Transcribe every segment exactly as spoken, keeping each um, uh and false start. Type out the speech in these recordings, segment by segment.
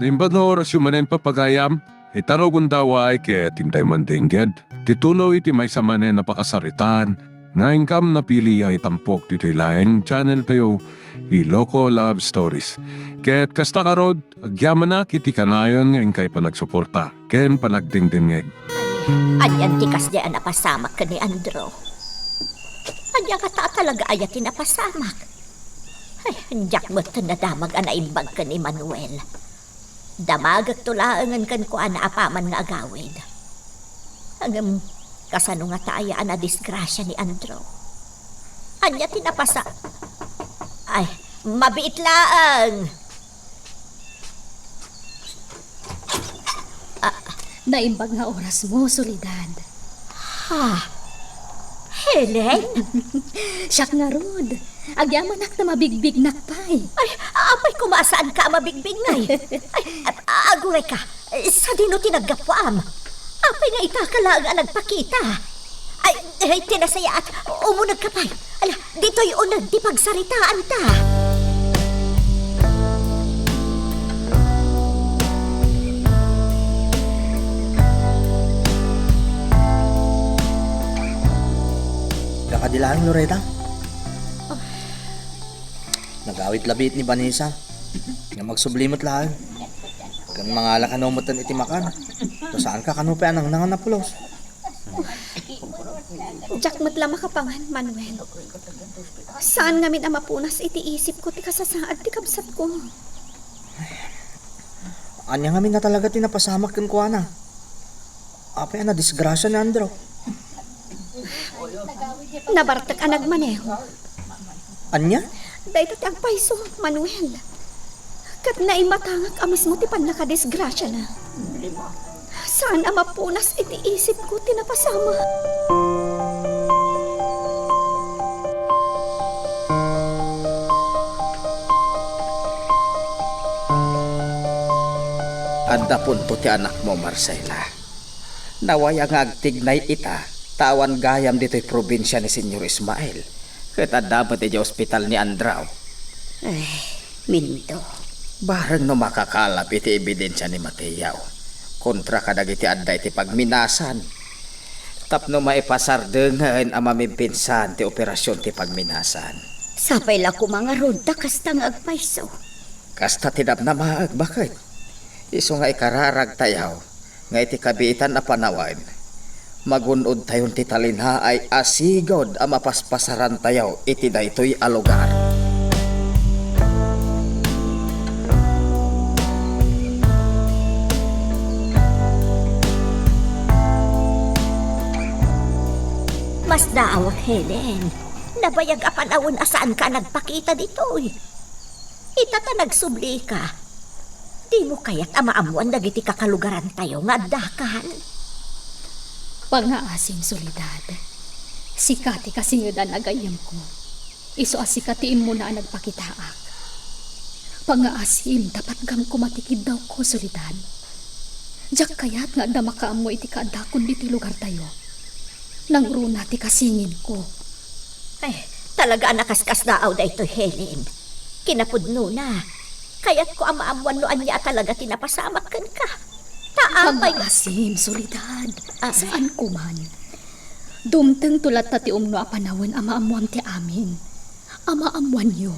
Imbag nga orasyo manen, papagayam, ita no gundaway ket intay mandengged ti tuloy ti maysa manen a pakasaritaan nga inkam napili a itampok ditoy laeng channel tayo, Iloko Love Stories. Ket kasta ngarud, agyamanak iti kanayon nga inkay panagsuporta ken panagdengdengngeg. Anian ti kasdiay a napasamak ken ni Andrew? Ania ngata a talaga aya ti napasamak? Ay, diak met nadamag a naimbag ken ni Manuel. Damagekto laengen kenkuana apaman nga agawid. Ngem, kasano ngata aya a nadisgrasia ni Andrew? Ania ti napasa-, ay, mabiit laeng! Ah, naimbag nga orasmo, Soledad. Ha? Helen? Siak ngarud. Agyamanak ta mabigbignak pay. Ay, apay koma a saanka a mabigbig ngay? Ay, a-, agurayka. Sadino ti naggapuam? Apay nga itaka laeng a nagpakita? Ay, ay, ti nasayaat, umunegka pay. Ala, ditoy uneg ti pagsaritaanta. Kakadi laeng, Loreta? Nagawid labiit ni Vanessa. Nga magsubli met laeng. Ken mangala kano metten iti makan. Ta saanka kano pay a nangnangan a pulos. Diak met la makapangan, Manuel. Saan ngamin a mapunas iti isipko ti kasasaad ti kabsatko. Ania ngamin a talaga ti napasamak kenkuana? Apay a nadisgrasia ni Andrew? Nabartek a nagmaneho. Ania? Dayta ti agpayso, Manuel. Ket naimatangak a mismo ti pannakadisgrasiana. Saan a mapunas iti isipko ti napasamak. Adda punto ti anakmo, Marcela. Nawaya nga agtignay ita, ta awan gayam ditoy probinsia ni Señor Ismael, ket adda met idiay ospital ni Andrew. Ay, Mindo. Bareng no makakalap iti ebidensia ni Mateo kontra kadagiti adda iti pagminasan, tapno maipasardengen a mamimpinsan ti operasion ti pagminasan. Sapay la koma ngarud ta kasta nga agpayso. Kasta ti namnamaek, baket. Isu nga ikararagtayo nga iti kabiitan a panawen, magun-odtayon ti talinaay a sigud a mapaspasarantayo iti daytoy a lugar. Masdaawak, Helen. Nabayag a panawen a saanka a nagpakita ditoy. Ita ta nagsublika. Dimo kayat a maammoan dagiti kakalugarantayo nga addakan? Pangngaasim, Soledad. Sika ti kasingedan a gayyemko. Isu a sika ti immuna a nagpakitaak. Pangngaasim ta patgam koma ti kiddawko, Soledad. Diak kayat nga adda makaammo iti kaaddakon ditoy lugartayo. Nangruna ti kasinginko. Ay, talaga a nakaskasdaaw daytoy, Helen. Kinapudnona, kayatko a maammoan no ania a talaga ti napasamak kenka. Ta apay nga Pangngaasim, Soledad. Ah. Saan koman. Dumtengto latta ti umno a panawen a maammoam ti amin. A maammoanyo.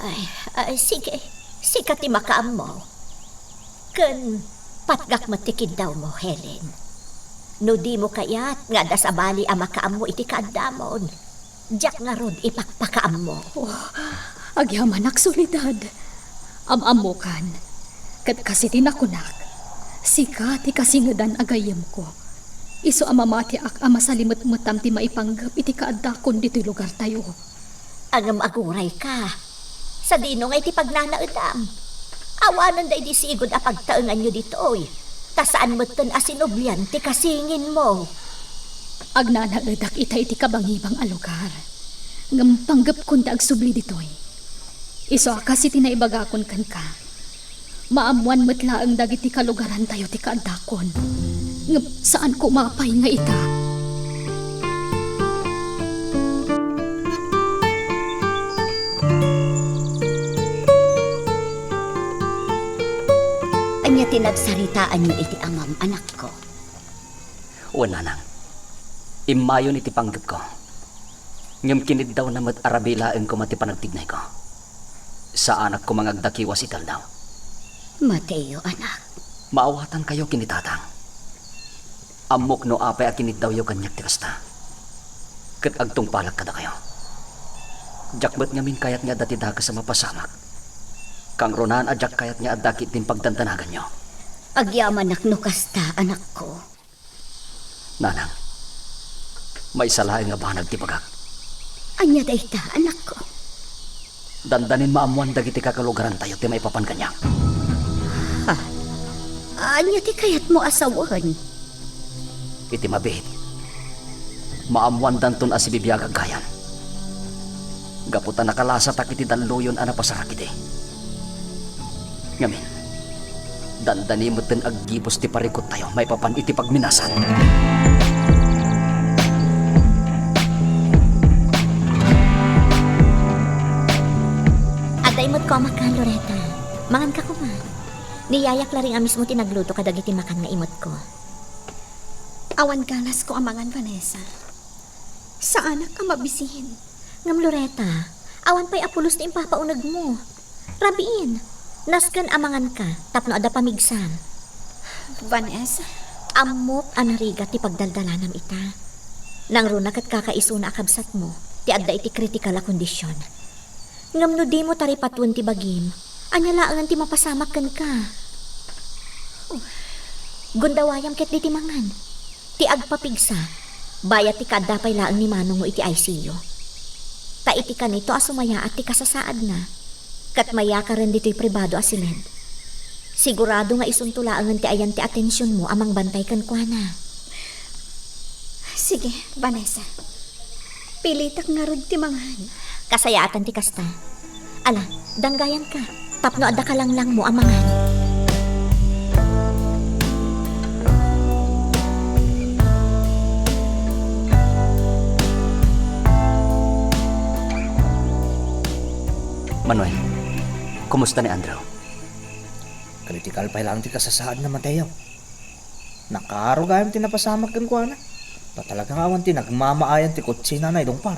Ay, ay, sige. Sika ti makaammo. Ken patgak met ti kiddawmo, Helen. No dimo kayat nga adda sabali a makaammo iti kaaddamon, diak ngarud ipakpakaammo. Oh, agyamanak, Soledad. Am-ammokan. Ket kas iti nakunak, sika ti kasingedan a gayyemko. Isu a mamatiak a masalimetmetam ti maipanggep iti kaaddakon ditoy lugartayo. Ngem agurayka. Sadino nga iti pagnanaedam? Awanen daydi sigud a pagtaenganyo ditoy, ta saan metten a sinublian ti kasinginmo. Agnanaedak ita iti kabangibang a lugar, ngem panggepkon ti agsubli ditoy. Isu a kas iti naibagakon kenka, maammoan met laeng dagiti kalugarantayo ti kaaddakon. Ngem saan koma pay nga ita. Ti nagsaritaanyo iti amam, anakko. Wen, nanang. Immayon iti panggepko. Ngem kiniddawna met a rabii laeng koma ti panagtignayko. Saanak koma nga agdakiwas iti aldaw. Mateo, anak. Maawatankayo ken ni tatang. Ammok no apay a kiniddawyo kaniak ti kasta. Ket agtungpalak kadakayo. Diak met ngamin kayat nga adda ti dakes a mapasamak. Kangrunaan a diak kayat nga adda ketdin pagdandanaganyo. Agyamanak no kasta, anakko. Nanang, maysa laeng a banag ti bagak. Ania dayta, anakko? Dandanin maammoan dagiti kakalugarantayo ti maipapan kaniak. Ha? Ania ti kayatmo a sawen? Iti mabiit, maammoandanton a sibibiagak gayam. Gapu ta nakalasatak iti dalluyon a napasarak idi. Ngamin, dandani metten aggibus ti parikut tayo maipapan iti pagminasan. Adda imutko a makan, Loretta. Manganka koma. Ni yayak laeng a mismo ti nagluto kadagiti makan nga imutko. Awan ganasko a mangan, Vanessa. Saanak a mabisin. Ngem Loretta, awan pay a pulos ti impapaunegmo. Rabiin, nasken a manganka tapno adda pamigsam. Vanessa. Ammok a narigat ti pagdaldalanam ita. Nangruna ket kakaisuna a kabsatmo ti adda iti kritikal a kondisyon. Ngem no dimo taripatuen ti bagim, ania laengen ti mapasamak kenka? Gundawayam ketdi ti mangan. Ti agpapigsa, bayat ti kaadda pay laeng ni Manongmo iti I C U. Ta iti kanito a sumayaat ti kasasaadna, ket mayakaren ditoy pribado a siled. Sigurado nga isunto laengen ti ayan ti atensionmo a mangbantay kenkuana. Sige, Vanessa. Pilitak ngarud ti mangan. Kasayaatan ti kasta. Ala, danggayanka, tapno adda kalanglangmo a mangan. Manuel, kumusta ni Andrew? Kritikal pay laeng ti kasasaadna, Mateo. Nakaaro gayam ti napasamak kenkuana. Ta talaga nga awan ti nagmamaayan ti kutsina a naidungpar.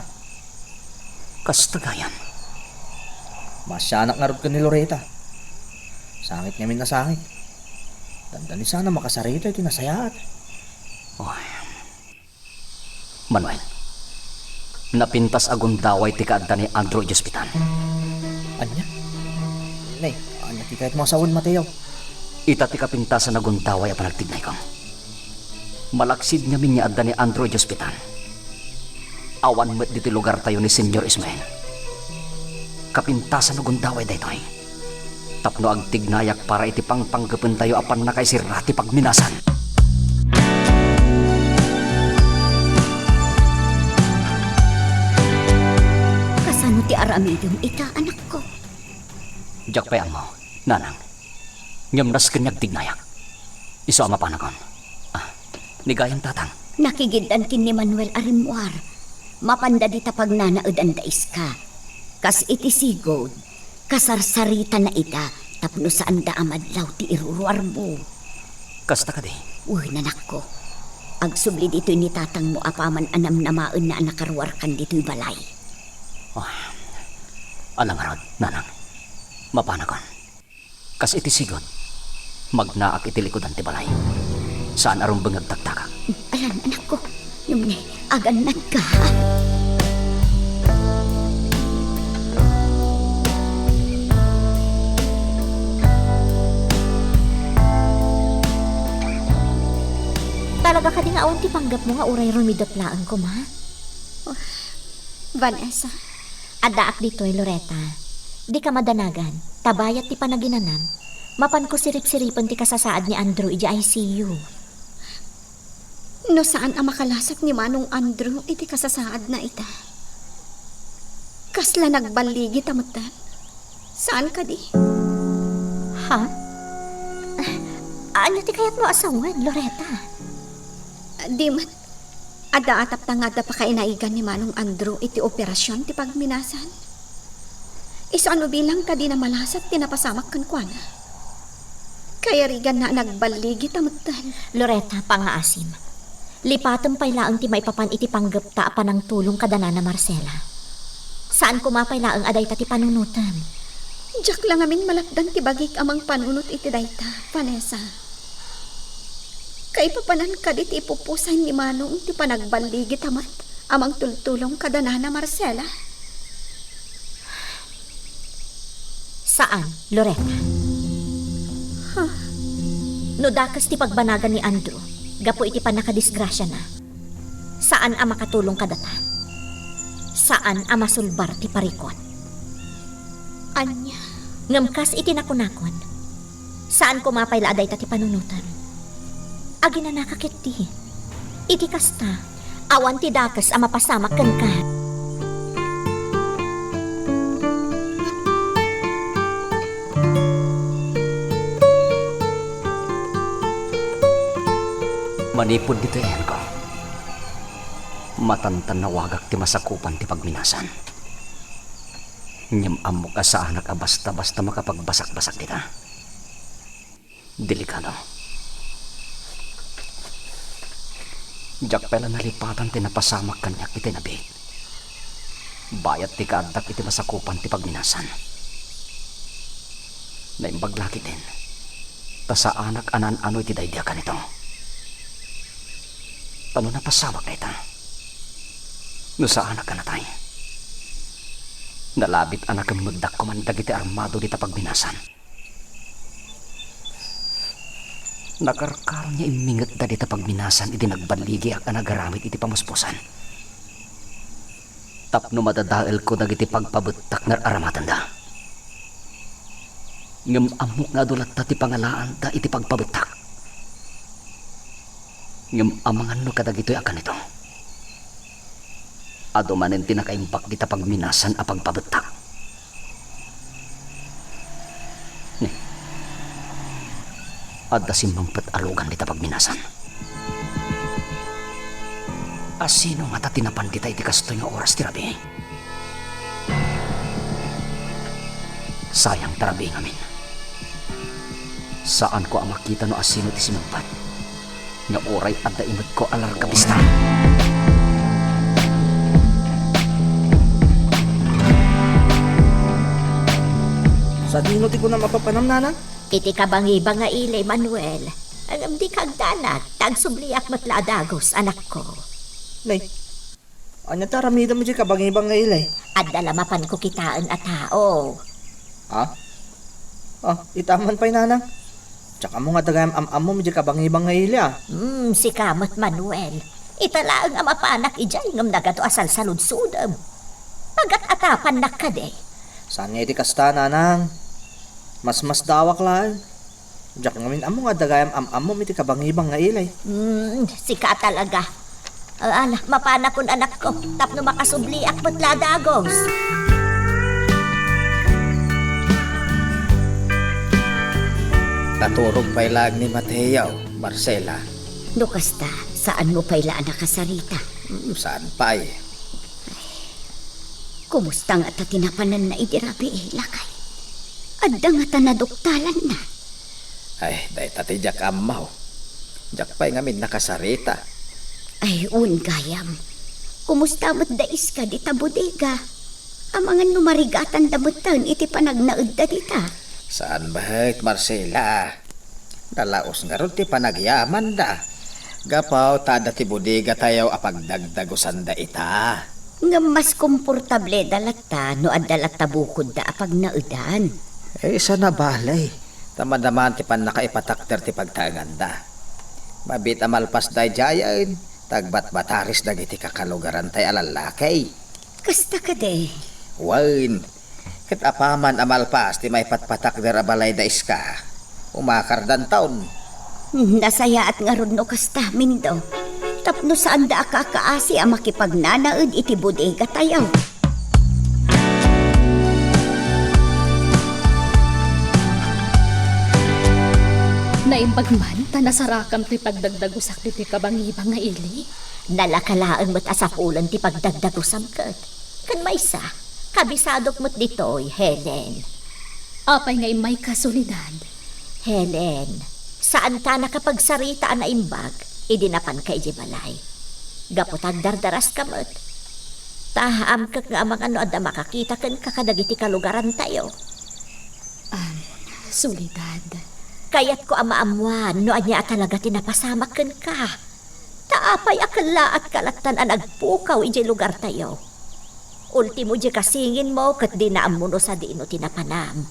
Kasta gayam. Maasianak ngarud ken ni Loretta. Sangit ngamin a sangit. Dandani sana makasarita iti nasayaat. Oy. Manuel, napintas a gundaway ti kaadda ni Andrew idiay ospital. Ania? Nay, ania ti kayatmo a sawen, Mateo? Ita ti kapintasan a gundaway a panagtignayko. Malaksid ngamin nga adda ni Andrew idiay ospital. Awan met ditoy lugartayo ni Señor Ismael. Kapintasan a gundaway daytoy. Tapno agtignayak para iti pangpanggepentayo a pannakaisirra ti pagminasan. Kasano ti aramidem ita, anakko? Diak pay ammo, nanang. Ngem nasken nga agtignayak. Isu a mapanakon. Ah, ni gayam tatang. Nakigiddan ken ni Manuel a rimmuar. Mapanda dita pagnanaedan da iska. Kas iti sigud, kasarsaritana ida tapno saanda a madlaw ti iruruarmo. Kasta kadi? Wen, anakko. Agsubli ditoy ni tatangmo apaman a namnamaenna a nakaruarkan ditoy balay. Ah, ala ngarud, nanang. Mapanakon. Kas iti sigud, magnaak iti likudan ti balay. Saan a rumbeng nga agtaktagak. Alan, anakko. Ngem ni, agannadka, ha? Talaga kadi nga awan ti panggepmo nga uray rumidep laeng koma? Oh, Vanessa. Addaak ditoy, Loretta. Dika madanagan, ta bayat ti panaginanam, mapanko siripsiripen ti kasasaad ni Andrew idiay I C U. No saan a makalasat ni Manong Andrew iti kasasaadna ita, kasla nagballigita metten. Saan kadi? Ha? Ania ti kayatmo a sawen, Loretta? Di met. Adda a tapno nga adda pakainaigan ni Manong Andrew iti operasion ti pagminasan. Isu a no bilang kadi namalasat ti napasamak kenkuana. Kayariganna a nagballigi ta metten. Loretta, pangngaasim. Lipatem pay laeng ti maipapan iti panggepta a panangtulong kada nana Marcela. Saan koma pay laeng a dayta ti panunotem. Diak la ngamin malapdan ti bagik a mangpanunot iti dayta, Vanessa. Kaipapanan kadi ti ipupusay ni Manong ti panagballigi ta met a mangtultulong kada nana Marcela? Saan, Loretta. Huh. No dakes ti pagbanagan ni Andrew gapu iti pannakadisgrasiana, saan a makatulong kadata. Saan a masulbar ti parikut. Ania? Ngem kas iti nakunakon, saan koma pay la a dayta ti panunotem. Aginanaka ketdi. Iti kasta, awan ti dakes a mapasamak kenka. Manipud ditoy ayanko, matantannawagak ti masakupan ti pagminasan. Ngem ammok a saanak a basta-basta makapagbasakbasak dita. Delikado. Diak pay la nalipatan ti napasamak kaniak iti nabiit. Bayat ti kaaddak iti masakupan ti pagminasan. Naimbag la ketdin, ta saanak a naan-ano iti daydi a kanito. Ta no napasamak dayta, no saanak a natay, nalabit a nakemmegdak koman dagiti armado dita pagminasan. Nakarkarong nga immingetda dita pagminasan idi nagballigiak a nagaramid iti pamuspusan. Tapno madadaelko dagiti pagpabettak nga ar-aramatenda. Ngem ammok nga adu latta ti pangalaanda iti pagpabettak. Ngem amangan no kadagitoy a kanito, adu manen ti nakaimbag dita pagminasan a pagpabettak. Ne, adda simmangpet a lugan dita pagminasan. A sino ngata ti napan dita iti kastoy nga oras ti rabii? Sayang ti rabii ngamin. Saanko a makita no asino ti simmangpet nga uray adda imetko a larga bista. Sadino ti kunam a papanam, nanang? Iti kabangibang nga ili, Manuel. Ngem dika agdanag, ta agsubliak met la a dagus, anakko. Nay, ania ti aramidem idiay kabangibang nga ili? Adda la mapanko kitaen a tao. Ha? Ah, ita man pay, nanang. Diak ammo nga adda gayam am-ammom idiay kabangibang nga ili, a. Hmm, sika met, Manuel. Ita laeng a mapanak idiay ngem nagadu a salsaludsodem. Pagat-atapannak kadi? Saan nga iti kasta, nanang. Masmasdawak laeng. Diak ngamin ammo nga adda gayam am-ammom iti kabangibang nga ili. Hmm, sika talaga. Ah, ala, mapanakon, anakko, tapno makasubliak met la a dagus. Naturog pay laeng ni Mateo, Marcela. No kasta, saanmo pay la a nakasarita? Hmm, saan pay? Kumusta ngata ti napananna idi rabii, lakay? Adda ngata naduktalanna? Ay, dayta ti diak ammo. Diak pay ngamin nakasarita. Ay, wen gayam. Kumusta met da iska dita bodega? Amangan no marigatanda metten iti panagnaedda dita. Saan met, Marcela. Nalaus ngarud ti panagyamanda. Gapu ta adda ti bodegatayo a pagdagdagusanda ita. Ngem mas komportableda latta no adda latta bukodda a pagnaedan. Eh, sana balay, ta madaman ti pannakaipatakder ti pagtaenganda. Mabiit a malpas daydiayen, ta agbatbataris dagiti kakalugarantay a lallaki. Kasta kadi? Wen, ket apaman a malpas ti maipatpatakder a balay da iska, umakardanton. Hmm, nasayaat ngarud no kasta, Mindo. Tapno saanda a kakaasi a makipagnanaed iti bodegatayo. Naimbag man ta nasarakam ti pagdagdagusak ditoy kabangibang nga ili. Nalaka laeng met a sapulen ti pagdagdagusam ket. Ken maysa, kabisadok met ditoy, Helen. Apay nga immayka, Soledad? Helen, saanta nakapagsarita a naimbag idi napanka idiay balay. Gapu ta agdardaraska met. Ta ammok nga amangan no adda makakita kenka kadagiti kalugarantayo. Am, Soledad. Kayatko a maammoan no ania a talaga ti napasamak kenka. Ta apay a kellaatka lattan a nagpukaw idiay lugartayo? Ultimo, diay kasinginmo ket dina ammo no sadino ti napanam.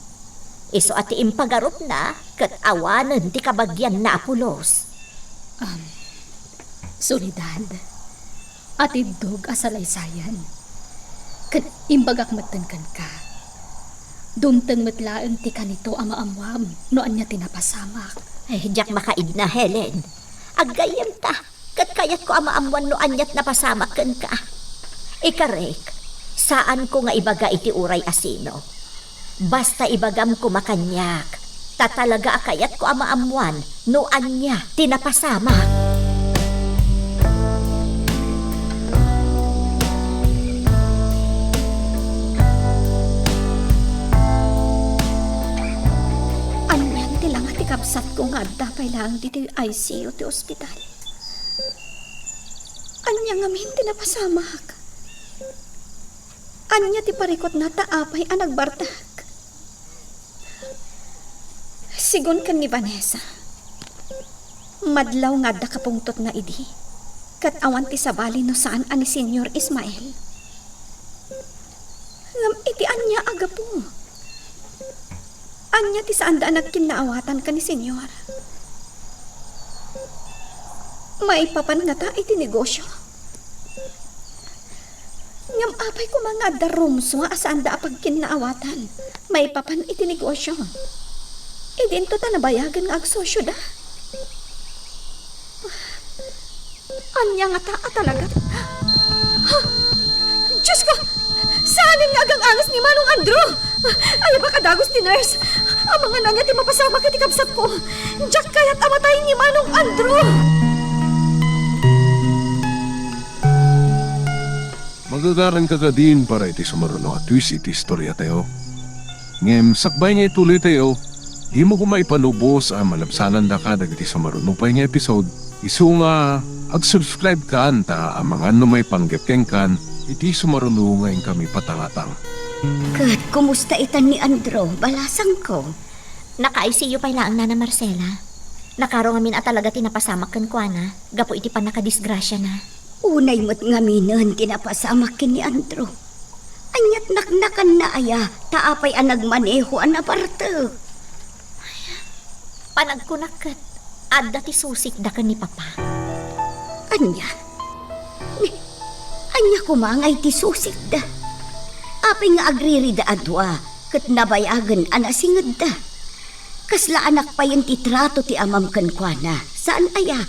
Isu a ti impagarupna ket awanen ti kabagianna a pulos. Am, Soledad, atiddog a salaysayan. Ket imbagak metten kenka. Dumteng met laeng ti kanito a maammoam no ania ti napasamak. Ay, diak makaidna, Helen. Aggayyemta, ket kayatko a maammoan no ania ti napasamak kenka. Ikarek, saanko nga ibaga iti uray a sino. Basta ibagam koma kaniak, ta talaga a kayatko a maammoan no ania ti napasamak. Anian ti langa ti kabsatko nga adda pay laeng ditoy I C U ti ospital? Ania ngamin ti napasamak? Ania ti parikutna ta apay a nagbartek? Sigun ken ni Vanessa, madlaw nga adda kapungtotna idi, ket awan ti sabali no saan a ni Señor Ismael. Ngem iti ania a gapu? Ania ti saanda a nagkinnaawatan ken ni Señor? Maipapan ngata iti negosio? Ngem apay koma nga adda rumsua a saanda a pagkinnaawatan maipapan iti negosio? Idinto ta nabayagen nga agsosioda. Ania ngata a talaga? Ha? Diosko! Saanen nga agang-angas ni Manong Andrew! Ayabak a dagus ti nurse! Amangan ania ti mapasamak iti kabsatko! Diak kayat a matay ni Manong Andrew! Magagaranka kadin para iti sumaruno a twist iti istoriatayo. Ngem sakbay nga ituloytayo, dimo koma ipalubos a malabsanandaka dagiti sumaruno pay nga episode, isu nga ag-subscribe kan ta amangan no maipanggep kenkan iti sumaruno nga inkami patangatang. Ket kumusta itan ni Andrew, balasangko? Naka-I C U pay laeng, Nana Marcela. Nakaro ngamin a talaga ti napasamak kenkuana gapu iti pannakadisgrasiana. Unay met ngaminen ti napasamak ken ni Andrew. Aniat naknakanna aya ta apay a nagmaneho a nabartek? Panagkunak ket adda ti susikda ken ni Papa. Ania? Ni, ania koma ngay ti susikda? Apay nga agririda a dua ket nabayagen a nasingedda? Kasla anak payen ti trato ti amam kenkuana, saan aya?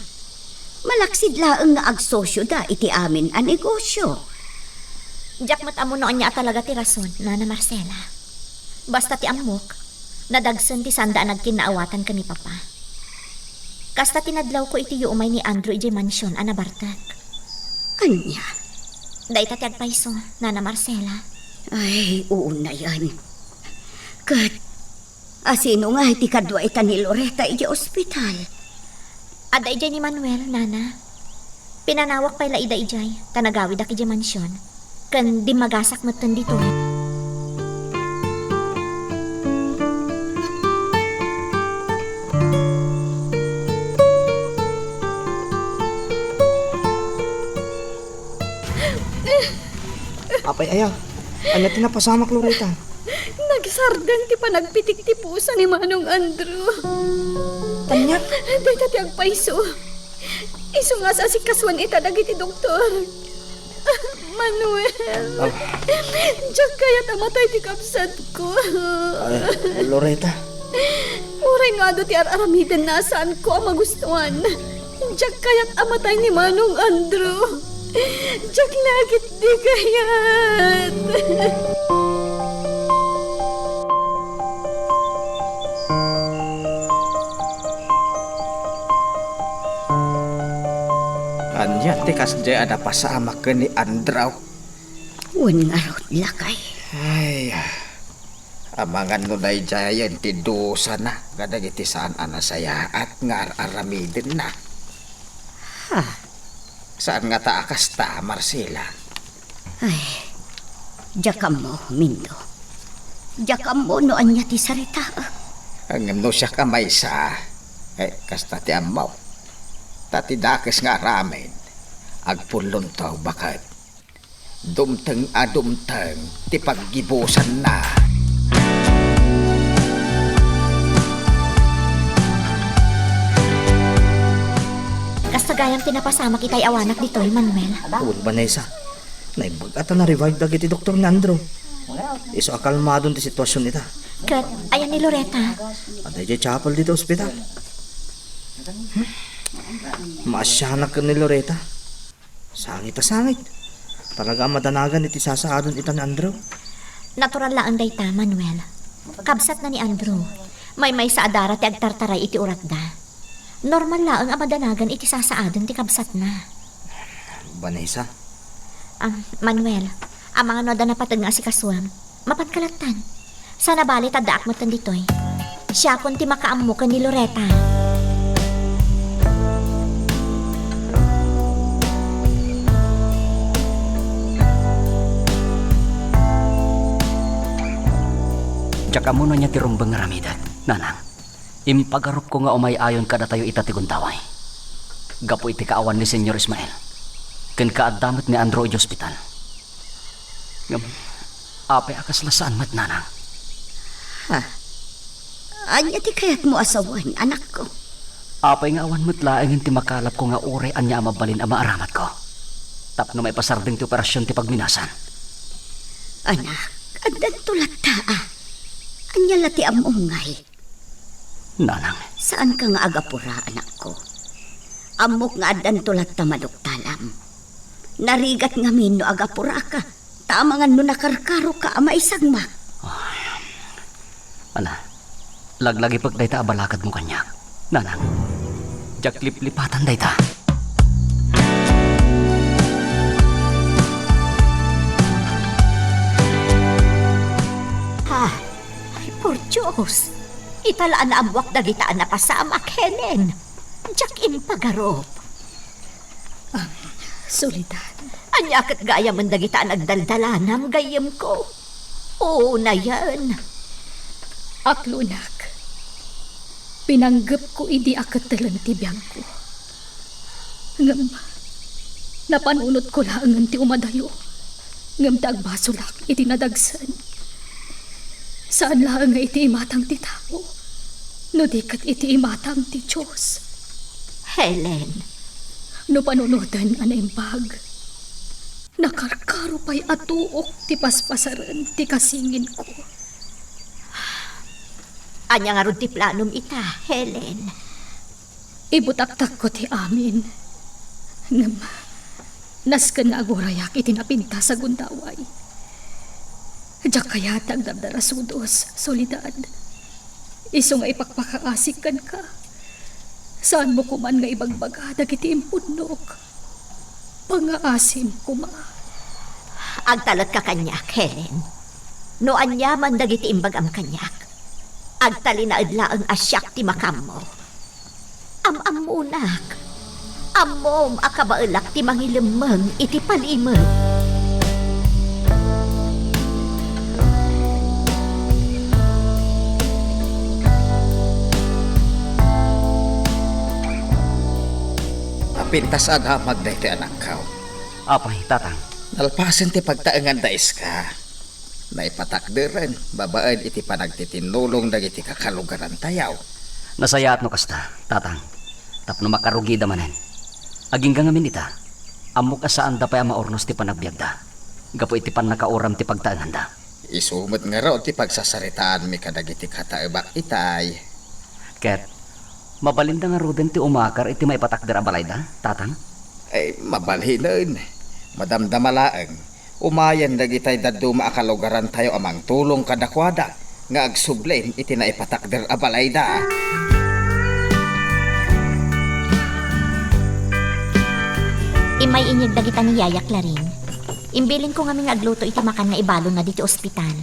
Malaksid laeng nga agsosioda iti amin a negosio. Diak met ammo no ania a talaga ti rason, Nana Marcela. Basta ti ammok, nadagsen ti sanda a nagkinnaawatan ken ni Papa. Kasta ti nadlawko iti yuumay ni Andrew idiay mansion a nabartek. Ania? Dayta ti agpayso, Nana Marcela. Ay, unayen. Ket Asino nga iti kadua ita ni Loretta idiay ospital? Adda idiay ni Manuel, Nana. Pinanawak pay la ida idiay, ta nagawidak idiay mansion. Ken dimmagasak metten ditoy. Apay aya? Ania ti napasamak, Loretta? Nagsardeng ti panagpitik ti pusa ni Manong Andrew. Ania? Dayta ti agpayso. Isu nga asikasuan ita dagiti doktor. Manuel. Ah. Diak kayat a matay ti kabsatko. Ah, Loretta. Uray no adu ti ar-aramidenna a saanko a magustuan. Diak kayat a matay ni Manong Andrew. Diak la ketdi kayat. Ania ti kasdiay a napasamak ken ni Andrew? Wen ngarud, lakay. Ay, ah. Amangan no daydiayen ti dusana kadagiti saan a nasayaat nga ar-aramidenna. Ha? Saan ngata a kasta, Marcela? Ay, diak ammo, Mindo. Diak ammo no ania ti saritaek. Ngem no siak a maysa, eh, kasta ti ammok. Ta ti dakes nga aramid, agpullonto baket. Dumteng a dumteng ti paggibusanna. Kasta gayam ti napasamak itay awanak ditoy, Manuel. Wen, Vanessa. Naimbag a ta na-revive dagiti doktor ni Andrew. Isu a kalmadon ti situasion ita. Ket, ayan ni Loretta? Adda idiay chapel ditoy ospital. Hmm. Maasianak ken ni Loretta. Sangit a sangit. Talaga a madanagan iti sasaadon ita ni Andrew. Natural laeng dayta, Manuel. Kabsatna ni Andrew. Maymaysa a dara ti agtartaray iti uratda. Normal laeng a madanagan iti sasaadon ti kabsatna. Vanessa? Ah, Manuel, amangan no adda napateg nga asikasuem. Mapanka lattan. Saan a bale ta addaak metten ditoy. Siakon ti makaammo ken ni Loretta. Diak ammo no ania ti rumbeng nga aramidek, Nanang. Impagarupko nga umay-ayon kadatayo ita ti gundaway. Gapu iti kaawan ni Señor Ismael, ken kaadda met ni Andrew idiay ospital. Ngem, apay a kasla saan met, Nanang? Ha? Ania ti kayatmo a sawen, anakko? Apay nga awan met laengen ti makalapko nga uray ania a mabalin a maaramatko tapno maipasardeng ti operasion ti pagminasan? Anak, addanto latta a. Ania la ti ammom ngay? Nanang. Saanka nga agapura, anakko. Ammok nga addanto latta maduktalam. Narigat ngamin no agapuraka, ta amangan no nakarkaroka a maisagmak. Ay, ala, laglagipek dayta a balakadmo kaniak, Nanang. Diak liplipatan dayta. Ha? Ay, por Dios! Ita la a naammoak dagita a napasamak, Helen. Diak impagarup. Ah, Soledad. Ania ket gayamen dagita a nagdaldalanam, gayyemko? Unayen. Aklonak, pinanggepko idi a kettelen ti biangko. Ngem, napanunotko laengen ti umadayo. Ngem ta agbasolak iti nadagsen. Saan laeng nga iti imatang ti tao, no di ket iti imatang ti Dios. Helen. No panunoten a naimbag, nakarkaro pay a tuok ti paspasaren ti kasinginko. Ania ngarud ti planom ita, Helen? Ibutaktakko ti amin. Ngem, nasken nga agurayak iti napintas a gundaway. Diak kayat nga agdardarasudos, Soledad. Isu nga ipakpakaasik kenka. Saanmo koman nga ibagbaga dagiti impunnok. Pangaasim koma. Agtalekka kaniak, Helen. No aniaman dagiti imbagam kaniak, agtalinaed laeng a siak ti makaammo. Am-ammonak. Ammom a kabaelak ti mangilemmeng iti palimek. Napintas a damag daytoy, anakko. Apay, Tatang? Nalpasen ti pagtaenganda iska, naipatakderen babaen iti panagtitinnulong dagiti kakalugarantayo. Nasayaat no kasta, Tatang, tapno makarugida manen. Agingga ngamin ita, ammok a saanda pay a maurnos ti panagbiagda gapu iti pannakauram ti pagtaenganda. Isu met ngarud ti pagsasaritaanmi kadagiti kataebak itay. Ket, mabalinda ngaruden ti umakar iti maipatakder a balayda, Tatang? Ay, mabalinen. Madamdama laeng. Umayen dagitay dadduma a kalugarantayo a mangtulong kadakuada nga agsublin iti naipatakder a balayda. Immay inyeg dagita ni Yaya Clarin. Imbilinko ngamin nga agluto iti makan nga ibalonna ditoy ospital.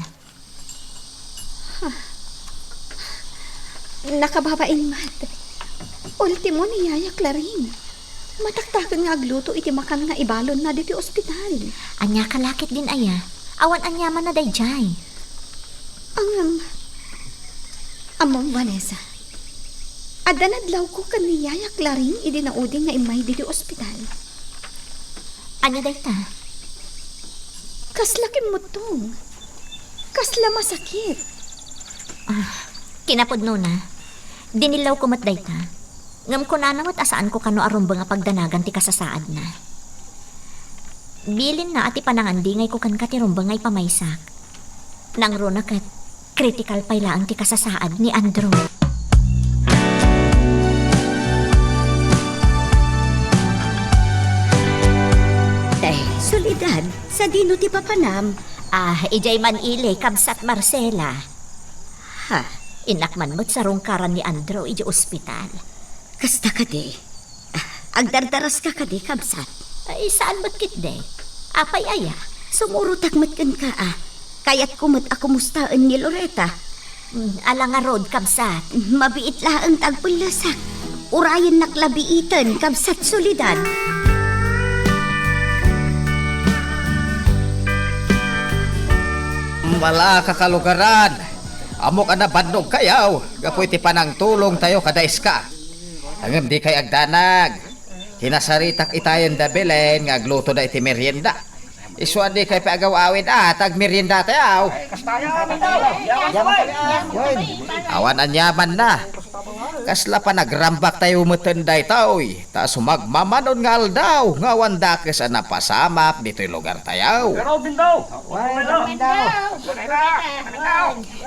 Nakababain met. Ultimo ni Yaya Clarin. Mataktaken nga agluto iti makan nga ibalonna ditoy ospital. Ania ka la ketdin aya? Awan aniamanna daydiay. Ngem, ammom, Vanessa, adda nadlawko ken ni Yaya Clarin idi naudi nga immay ditoy ospital. Ania dayta? Kasla kimmuttong. Kasla masakit. Ah, kinapudnona, dinillawko met dayta. Ngem kunana met a saanko kano a rumbeng a pagdanagan ti kasasaadna. Bilinna a ti panangandingayko kenka ti rumbeng nga ipamaysak. Nangruna ket, kritikal pay laeng ti kasasaad ni Andrew. Te, Soledad, sadino ti papanam? Ah, idiay Manila, kabsat Marcela. Ha? Innak man met sarungkaran ni Andrew idiay ospital. Kasta kadi? Ah, agdardaraska kadi, kabsat? Ay, saan met ketdi? Apay aya? Sumurotak met kenka, a. Kayatko met a kumustaen ni Loreta. Mm, ala ngarud, kabsat? Mabiit laeng ta agpellesak. Urayennak la biiten, kabsat Soledad. Ala, kakalugaran. Ammok a nabannogkayaw gapu iti panangtulongtayo kadaeska. Ngem dikay agdanag. Kinasaritak itayen da Belen nga aglutoda iti merienda. Isu a dikay pay agaw-awid a ta agmeriendatayaw. Awan aniamanna. Kasla panagrambaktayo meten daytoy, ta sumagmamanon nga aldaw nga awan dakes a napasamak ditoy lugartayaw.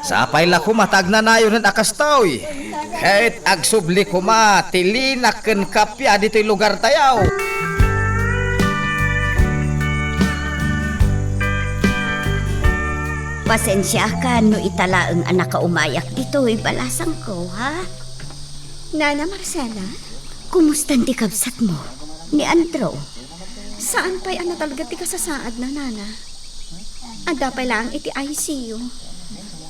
Sapay la koma ta agnanayonen a kastoy, ket agsubli koma ti linak ken kappia ditoy lugartayo. Pasensiakan no ita laeng a nakaumayak ditoy balasangko, ha? Nana Marcela? Kumustan ti kabsatmo, ni Andrew? Saan pay a natalged ti kasasaadna, Nana. Adda pay laeng iti I C U.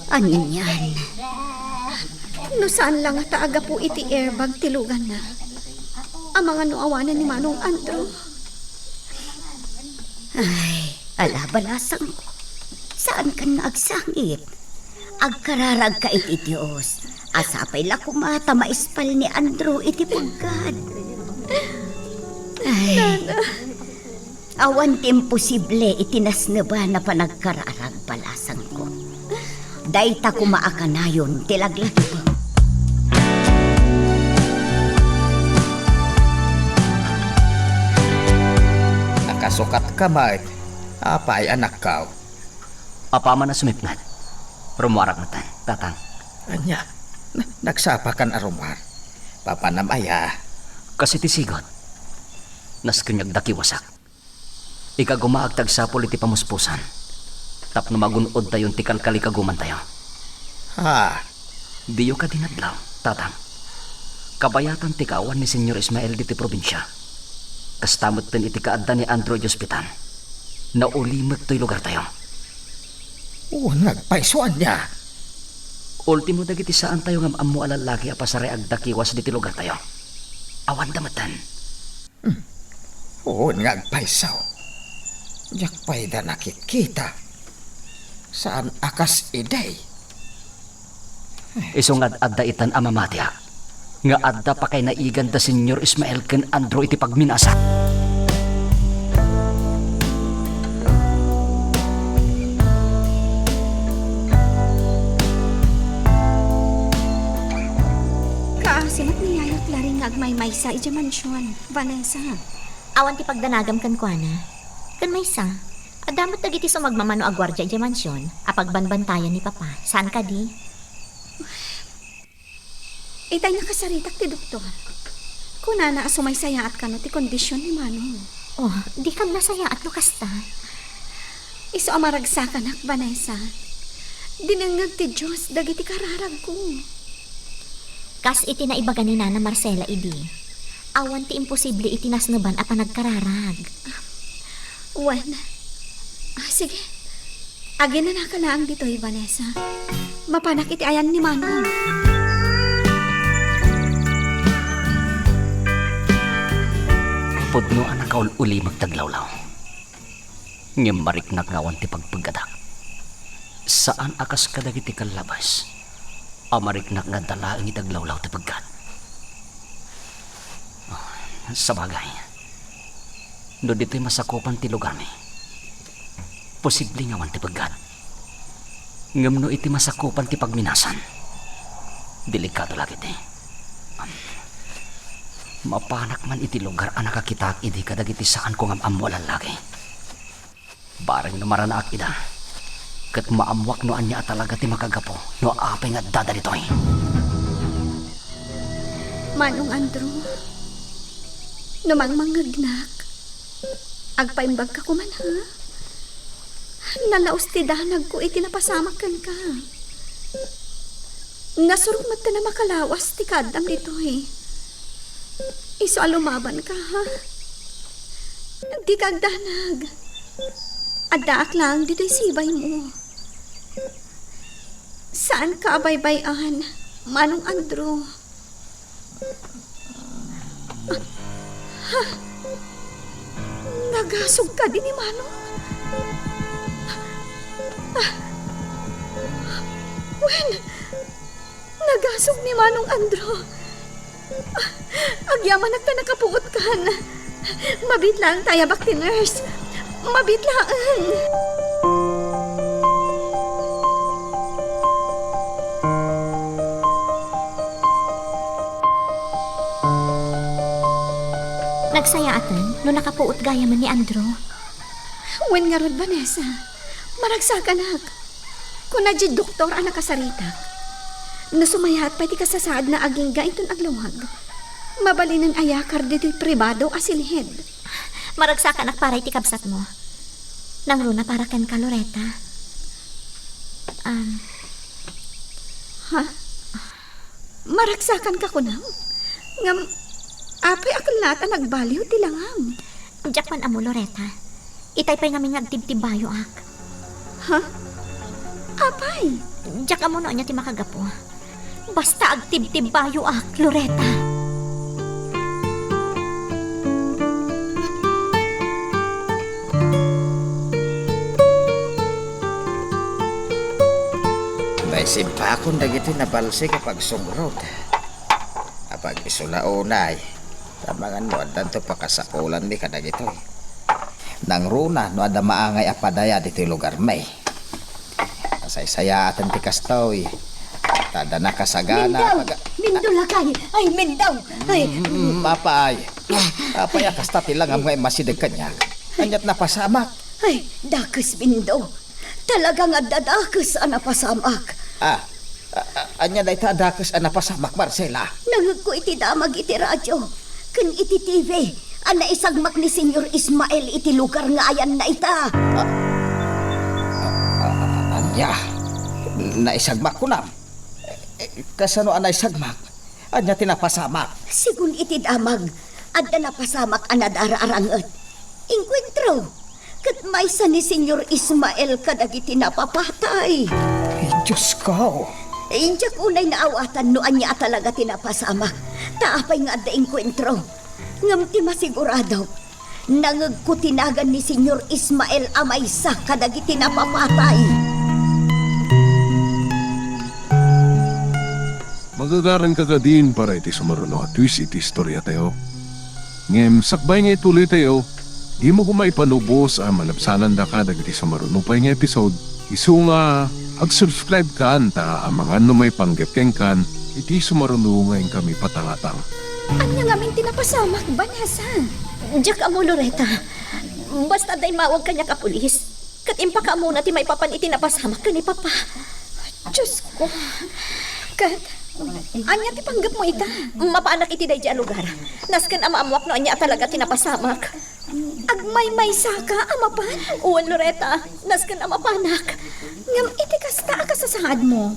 Anian? No saan la ngata a gapu iti airbag ti luganna, amangan no awanen ni Manong Andrew. Ay, ala, balasangko. Saankan nga agsangit. Agkararagka iti Dios. A sapay la koma ta maispal ni Andrew iti peggad. Ay. Nana. Awan ti imposible iti nasneban a panagkararag, balasangko. Dayta koma a kanayon ti laglagipem. Nakasukatka met. Apay, anakko? Apaman a sumipnget. Rummuarak metten, tatang. Ania? Na-, nagsapakan a rummuar? Papanam aya? Kas iti sigud, nasken nga agdakiwasak. Ikagumaak ti agsapul iti pamuspusan tapno magun-odtayon ti kalkalikagumantayo. Ha? Diyo kadi nadlaw, tatang? Kabayatan ti kaawan ni Señor Ismael ditoy probinsia. Kasta metten iti kaadda ni Andrew idiay ospital. Nauli met toy lugartayo. Wen, nagpayso ania? Ultimo dagiti saantayo nga am-ammo a lallaki a pasaray agdakiwas ditoy lugartayo. Awanda metten. Hmm. Wen nga agpayso. Diak pay da nakikita. Saan a kas idi. Isu nga ad-adda itan a mamatiak nga adda pakaynaigan da Señor Ismael ken Andrew iti pagminasak. Kaasi met ni Yaya Clarin nga agmaymaysa idiay mansion. Vanessa. Awan ti pagdanagam kenkuana. Ken maysa, adda met dagiti sumagmamano a guardia idiay mansion a pagbanbantayan ni Papa. Saan kadi? Itay nakasaritak ti doktor. Kunana a sumaysayaat kano ti kondision ni Manong. Oh, dikam nasayaat no kasta. Isu a maragsakanak, Vanessa. Dinengngeg ti Dios dagiti kararagko. Kas iti naibaga ni Nana Marcela idi, awan ti imposible iti nasneban a panagkararag. Wen, ah, sige. Aginanaka laeng ditoy, Vanessa. Mapanak iti ayan ni Manong. Pudno a nakaul-ulimeg ti aglawlaw. Ngem mariknak nga awan ti pagpeggadak. Saan a kas kadagiti kallabas a mariknak nga adda laeng iti aglawlaw ti peggad. Ah, sabagay, no ditoy masakupan ti lugarmi, posible nga awan ti peggad. Ngem no iti masakupan ti pagminasan, delikado lagidi. Am, mapanak man iti lugar a nakakitaak idi kadagiti saanko nga am-ammo a lallaki. Bareng no maranaak ida, ket maammoak no ania a talaga ti makagapu no apay nga adda ditoy. Manong Andrew, no mangmangngegnak, agpaimbagka koman, ha? Nalaus ti danagko iti napasamak kenka. Nasurok met a makalawas ti kaaddam ditoy. Isu a lumabanka, ha? Dika agdanag. Addaak laeng ditoy sibaymo. Saanka a baybay-an, Manong Andrew. Ha? Nagasog kadi ni Manong? Ah. Wen, nagasog ni Manong Andrew. Agyamanak ta nakapuotkan. Mabiit laeng ta ayabak ti nurse. Mabiit laeng. Nagsayaaten no nakapuot gayamen ni Andrew. Wen ngarud, Vanessa, maragsakanak. Kuna diay doktor a nakasaritak, no sumayaat pay ti kasasaadna agingga inton aglawag, mabalinen a iyakar ditoy pribado a silhid. Maragsakanak para iti kabsatmo. Nangruna para kenka, Loretta. Um, Ha? Maragsakanka kunam? Ngem, apay a kellaat a nagbaliw ti langam? Diak man ammo, Loretta. Itay pay ngamin nga agtibtibbayoak. Ha? Apay? Diak ammo no ania ti makagapu. Basta agtibtibbayoak, Loretta. Naisimpakon dagiti nabalsig a pagsungrot a pag-isula unay, amangan no addanto pakasapulanmi kadagitoy. Nangruna no adda maangay a padaya ditoy lugarmi. Nasaysayaaten ti kastoy. Ta adda nakasagana a Mendao! Paga- Mendao, lakay! Ay, Mendao! Ay! Mm, apay. Apay a kasta ti langam nga immasideg kaniak? Aniat napasamak? Ay, dakes, Mendao. Talaga nga adda dakes a napasamak. Ah, a-, a-, ania dayta a dakes a napasamak, Marcela? Nangegko iti damag iti radio ken iti T V a naisagmak ni Señor Ismael iti lugar nga ayanna ita. Ah, ah, ah, ania? Naisagmak kunam? Eh, kasano a naisagmak? Ania ti napasamak? Sigun iti damag, adda napasamak a nadara a ranget. Inkuentro, ket maysa ni Señor Ismael kadagiti napapatay. Ay, Diosko! Diak unay naawatan no ania a talaga ti napasamak, ta apay nga adda inkuentro. Ngem ti masigurado, nangegko ti nagan ni Señor Ismael a maysa kadagiti napapatay. Magagaranka kadin para iti sumaruno a twist iti istoriatayo. Ngem sakbay nga ituloytayo, dimo koma ipanubos a malabsanandaka dagiti sumaruno pay nga episode. Isu nga ag-subscribe kan ta amangan no maipanggep kenkan iti sumaruno nga inkami patangatang. Ania ngamin ti napasamak, Vanessa? Diak ammo, Loretta. Basta adda immawag kaniak a pulis. Ket impakaammona ti maipapan iti napasamak ken ni Papa. Diosko. Ket, ania ti panggepmo ita? Mapaanak iti daydi a lugar. Nasken a maammoak no ania a talaga ti napasamak. Agmaymaysaka a mapan? Wen, Loretta, nasken a mapanak. Ngem iti kasta a kasasaadmo,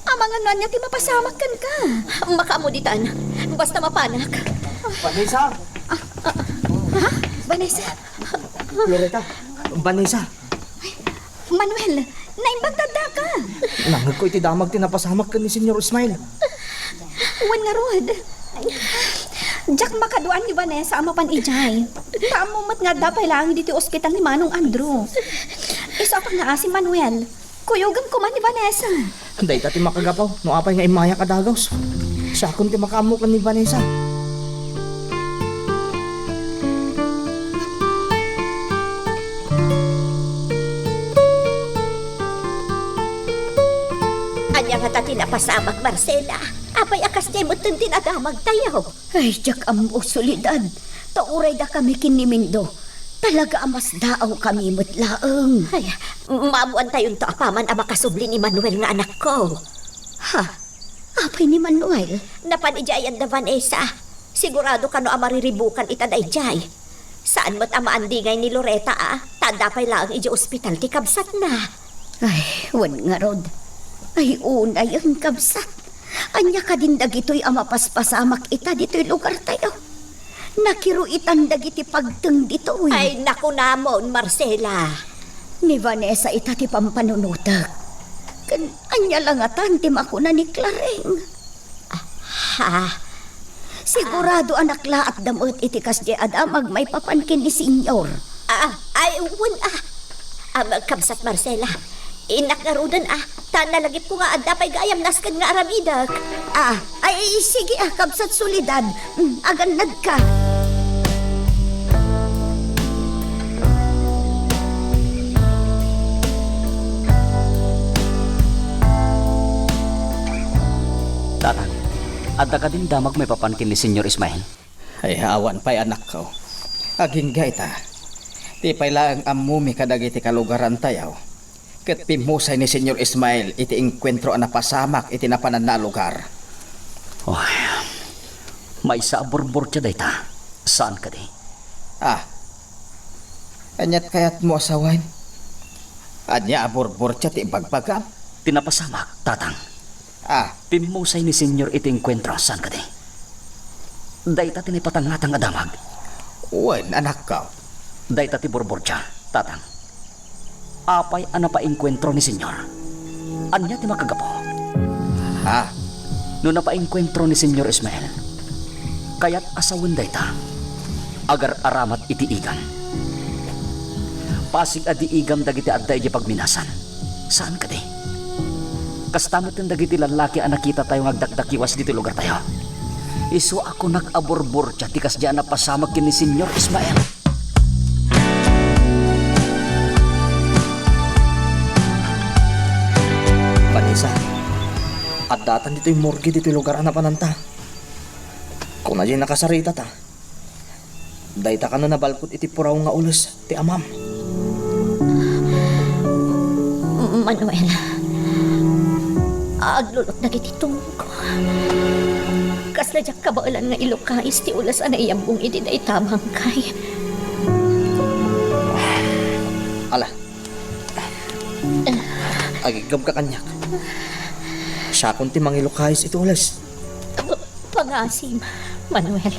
amangan no ania ti mapasamak kenka? Makaammo ditan. Basta mapanak. Vanessa! Ha? Vanessa? Loretta! Vanessa! Ay, Manuel, Naimbag ta addaka. Nangngegko iti damag ti napasamak ken ni Señor Ismael. Wen ngarud, diak makaduan ni Vanessa a mapan idiay. Ta ammom met nga adda pay laeng ditoy ospital ni Manong Andrew. Isu a pangngaasim, Manuel. Kuyogen koma ni Vanessa. Dayta ti makagapu no apay nga immayak a dagus. Siakon ti makaammo ken ni Vanessa. Ania ngata ti napasamak, Marcela? Apay a kasdiay metten ti nadamagtayo? Ay, diak ammo, Soledad. Ta uray dakami ken ni Mindo, talaga a masdaawkami met laeng. Ay, maammoantayonto apaman a makasubli ni Manuel nga anakko. Ha? Apay ni Manuel? Napan idiay adda Vanessa. Sigurado kano a mariribukan ita daydiay. Saan met a maandingay ni Loreta a, ta adda pay laeng idiay ospital ti kabsatna. Ay, wen ngarud. Ay, unayen, kabsat. Ania kadin dagitoy a mapaspasamak ita ditoy lugartayo? Nakiruitan dagiti pagteng ditoy. Ay, nakunamon, Marcela. Ni Vanessa ita ti pampanunotek. Ken ania la ngatan ti makuna ni Clareng? Ah, ha? Sigurado a naklaatda met iti kasdiay a damag maipapan ken ni Señor. Ah, ay, wen, ah. Am, Kabsat Marcela, innak ngaruden, ah. Ta nalagipko nga adda pay gayam nasken nga aramidek. Ah, ay, sige, ah, Kabsat Soledad. Mm, agannadka. Tatang, adda kadin damag maipapan ken ni Señor Ismael? Ay, awan pay, anakko. Agingga ita. Ti pay laeng ammomi kadagiti kalugarantayo, ket pimmusay ni Señor Ismael iti engkuentro a napasamak iti napananna a lugar. Oy, maysa a burburtia dayta. Saan kadi? Ah, aniat kayatmo a sawen? Ania a burburtia ti ibagbagam? Ti napasamak, Tatang. Ah. Pimmusay ni Señor iti engkuentro, saan kadi? Dayta ti naipatangatang a damag. Wen, anakko. Dayta ti burburtia, Tatang. Apay a napaengkuentro ni Señor? Ania ti makagapu? Ha? No napaengkuentro ni Señor Ismael, kayat a sawen dayta, agar-aramat iti igam. Pasig a di igam dagiti adda idiay pagminasan. Saan kadi? Kasta met dagiti lallaki a nakitatayo nga agdakdakiwas ditoy lugartayo. Isu a kunak a burburtia ti kasdiay a napasamak ken ni Señor Ismael. Vanessa, addatan ditoy morgue ditoy lugar a napananta. Kuna diay nakasaritata. Dayta kano nabalkut iti puraw nga ules ti amam. Manuel, aglulot dagiti tungko. Kasla diak kabaelan nga ilukais ti ules a naiyambong iti dayta a bangkay. Ala. Agiggabka kaniak. Siakon ti mangilukais iti ules. Pangasim, Manuel.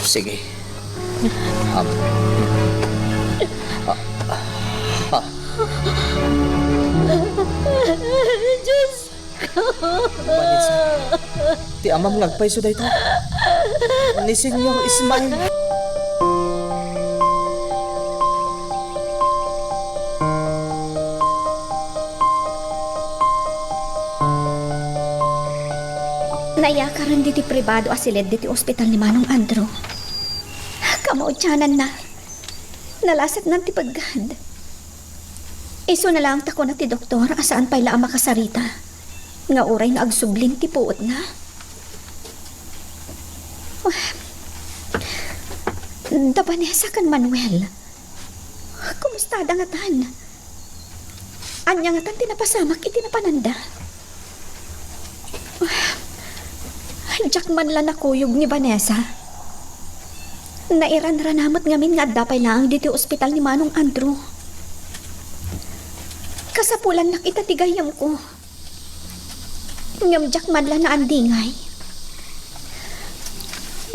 Sige. Am. Ah, ah. Diyos ko. Vanessa, ti amam nga agpayso dayta. Ni Señor Ismael. Naiyakaren ditoy pribado a siled ditoy ospital ni Manong Andrew. Kamaudiananna, nalasatnan ti peggad. Isuna laeng ta kuna ti doktor a saan pay la a makasarita, nga uray no agsublin ti puotna. Da Vanessa ken Manuel, kumustada ngatan? Ania ngatan ti napasamak iti napananda? Diak man la nakuyog ni Vanessa. Nairanrana met ngamin nga adda pay laeng ditoy ospital ni Manong Andrew. Kasapulannak ita ti gayyemko. Ngem diak man la naandingay.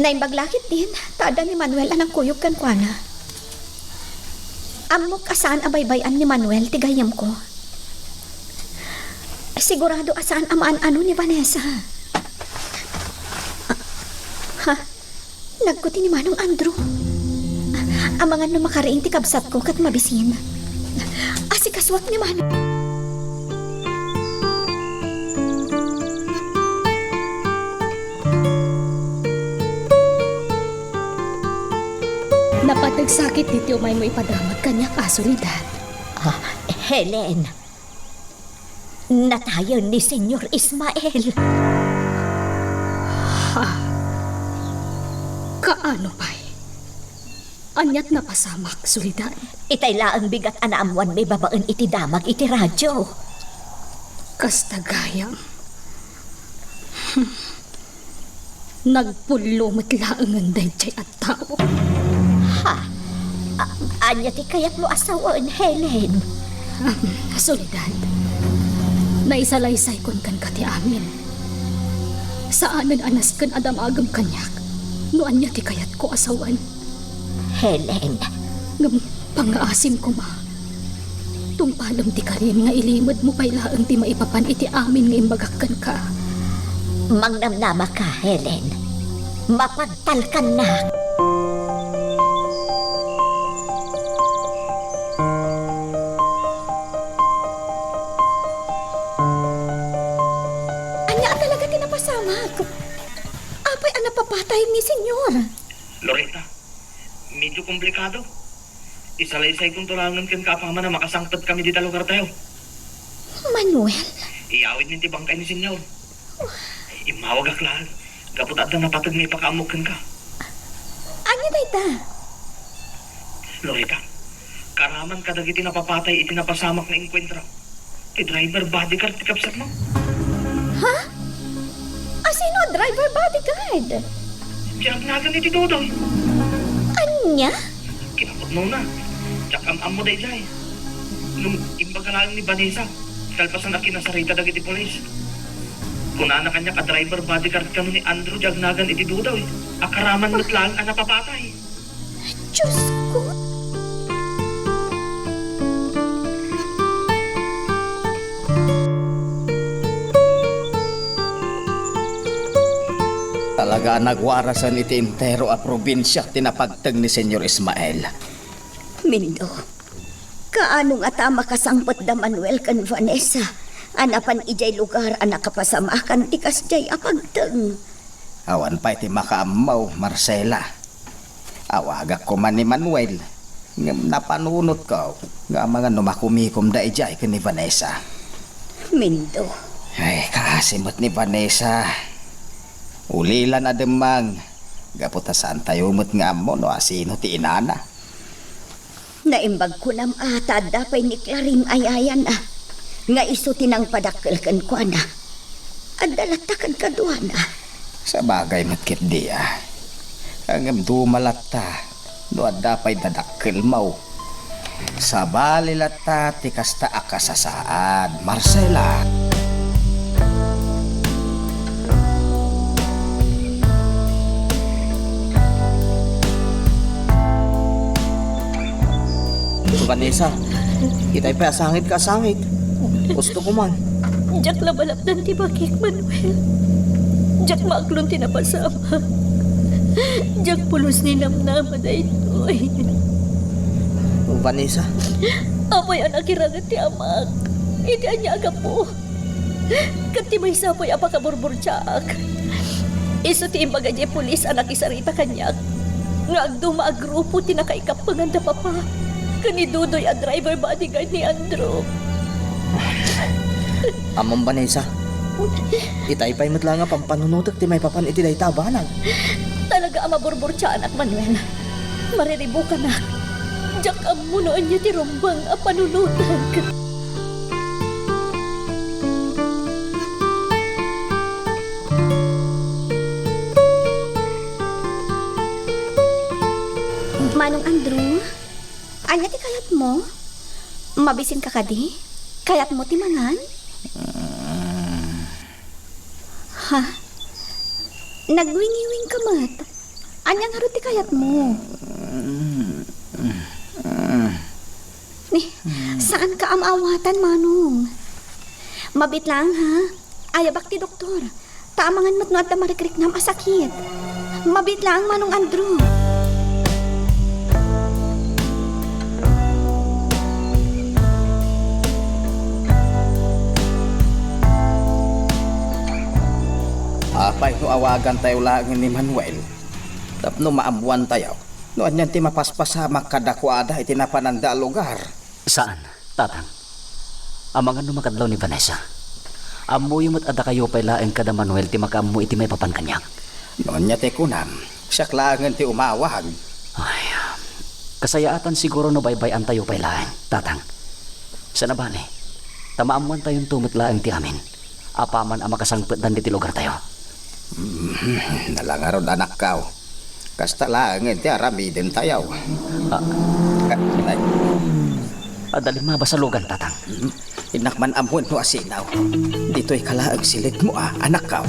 Naimbag la ketdin ta adda ni Manuel a nangkuyog kenkuana. Ammok a saan a baybay-an ni Manuel ti gayyemko. Sigurado a saan a maan-ano ni Vanessa. Ha? Nagkuti ni Manong Andrew. Amangan no makariing ti kabsatko ket mabisin. Asikasuak ni Manong. Napateg sakit ditoy umaymo ipadamag kaniak, a Soledad. Ah, Helen, natayen ni Señor Ismael. Ha? Kaano pay? Ania ti napasamak, Soledad? Itay laeng bigat a naammoanmi babaen iti damag iti radio. Kasta gayam. Nagpullo met laengen daydiay a tao. Ha? A-, ania ti kayatmo a sawen, Helen? Um, Soledad, naisalaysayko kenka ti amin. Saanen a nasken a damagem kaniak no ania ti kayatko a sawen. Helen. Ngem pangngaasim koma. Tungpalem ti karim nga ilimedmo pay laeng ti maipapan iti amin nga imbagak kenka. Mangnamnamaka, Helen. Mapagtalkannak. Ania a talaga ti napasamak? Apay a napapatay ni Señor? Loretta, medyo komplikado. Isalaysaykonto laengen kenka apaman a makasangpetkami dita lugartayo. Manuel? Iyawidnen ti bangkay ni Señor. Immawagak laeng, gapu ta adda napateg nga ipakaammok kenka. Ania dayta? Loretta, kaaraman kadagiti napapatay iti napasamak nga enkuentro. Ti driver bodyguard ti kabsatmo. Ha? Asino a driver bodyguard? Diak nagan iti Dodoy. Ania? Kinapudnona. Diak am-ammo daydiay. Ngem imbaga laeng ni Vanessa, kalpasan a kinasarita dagiti pulis. Kunana kaniak a driver bodyguard kano ni Andrew ti agnagan iti Dodoy. A kaaraman met laeng a napapatay. Diosko! Talaga a nagwarasen iti entero a probinsia ti napagteng ni Señor Ismael. Mindo, kaano ngata a makasangpet da Manuel ken Vanessa a napan idiay lugar a nakapasamakan ti kasdiay a pagteng? Awan pay ti makaammo, Marcela. Awagak koma ni Manuel, ngem napanunotko nga amangan no makumikomda idiay ken ni Vanessa. Mindo. Ay, kaasi met ni Vanessa. Ulilan a demmang, gapu ta saantayo met nga ammo no asino ti inana. Naimbag kunam a ta adda pay ni Clarin a yayana, nga isu ti nangpadakkel kenkuana. Adda latta kadkaduana. Sabagay met ketdi a. Ngem duma latta no adda pay dadakkelmo. Sabali latta ti kasta a kasasaad, Marcela. Vanessa, itay pay a sangit ka a sangit. Gusto ko man. Diak labalabdan ti bakik, Manuel. Diak maaklon ti napasamak. Diak pulos ni namnama daytoy. Vanessa. Apay a nakirangit ti amak iti ania a gapu? Ket ti maysa pay a pakaburburtiaak, isu ti imbaga diay pulis a nakisarita kaniak nga agduma a grupo ti nakaikappengan da Papa ken ni Dodoy a driver bodyguard ni Andrew. Ammom, Vanessa, itay pay met la nga pampanunotek ti maipapan iti dayta a banag. Talaga a maburburtiaanak, Manuel. Mariribukanak. Diak ammo no ania ti rumbeng a panunotek. Manong Andrew, ania ti kayatmo? Mabisinka kadi? Kayatmo ti mangan? Ha? Nagwingiwingka met. Ania ngarud ti kayatmo? Ni, saanka a maawatan, Manong. Mabiit laeng, ha? Ayabak ti doktor. Ta amangan met no adda marikriknam a sakit. Mabiit laeng, Manong Andrew. Apay no awagantayo laeng ni Manuel tapno maammoantayo no anian ti mapaspasamak kadakuada iti napananda a lugar? Saan, Tatang. Amangan no makadlaw ni Vanessa. Ammoyo met a dakayo pay laeng kada Manuel ti makaammo iti maipapan kaniak. No ania ti kunam, siak laengen ti umawag. Ay, kasayaatan siguro no baybay-antayo pay laeng, Tatang. Sana bale, ta maammoantayonto met laeng ti amin. Apaman a makasangpetdan ditoy lugartayo. Mm, nala ngarud, anakko. Kasta laengen ti aramidentayo. Ah. Ay. Adda limmabas a lugan, Tatang. Mm, innak man ammoen no asino. Ditoyka laeng silitmo, a, anakko.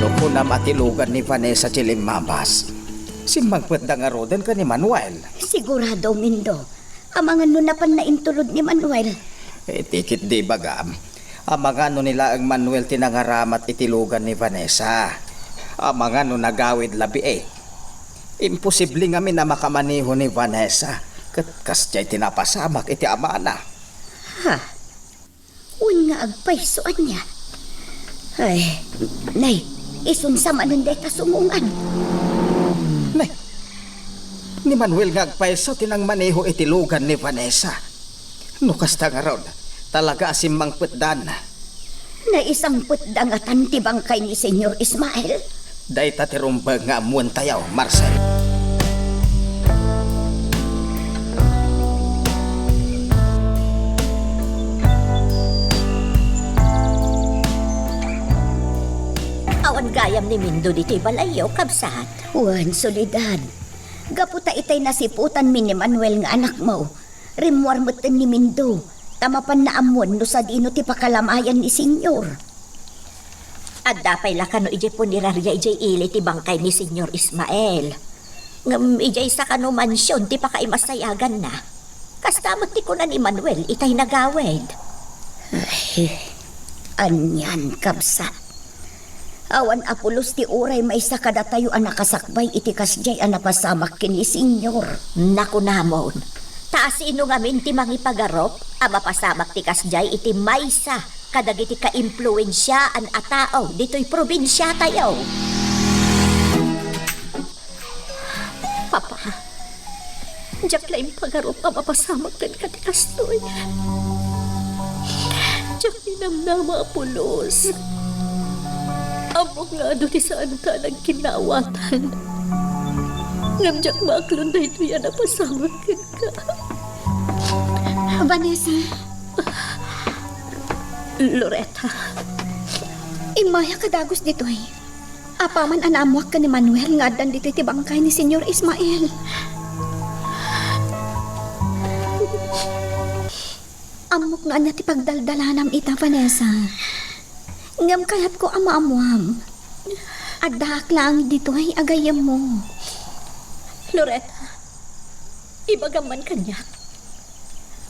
No kunam a ti lugan ni Vanessa ti limmabas, simmangpetda ngaruden ken ni Manuel. Sigurado, Mindo. Amangan no napanna intulod ni Manuel. Iti ketdi ibagam, amangan no ni laeng Manuel ti nangaramat iti lugan ni Vanessa. Amangan no nagawid la biit. Imposible ngamin a makamaneho ni Vanessa ket kasdiay ti napasamak iti amana. Ha? Wen nga agpayso ania? Ay, nay, isunsa manen dayta sumungan. Nay, ni Manuel nga agpayso ti nangmaneho iti lugan ni Vanessa. No kasta ngarud, talaga a simmangpetdan. Naisangpetda ngatan ti bangkay ni Señor Ismael? Dayta ti rumbeng nga ammoentayo, Marcel. Awan gayam ni Mindo ditoy balayyo, kabsat. Wen, Soledad. Gapu ta itay nasiputanmi ni Manuel nga anakmo, rimmuar metten ni Mindo, ta mapan naammoen no sadino ti pakalamayan ni Señor. Adda pay la kano idiay puneraria idiay ili ti bangkay ni Señor Ismael. Ngem idiay sakano mansion ti pakaimasayaganna. Kasta met ti kuna ni Manuel itay nagawid. Ay, anian, kabsat. Awan a pulos ti uray maysa kadatayo a nakasakbay iti kasdiay a napasamak ken ni Señor. Nakunamon, ta asino ngamin ti mangipagarup a mapasamak ti kasdiay iti maysa kadagiti kaimpluensiaan a tao ditoy probinsiatayo? Papa, diak la impagarup a mapasamak kenka ti kastoy. Diak ninamnama a pulos. Ammok nga adu ti saanka a nagkinnaawatan. Ngem diak maaklon daytoy a napasamak kenka. Vanessa. Loretta. Immayak a dagus ditoy. Apaman a naammoak ken ni Manuel nga addan ditoy ti bangkay ni Señor Ismael. Ammok no ania ti pagdaldalanam ita, Vanessa. Ngem kayatko a maammoam. Addaak laeng ditoy a gayyemmo. Loretta, ibagam man kaniak.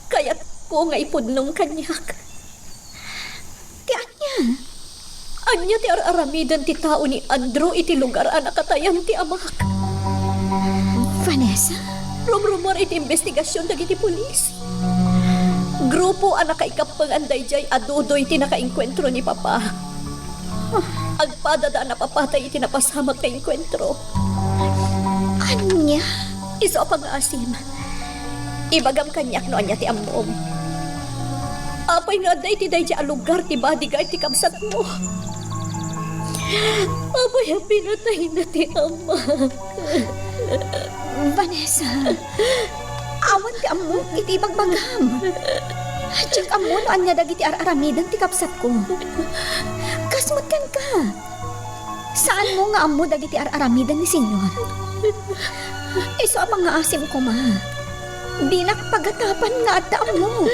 Kayatko nga ipudnong kaniak. Ti ania? Ania ti ar-aramiden ti tao ni Andrew iti lugar a nakatayan ti amak? Vanessa? Rumrumuar iti imbestigasion dagiti pulis. Grupo a nakaikappengan daydiay a dudoy ti nakaenkuentro ni Papa. Agpadada a napapatay iti napasamak nga enkuentro. Ania? Isu a pangngaasim, ibagam kaniak no ania ti ammom. Apay nga adda iti daydiay a lugar ti bodyguard ti kabsatmo? Apay a pinatayna ti amak? Vanessa, awan ti ammok iti ibagbagam. Diak ammo no ania dagiti ar-aramiden ti kabsatko. Kas met kenka. Saanmo nga ammo dagiti ar-aramiden ni Señor. Isu a pangngaasim koma. Dinak pagatapan nga adda ammo.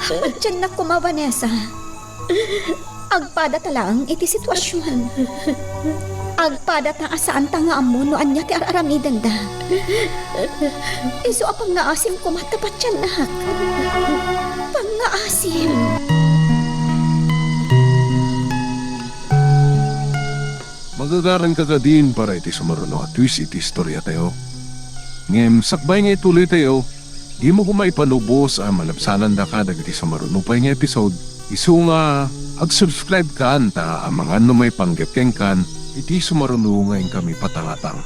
Patiennak koma, Vanessa. Agpadata laeng iti situasion. Agpadata a saanta nga ammo no ania ti ar-aramidenda. Isu a pangngaasim koma ta patiennak. Pangngaasim. Magagaranka kadin para iti sumaruno a twist iti istoriatayo. Ngem sakbay nga ituloytayo, dimo koma ipanubos a malabsanandaka dagiti sumaruno pay nga episode, isu nga ag-subscribe kan ta amangan no maipanggep kenkan iti sumaruno nga inkami patangatang.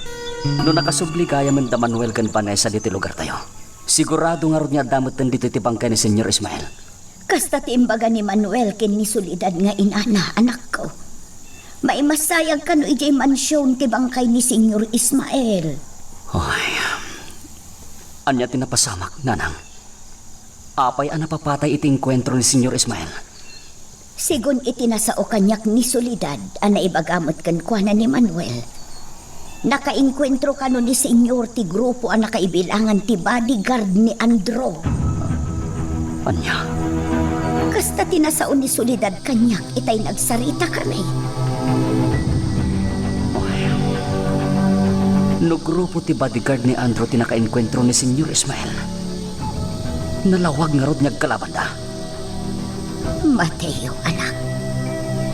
No nakasubli gayamen da Manuel ken Vanessa ditoy lugartayo, sigurado ngarud nga adda metten ditoy ti bangkay ni Señor Ismael. Kasta ti imbaga ni Manuel ken ni Soledad nga inana, anakko. Maimassayag kano idiay mansion ti bangkay ni Señor Ismael. Ay, ania ti napasamak, nanang? Apay a napapatay iti engkuentro ni Señor Ismael? Sigun iti nasao kaniak ni Soledad a naibaga met kenkuana ni Manuel, nakaengkuentro kano ni Señor ti grupo a nakaibilangan ti bodyguard ni Andrew. Ania? Kasta ti nasao ni Soledad kaniak itay nagsaritakami. No grupo ti bodyguard ni Andrew ti nakaengkuentro ni Señor Ismael, nalawag ngarud nga agkalabanda. Mateo, anak.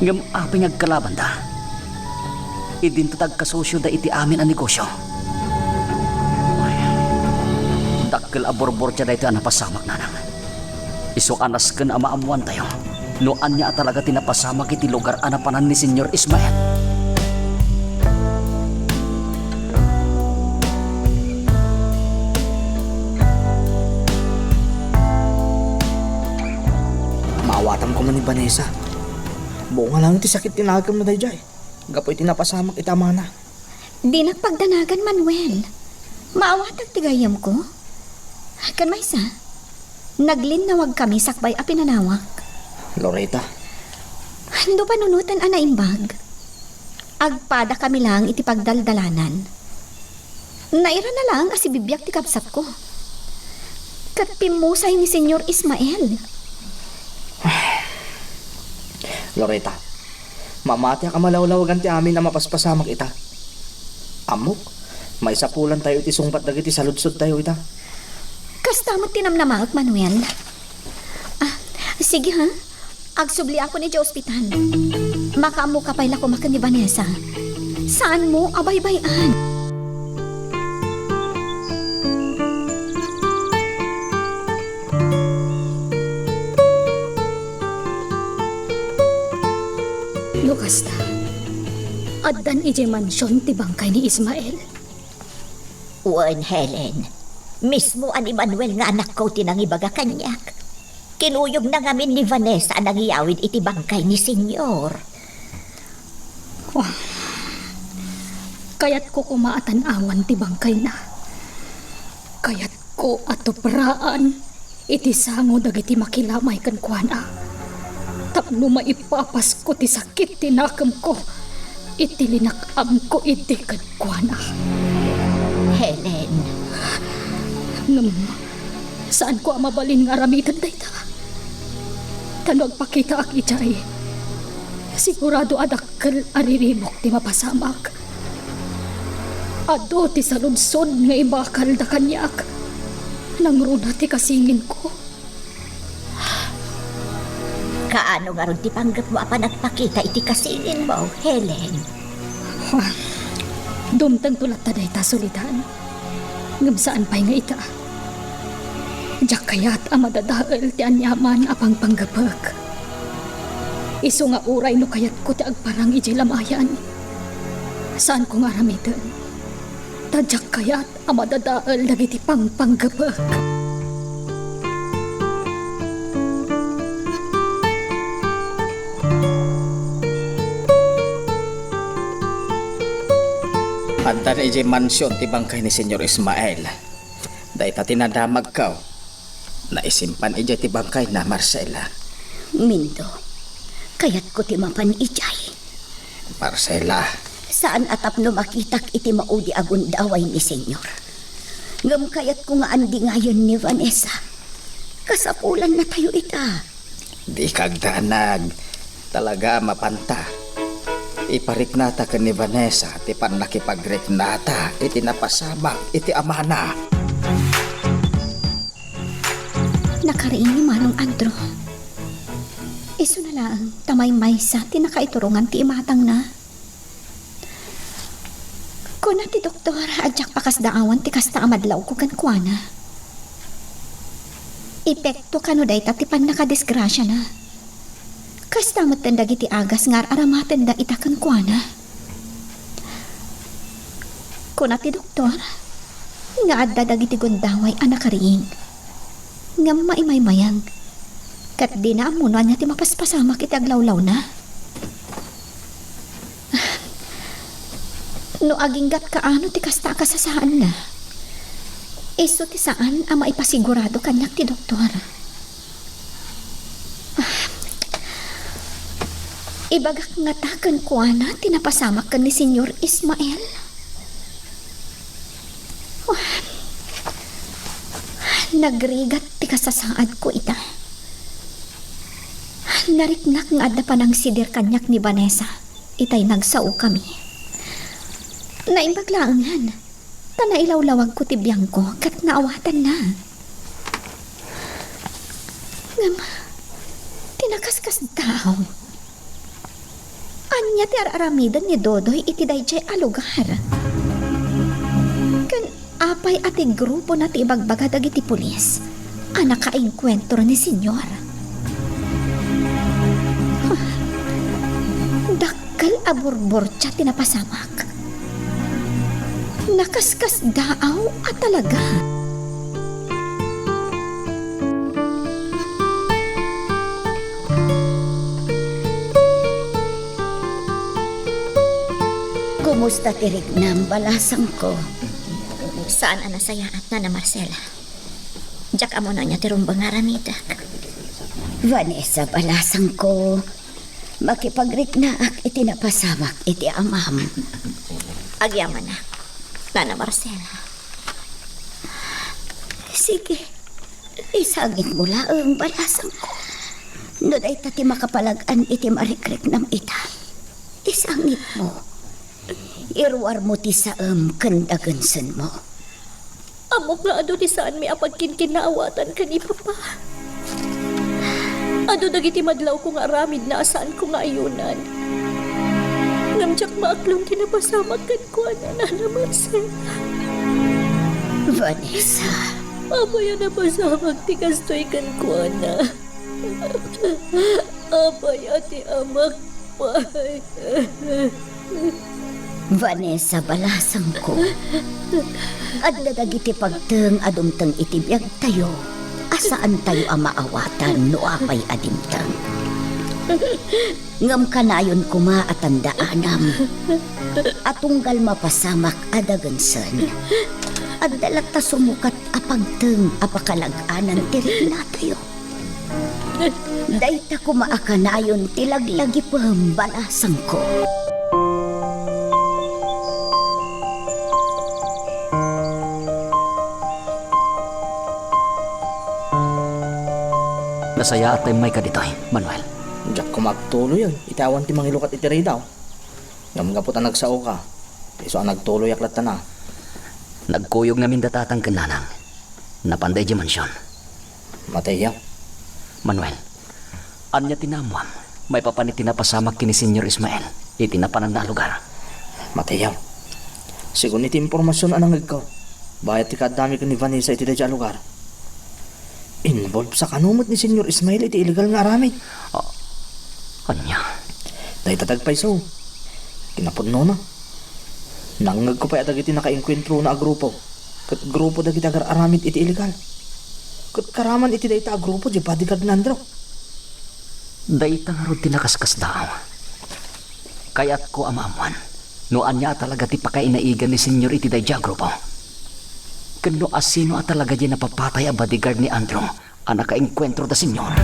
Ngem apay nga agkalabanda? Idinto ta agkasosioda iti amin a negosio. Dakkel a burburtia daytoy a napasamak, nanang. Isu a nasken a maammoantayo no ania a talaga ti napasamak iti lugar a napanan ni Señor Ismael. Maawatam koma ni Vanessa. Bunga laeng ti sakit ti nakemna daydiay gapu iti napasamak iti amana. Dinak pagdanagan, Manuel. Maawatak ti gayyemko. Ken maysa, naglinnawagkami sakbay a pinanawak. Loretta. Adu panunoten a naimbag. Agpadakami laeng iti pagdaldalanan. Nairana laeng a sibibiag ti kabsatko. Ket pimmusay ni Señor Ismael. Loretta, mamatiak a malawlawagan ti amin a mapaspasamak ita. Ammok, maisapulantayo iti sungbat dagiti saludsodtayo ita. Kasta met ti namnamaek, Manuel. Ah, sige ha. Agsubliakon idiay ospital. Makaammoka pay la koma ken ni Vanessa. Saanmo a baybay-an. No kasta, addan idiay mansion ti bangkay ni Ismael? Wen, Helen. Mismo a ni Manuel nga anakko ti nangibaga kaniak. Kinuyogna ngamin ni Vanessa a nangiyawid iti bangkay ni Señor. Oh. Kayatko koma a tan-awan ti bangkayna. Kayatko a tupraan iti sango dagiti makilamay kenkuana, tapno maipapasko ti sakit ti nakemko iti linak-amko idi kenkuana. Helen. Ngem saanko a mabalin nga aramiden dayta. Ta no agpakitaak idiay, sigurado a dakkel a riribuk ti mapasamak. Adu ti saludsod nga ibakalda kaniak. Nangruna ti kasinginko. Kaano ngarud ti panggepmo a panagpakita iti kasinginmo, Helen? Ah, dumtengto latta dayta, Soledad. Ngem saan pay nga ita. Diak kayat a madadael ti aniaman a pangpanggepek. Isu nga uray no kayatko ti agparang idiay lamayan, saanko nga aramiden. Ta diak kayat a madadael dagiti pangpanggepek. Adda idiay mansion ti bangkay ni Señor Ismael. Dayta ti nadamagko. Naisimpan idiay ti bangkayna, Marcela. Mindo, kayatko ti mapan idiay. Marcela. Saan a tapno makitak iti maudi a gundaway ni Señor. Ngem kayatko nga andingayen ni Vanessa. Kasapulannatayo ita. Dika agdanag. Talaga a mapanta. Ipariknata ken ni Vanessa ti pannakipagriknata iti napasamak iti amana. Nakariing ni Manong Andrew. Isuna laeng ta maymaysa ti nakaiturongan ti imatangna. Kuna ti doktor a diak pakasdaawan ti kasta a madlawko kenkuana. Epekto kano dayta ti pannakadisgrasiana. Kasta metten dagiti agas nga ar-aramatenda ita kenkuana. Kuna ti doktor nga adda dagiti gundaway a nakariing ngem maimaymayeng, ket dina ammo no ania ti mapaspasamak iti aglawlawna. No aginggat kaano ti kasta a kasasaanna, isu ti saan a maipasigurado kaniak ti doktor. Ibagak ngata kenkuana ti napasamak ken ni Señor Ismael? Nagrigat ti kasasaadko ita. Nariknak nga adda panangsidir kaniak ni Vanessa itay nagsaokami. Naimbag laengen ta nailawlawagko ti biangko ket naawatanna. Ngem, ti nakaskasdaaw, ania ti ar-aramiden ni Dodoy iti daydiay a lugar? Ken apay a ti grupona ti ibagbaga dagiti pulis a nakaengkuentro ni Señor? Dakkel a burburtia ti napasamak. Nakaskasdaaw a talaga. Kumusta ti riknam, balasangko? Saan a nasayaat, Nana Marcela. Diak ammo no ania ti rumbeng nga aramidek. Vanessa, balasangko, makipagriknaak iti napasamak iti amam. Agyamanak, Nana Marcela. Sige, isangitmo laeng, balasangko. No dayta ti makapalag-an iti marikriknam ita, isangitmo. Iruarmo ti saem ken dagensenmo. Ammok nga adu ti saanmi a pagkinkinnaawatan ken ni Papa. Adu dagiti madlawko nga aramidna a saanko nga ayunan. Ngem diak maaklon ti napasamak kenkuana, Nana Marcela. Vanessa. Apay a napasamak ti kastoy kenkuana? Apay a ti amak pay? Vanessa, balasangko, adda dagiti pagteng a dumteng iti biagtayo a saantayo a maawatan no apay a dimteng. Ngem kanayon koma a tandaanam a tunggal mapasamak a dagensen, adda latta sumukat a pagteng a pakalag-anan ti riknatayo. Dayta koma a kanayon ti laglagipem, balasangko. Nasayaat ta immayka ditoy, Manuel. Diak koma agtuloyen iti awan ti mangilukat iti ridaw. Ngem gapu ta nagsaoka, isu a nagtuloyak latta na. Nagkuyog ngamin da tatang ken nanang. Napanda idiay mansion. Mateo. Manuel, ania ti naammuam maipapan iti napasamak ken ni Señor Ismael iti napananna a lugar? Mateo, segun iti impormasion a nangngegko, bayat ti kaaddami ken ni Vanessa iti daydiay a lugar. Involve sa kano met ni Señor Ismael iti illegal nga aramid? Ah, ania? Dayta ti agpayso. Kinapudnona, nangngegko pay a dagiti nakaengkuentrona a grupo ket grupo dagiti agar-aramid iti illegal. Ket karaman iti dayta a grupo diay bodyguard ni Andrew. Dayta ngarud ti nakaskasdaaw. Kayatko a maammoan no ania a talaga ti pakainaigan ni Señor iti daydiay a grupo. Ken no asino a talaga diay napapatay a bodyguard ni Andrew a nakaengkuentro da Señor.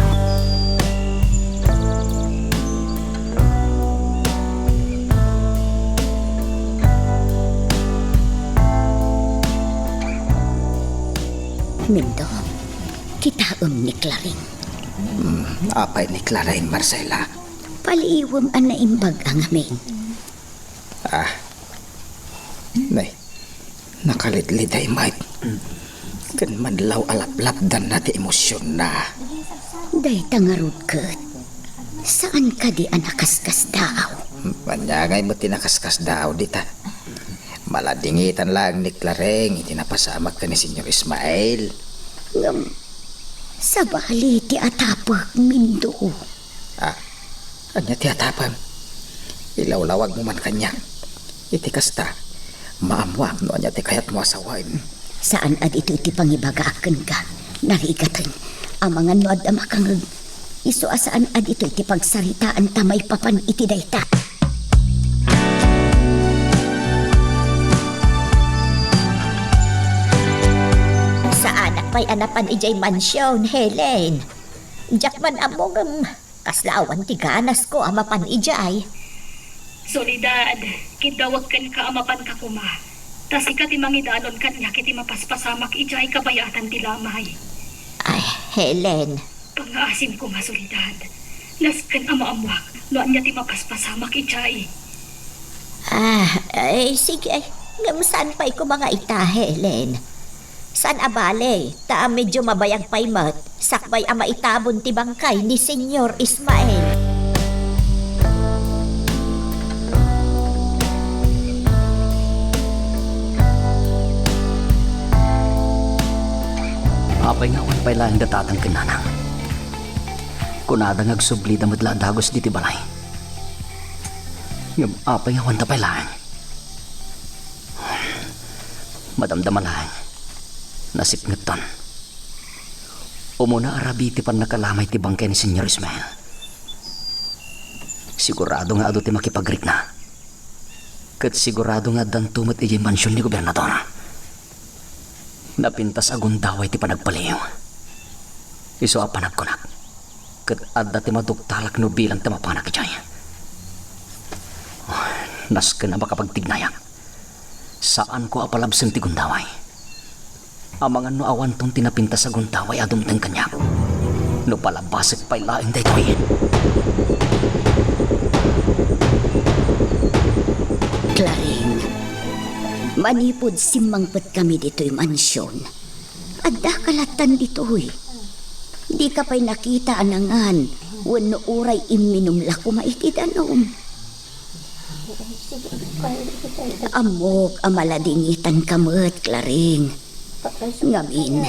Mindong, kitaem ni Claring. Hmm, apay ni Claring, Marcela? Paliiwem a naimbag a ngamin. Ah. Nay, nakalitlid met. Ken madlaw a laplapdanna ti emosionna. Dayta ngarud ket, saan kadi a nakaskasdaaw? Ania ngay met ti nakaskasdaaw dita? Maladingitan laeng ni Clareng iti napasamak ken ni Señor Ismael. Ngem, sabali ti atapek, Mindo. Ah, ania ti atapem? Ilawlawagmo man kaniak. Iti kasta, maammoak no ania ti kayatmo a sawen. Saan a ditoy ti pangibagaak kenka. Narigaten, amangan no adda makangeg. Isu a saan a ditoy ti pagsaritaanta maipapan iti dayta. Saanak pay a napan idiay mansion, Helen. Diak man ammo ngem kasla awan ti ganasko a mapan idiay. Soledad, kiddawek kenka a mapanka koma. Ta sika ti mangidanon kaniak iti mapaspasamak idiay kabayatan ti lamay. Ay, Helen. Pangngaasim koma, Soledad. Nasken a maammoak no ania ti mapaspasamak idiay. Ah, ay, sige. Ngem saan pay koma nga ita, Helen? Saan a bale, ta medyo mabayag pay met, sakbay a maitabon ti bangkay ni Señor Ismael. Apay nga awan pay laeng da tatang ken nanang? Kunada nga agsublida met la a dagus ditoy balay. Ngem apay nga awanda pay laeng? Madamdama laeng. Nasipngetton. Umuna a rabii ti pannakalamay ti bangkay ni Señor Ismael. Sigurado nga adu ti makipagrikna. Ket sigurado nga addanto met idiay mansion ni gobernador. Napintas a gundaway ti panagpaliiw. Isu a panagkunak, ket adda ti maduktalak no bilang ti mapanak idiay. Nasken a makapagtignayak. Saanko a palabsen ti gundaway. Amangan no awanton ti napintas a gundaway a dumteng kaniak. No palabasek pay laeng daytoy. Claring, manipud simmangpetkami ditoy mansion, addaka lattan ditoy. Dika pay nakita a nangan wenno uray imminum la koma iti danum. Ammok a maladingitanka met, Claring. Ngamin,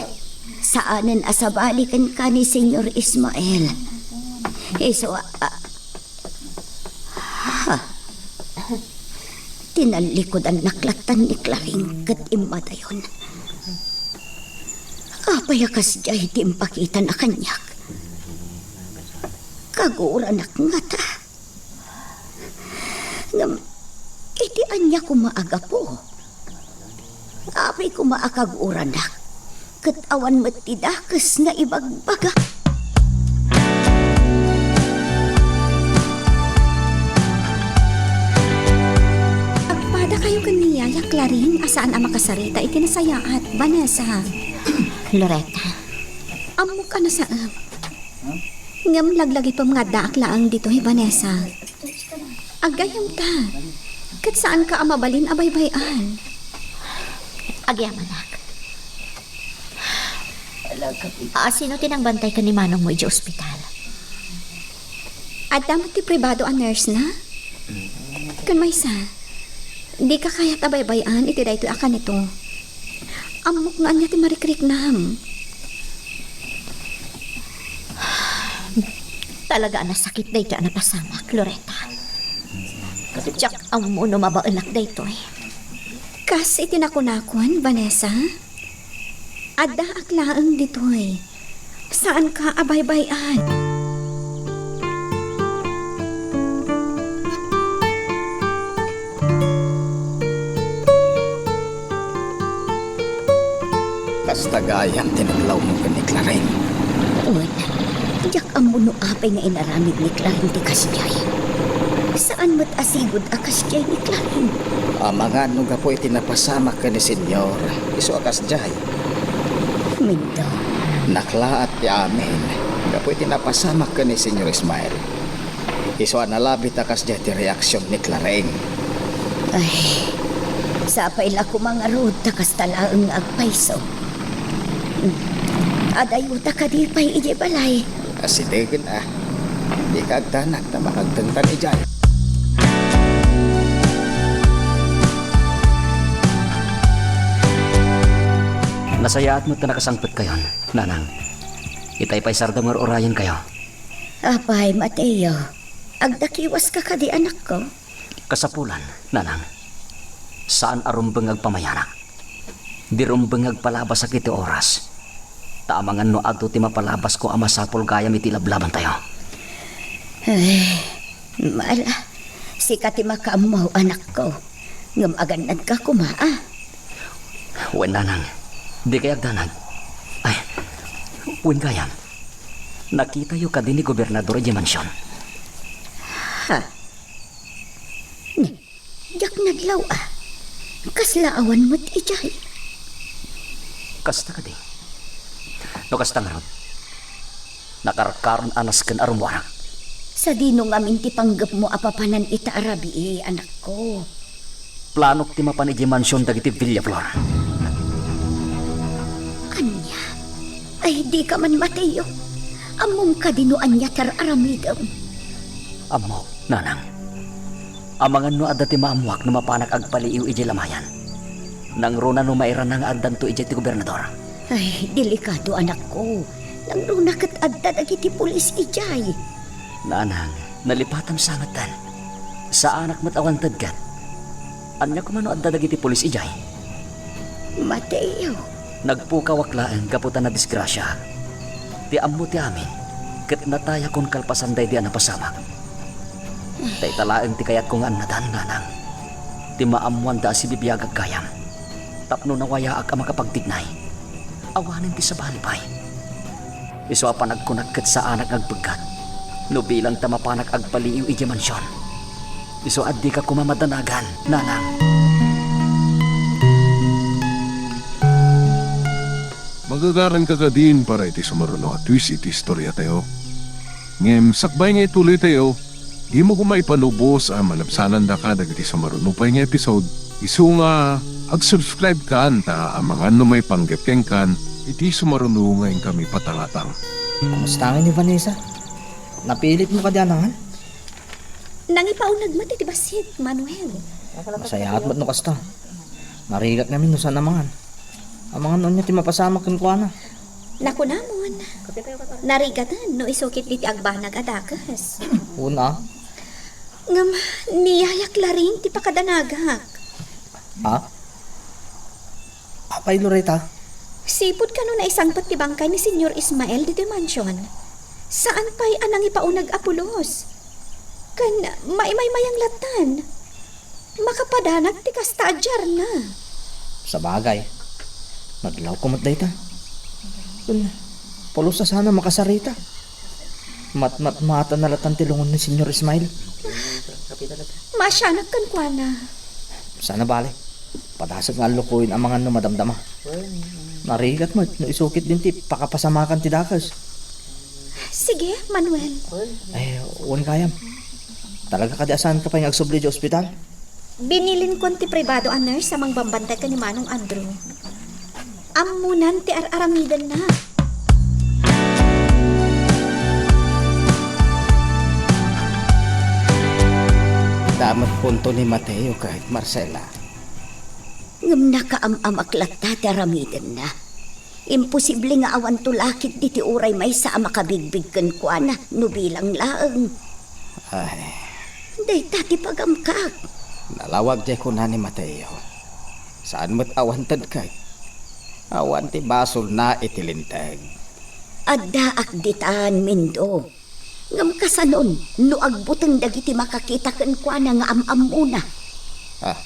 saanen a sabali kenka ni Señor Ismael. Isu a, a, ha. Tinallikudannak lattan ni Claring ket immadayon. Apay a kasdiay ti impakitana kaniak? Kaguuranak ngata. Ngem, iti ania koma a gapu? Apay koma a kaguuranak, ket awan met ti dakes nga ibagbaga. Agpadakayo ken ni Yaya Claring a saan a makasarita iti nasayaat, Vanessa. Loretta. Ammok a nasaem. Ngem laglagipem nga addaak laeng ditoy, Vanessa. Aggayemta, ket saanka a mabalin a baybay-an. Agyamanak. A, sino ti nangbantay ken ni manongmo idiay ospital? Adda met ti pribado a nurse na? Ken maysa, dika kayat a baybay-an iti daytoy a kanito. Ammok no ania ti marikriknam. Talaga a nasakit daytoy a napasamak, Loretta. Diak ammo no mabaelak daytoy. Kas iti nakunakon, Vanessa, addaak laeng ditoy. Saanka a baybay-an. Kasta gayam ti naglawmo ken ni Claring. Wen, diak ammo no apay nga inaramid ni Claring ti kasdiay. Saan met a sigud a kasdiay ni Claring. Amangan no gapu iti napasamak ken ni Señor, isu a kasdiay. Mindo. Naklaat ti amin gapu iti napasamak ken ni Señor Ismael. Isu a nalabit a kasdiay ti reaksion ni Claring. Ay, sapay la koma ngarud ta kasta laeng nga agpayso. Adayota kadi pay idiay balay? Asidegen a. Dika agdanag ta makagtengtan idiay. Nasayaat met ta nakasangpetkayon, Nanang. Itay pay sardam nga ur-urayenkayo. Apay, Mateo, agdakiwaska kadi, anakko? Kasapulan, Nanang. Saan a rumbeng nga agpamayanak. Di rumbeng nga agpalabasak iti oras. Ta amangan no adu ti mapalabasko a masapul gayam iti lablabantayo. Ay, mala, sika ti makaammo, anakko. Ngem agannadka koma, a? Wen, Nanang. Dikay agdanag. Ay, wen gayam. Nakitayo kadi ni Gobernador idiay mansion? Ha? Ni, diak nadlaw a. Kasla awan met idiay. Kasta kadi. No kasta ngarud, nakarkaron a nasken a rummuarak. Sadino ngamin ti panggepmo a papanan ita a rabii, anakko? Planok ti mapan idiay mansion dagiti Villaflor. Ania? Ay, dika man, Mateo. Ammom kadi no ania ti ar-aramidem? Ammok, Nanang. Amangan no adda ti maammoak no mapanak agpaliiw idiay lamayan. Nangruna no mairana nga addanto idiay ti gobernador. Ay, delikado, anakko. Nangruna ket adda dagiti pulis idiay. Nanang, nalipatam sa metten. Saanak met a wantedket. Ania koma no adda dagiti pulis idiay? Mateo. Nagpukawak laeng gapu ta nadisgrasiaak. Ti ammo ti amin, ket natayakon kalpasan daydi a napasamak. Dayta laeng ti kayatko nga annadan, Nanang. Ti maammoanda a sibibiagak gayam. Tapno nawayaak a makapagtignay. Awanen ti sabali pay. Isu a panagkunak ket saanak nga agpeggat. No bilang ta mapanak agpaliiw idiay mansion. Isu a dika koma madanagan, Nanang. Magagaranka kadin para iti sumaruno a twist iti istoriatayo. Ngem sakbay nga itulitayo, dimo koma ipalubos a malabsanandaka dagiti sumaruno pay nga episode. Isu nga ag-subscribe kan ta amangan no maipanggep kenkan iti sumaruno nga inkami patangatang. Kumusta ngay ni Vanessa? Napilitmo kadi a nangan? Nangipauneg met iti bassit, Manuel. Masayaat met no kasta. Narigat ngamin no saan a mangan. Amangan no ania ti mapasamak kenkuana. Nakunamon, narigaten no isu ketdi ti agbanag a dakes. Una. Ngem, ni Yaya Claring ti pakadanagak. Ha? Apay, Loretta? Sipud kano naisangpet ti bangkay ni Señor Ismael ditoy mansion, saan pay a nangipauneg a pulos. Ken maimaymayang lattan. Makapadanag ti kasta a diarna. Sabagay, nadlawko met dayta. Ken, pulos a saan a makasarita. Matmatmaatna lattan ti lungon ni Señor Ismael. Maasianak kenkuana. Saan a bale. Padasek nga allukoyen amangan no madamdama. Narigat met no isu ketdin ti pakapasamakan ti dakes. Sige, Manuel. Eh, wen gayam. Talaga kadi a saanka pay nga agsubli idiay ospital? Binilinkon ti pribado a nurse a mangbambantay ken ni Manong Andrew. Ammonan ti ar-aramidenna. Adda met punto ni Mateo ken Marcela. Ngem nakaam-amak latta ti aramidenna. Imposible nga awanto la ketdi ti uray maysa a makabigbig kenkuana no bilang laeng. Ay. Dayta ti pagamkak. Nalawag diay kuna ni Mateo. Saan met a wantedka. Awan ti basolna iti linteg. Addaak ditan, Mindo. Ngem kasanon no agbuteng dagiti makakita kenkuana nga am-ammona? Ah,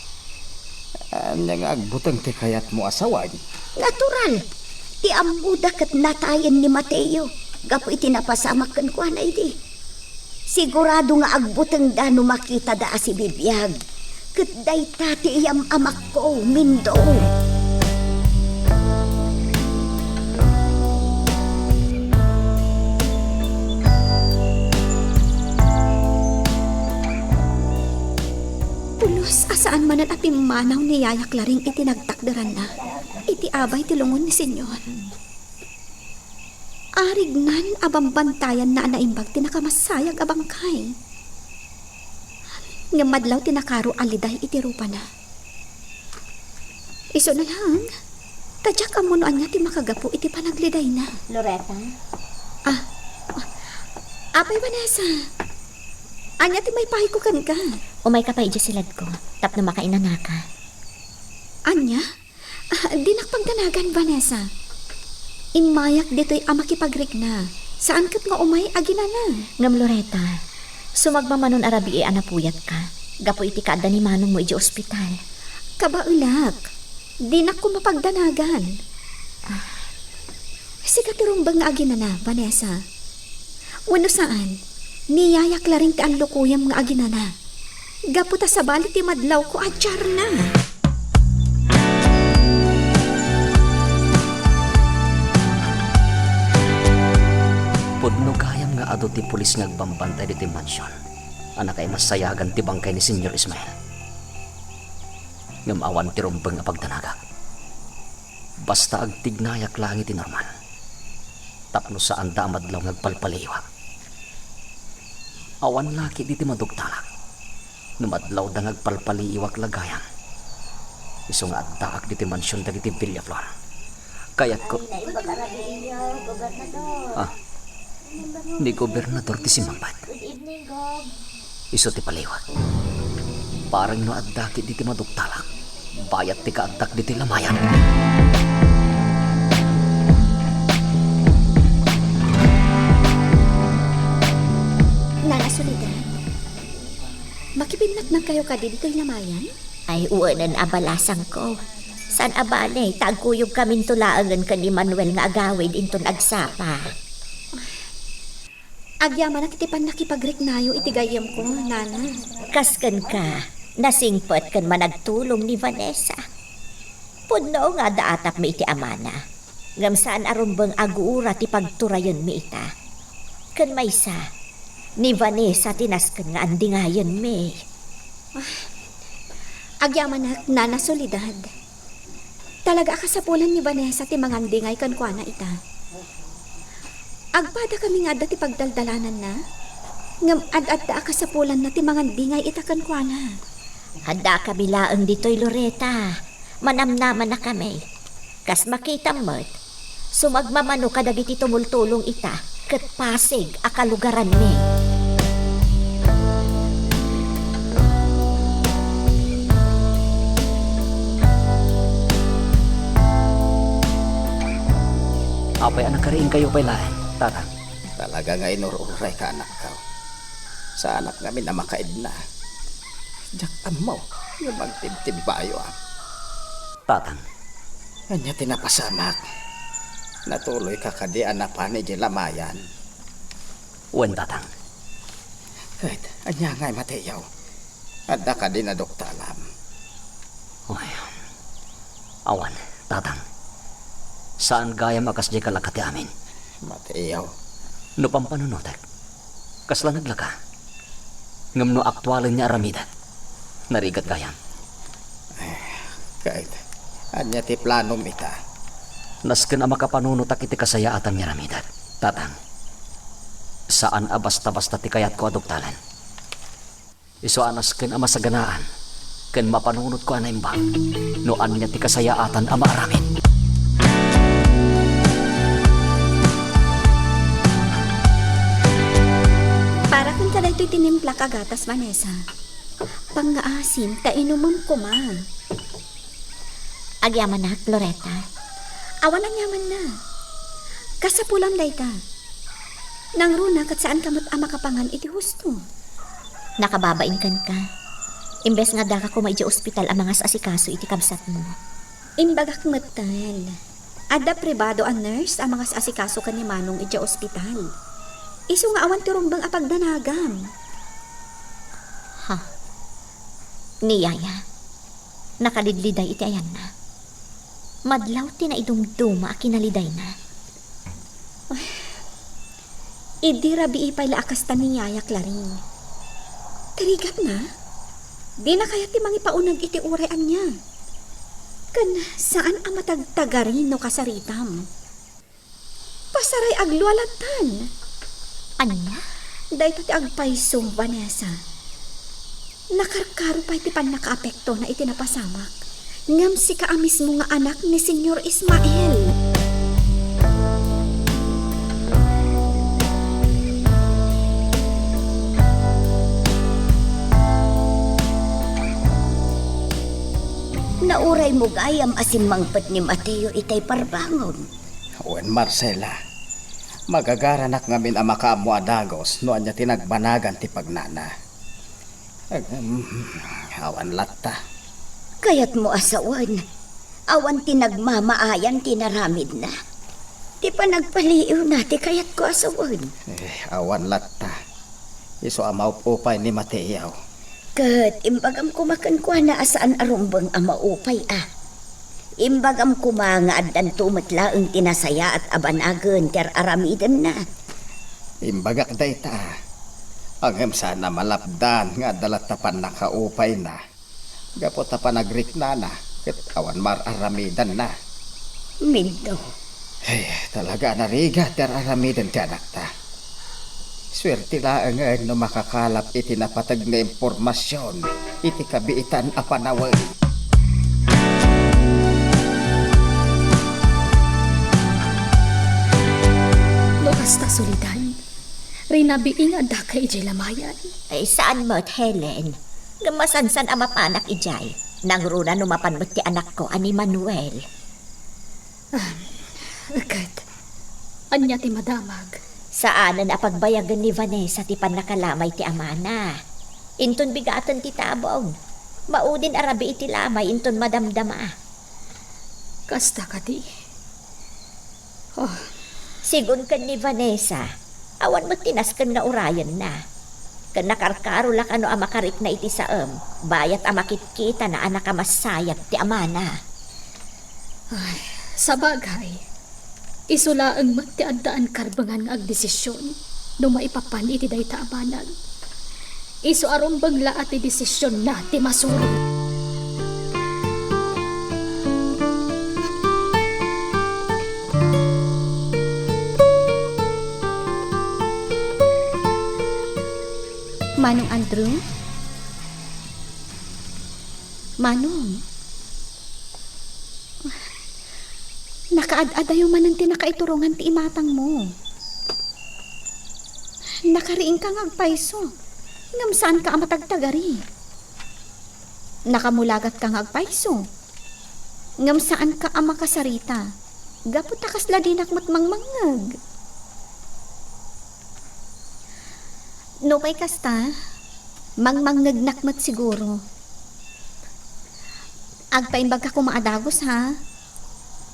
ania nga agbuteng ti kayatmo a sawen? Natural! Ti ammoda ket natayen ni Mateo gapu iti napasamak kenkuana idi. Sigurado nga agbutengda no makitada a sibibiag. Ket dayta ti iyam-amakko, Mindo. Saan manen a pimmanaw ni Yaya Claring iti nagtakderanna iti abay ti lungon ni Señor. Arignan a bambantayanna a naimbag ti nakamasayag a bangkay. Ngem madlaw ti nakaro a liday iti rupana. Isuna laeng, ta diak ammo no ania ti makagapu iti panaglidayna. Loretta? Ah, ah, apay, Vanessa? Ania ti maipahiko kenka? Umayka pay idiay siledko, tapno makainanaka. Ania? Ah, dinak pagdanagan, Vanessa. Immayak ditoy a makipagrikna. Saan ket nga umay aginana. Ngem Loretta, sumagmamanon a rabii a napuyatka gapu iti kaadda ni manongmo idiay ospital. Kabaelak, dinak koma pagdanagan. Ah, sika ti rumbeng nga aginana, Vanessa. Wenno saan, ni Yaya Claring ti allukuyem nga aginana. Gapu ta sabali ti madlawko a diarna. Pudno gayam nga adu ti pulis nga agbambantay ditoy mansion a nakaimasayagan ti bangkay ni Señor Ismael. Ngem awan ti rumbeng a pagdanagak. Basta agtignayak laeng iti normal. Tapno saanda a madlaw nga agpalpaliiwak. Awan laki diti madugtalak. No madlawda nga agpalpaliiwak la gayam, isu nga addaak diti mansion dagiti Villaflor. Kayatko. Ay, naimbag a rabii, gobernador. Ah, ni gobernador ti simmangpet. Good evening, Gob. Isu ti paliiwak. Bareng no adda ketdi ti madugtalak, bayat ti kaaddak ditoy lamayan. Nana Soledad, makipinnatnangkayo kadi ditoy lamayan? Ay, wen a balasangko. Saan a bale, ta agkuyogkaminto laengen ken ni Manuel nga agawid inton agsapa. Agyamanak iti pannakipagriknayo iti gayyemko, Nana. Kas kenka, nasingpet ken managtulong ni Vanessa. Pudno nga adda atapmi iti amana, ngem saan a rumbeng a gura ti pagturayenmi ita. Ken maysa, ni Vanessa ti nasken nga andingayenmi. Ah, agyamanak, Nana Soledad. Talaga a kasapulan ni Vanessa ti mangandingay kenkuana ita. Agpadakami nga adda ti pagdaldalananna, ngem ad-adda a kasapulanna ti mangandingay ita kenkuana. Addakami laeng ditoy, Loretta. Manamnamannakami. Kas makitam met, sumagmamano kadagiti tumultulong ita ket Pasig a kalugaranmi. Apay a nakariingkayo pay laeng, Tatang? Talaga nga inur-urayka, anakko. Saanak ngamin a makaidna. Diak ammo no mangtibtibbayo, a. Tatang. Ania ti napasamak? Natuloyka kadi a napan idiay lamayan? Wen, Tatang. Ket ania ngay, Mateo? Adda kadi naduktalam? Oy, awan, Tatang. Saan gayam a kasdiay kalaka ti amin. Mateo. No pampanunotek, kasla naglaka. Ngem no aktualen nga aramidek, narigat gayam. Eh, ket ania ti planom ita? Nasken a makapanunotak iti kasayaatan nga aramidek, Tatang. Saan a basta-basta ti kayatko a duktalen. Isu a nasken a masaganaan ken mapanunotko a naimbag no ania ti kasayaatan a maaramid. Para kenka daytoy tinimplak a gatas, Vanessa. Pangngaasim ta inumem koma. Agyamanak, Loretta. Awan aniamanna. Kasapulam dayta. Nangruna ket saanka met a makapangan iti husto. Nakababain kenka. Imbes nga addaka koma idiay ospital a mangas-asikaso iti kabsatmo. Imbagak metten, adda pribado a nurse a mangas-asikaso ken ni Manong idiay ospital. Isu nga awan ti rumbeng a pagdanagam. Ha? Ni Yaya, nakalidliday iti ayanna. Madlaw ti naidumduma a kinalidayna. Idi rabii pay la a kasta ni Yaya Claring. Tirigatna? Dina kayat ti mangipauneg iti uray ania. Ken saan a matagtagari no kasaritam. Pasaray aglualattan. Ania? Dayta ti agpayso, Vanessa. Nakarkaro pay ti pannakaapekto na iti napasamak. Ngem sika a mismo nga anak ni Señor Ismael. Nauraymo gayam a simmangpet ni Mateo itay parbangon. Wen, Marcela, magagaranak ngamin a makaammo a dagus no ania ti nagbanagan ti pagnana. Agam, awan latta. Kayatmo a sawen, awan ti nagmamaayan ti naramidna. Ti panagpaliiwna ti kayatko a sawen. Eh, awan latta. Isu a maup-upay ni Mateo. Ket imbagam koma kenkuana a saan a rumbeng a maupay a. Imbagam koma nga addanto met laeng ti nasayaat a banagen ti ar-aramidenna. Imbagak dayta, ngem saan a malapdan nga adda latta pannakaupayna. Gapu ta panagriknana ket awan mar-aramidanna. Minto. Ay, talaga a narigat ti ar-aramiden ti anakta. Suerte laengen no makakalap iti napateg nga impormasion iti kabiitan a panawen. No kasta, Soledad, rinabii nga addaka idiay lamayan. Ay, saan met, Helen. Ngem masansan a mapanak idiay. Nangruna no mapan met ti anakko a ni Manuel. Ah, ket, ania ti madamag? Saanen a pagbayagen ni Vanessa ti pannakalamay ti amana. Inton bigaten ti tabong. Maudin a rabii ti lamay inton madamdama. Kasta kadi? Oh. Sigun ken ni Vanessa, awan met ti nasken nga urayenna. Ken nakarkaro la kano a makarikna iti saem, bayat a makitkitana a nakamassayab ti amana. Ay, sabagay, isu laeng met ti addaan karbengan nga agdesision no maipapan iti dayta a banag. Isu a rumbeng la a ti desisionna ti masurot. Manong Andrew? Manong? Nakaad-adayo manen ti nakaiturongan ti imatangmo. Nakariingka nga agpayso, ngem saanka a matagtagari. Nakamulagatka nga agpayso, ngem saanka a makasarita, gapu ta kasla dinak met mangmangngeg. Nupay kasta, mangmangngegnak met siguro. Agpaimbagka koma a dagus, ha?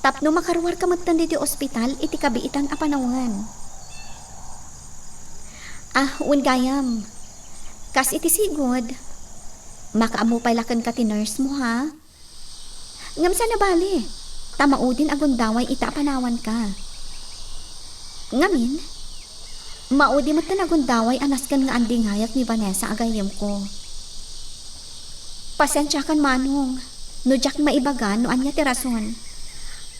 Tapno makaruarka metten ditoy ospital iti kabiitan a panawen. Ah, wen gayam, kas iti sigud, makaammo pay la kenka ti nurse mo, ha? Ngem saan a bale, ta maudin a gundaway ita a panawanka. Ngamin, maudi metten a gundaway a nasken nga andingayek ni Vanessa a gayyemko. Pasensiakan, Manong, no diak maibaga no ania ti rason.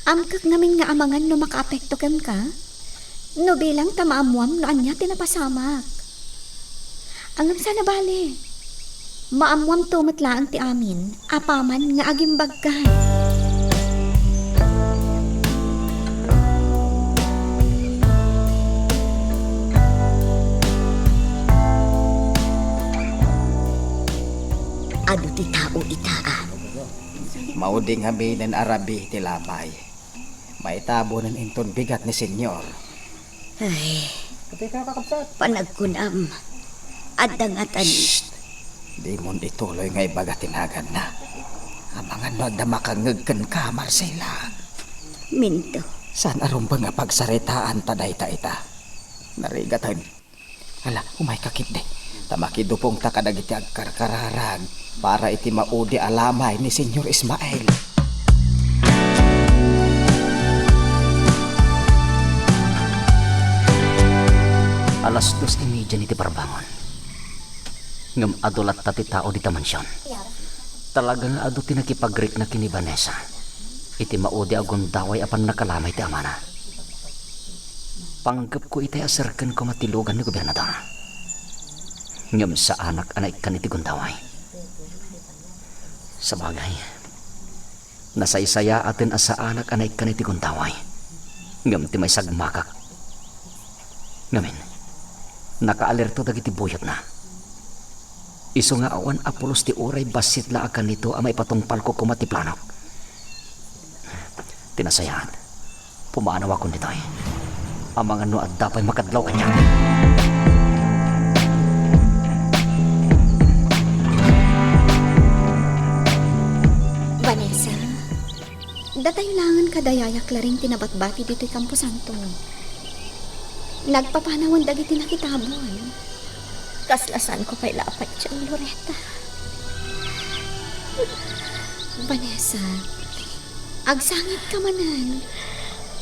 Amkek ngamin nga amangan no makaapekto kenka, no bilang ta maammoam no ania ti napasamak. Ngem saan a bale, maammoamto met laeng ti amin apaman nga agimbagka. Adu ti tao ita a. Maudi ngaminen a rabii ti lamay. Maitabonen inton bigat ni Señor. Ay, panagkunam, adda ngatan. Shh! Dimon ituloy nga ibaga ti naganna. Amangan no adda makangngeg kenka, Marcela. Minto. Saan a rumbeng a pagsaritaan ta dayta ita. Narigaten. Ala, umayka ketdi. Ta makidupongta kadagiti agkarkararag para iti maudi a lamay ni Señor Ismael. Alas dos y media iti parbangon. Ngem adu latta ti tao dita mansion. Talaga nga adu ti nakipagrikna ken ni Vanessa iti maudi a gundaway a pannakalamay ti amana. Panggepko itay a serken koma ti lugan ni gobernador. Ngem saanak a naikkan iti gundaway. Sabagay, nasaysayaaten a saanak a naikkan iti gundaway, ngem ti maisagmakak. Ngamin, nakaalerto dagiti buyotna. Isu nga awan a pulos ti uray bassit la a kanito a maipatungpalko koma ti planok. Ti nasayaat, pumanawakon ditoy. Amangan no adda pay makadlaw kaniak. Vanessa, datayo laengen kada Yaya Clarin ti nabatbati ditoy kamposanto. Nagpapanawan dagiti nakitabon. Kasla saanko pay la a patien, Loretta. Vanessa, agsangitka manen.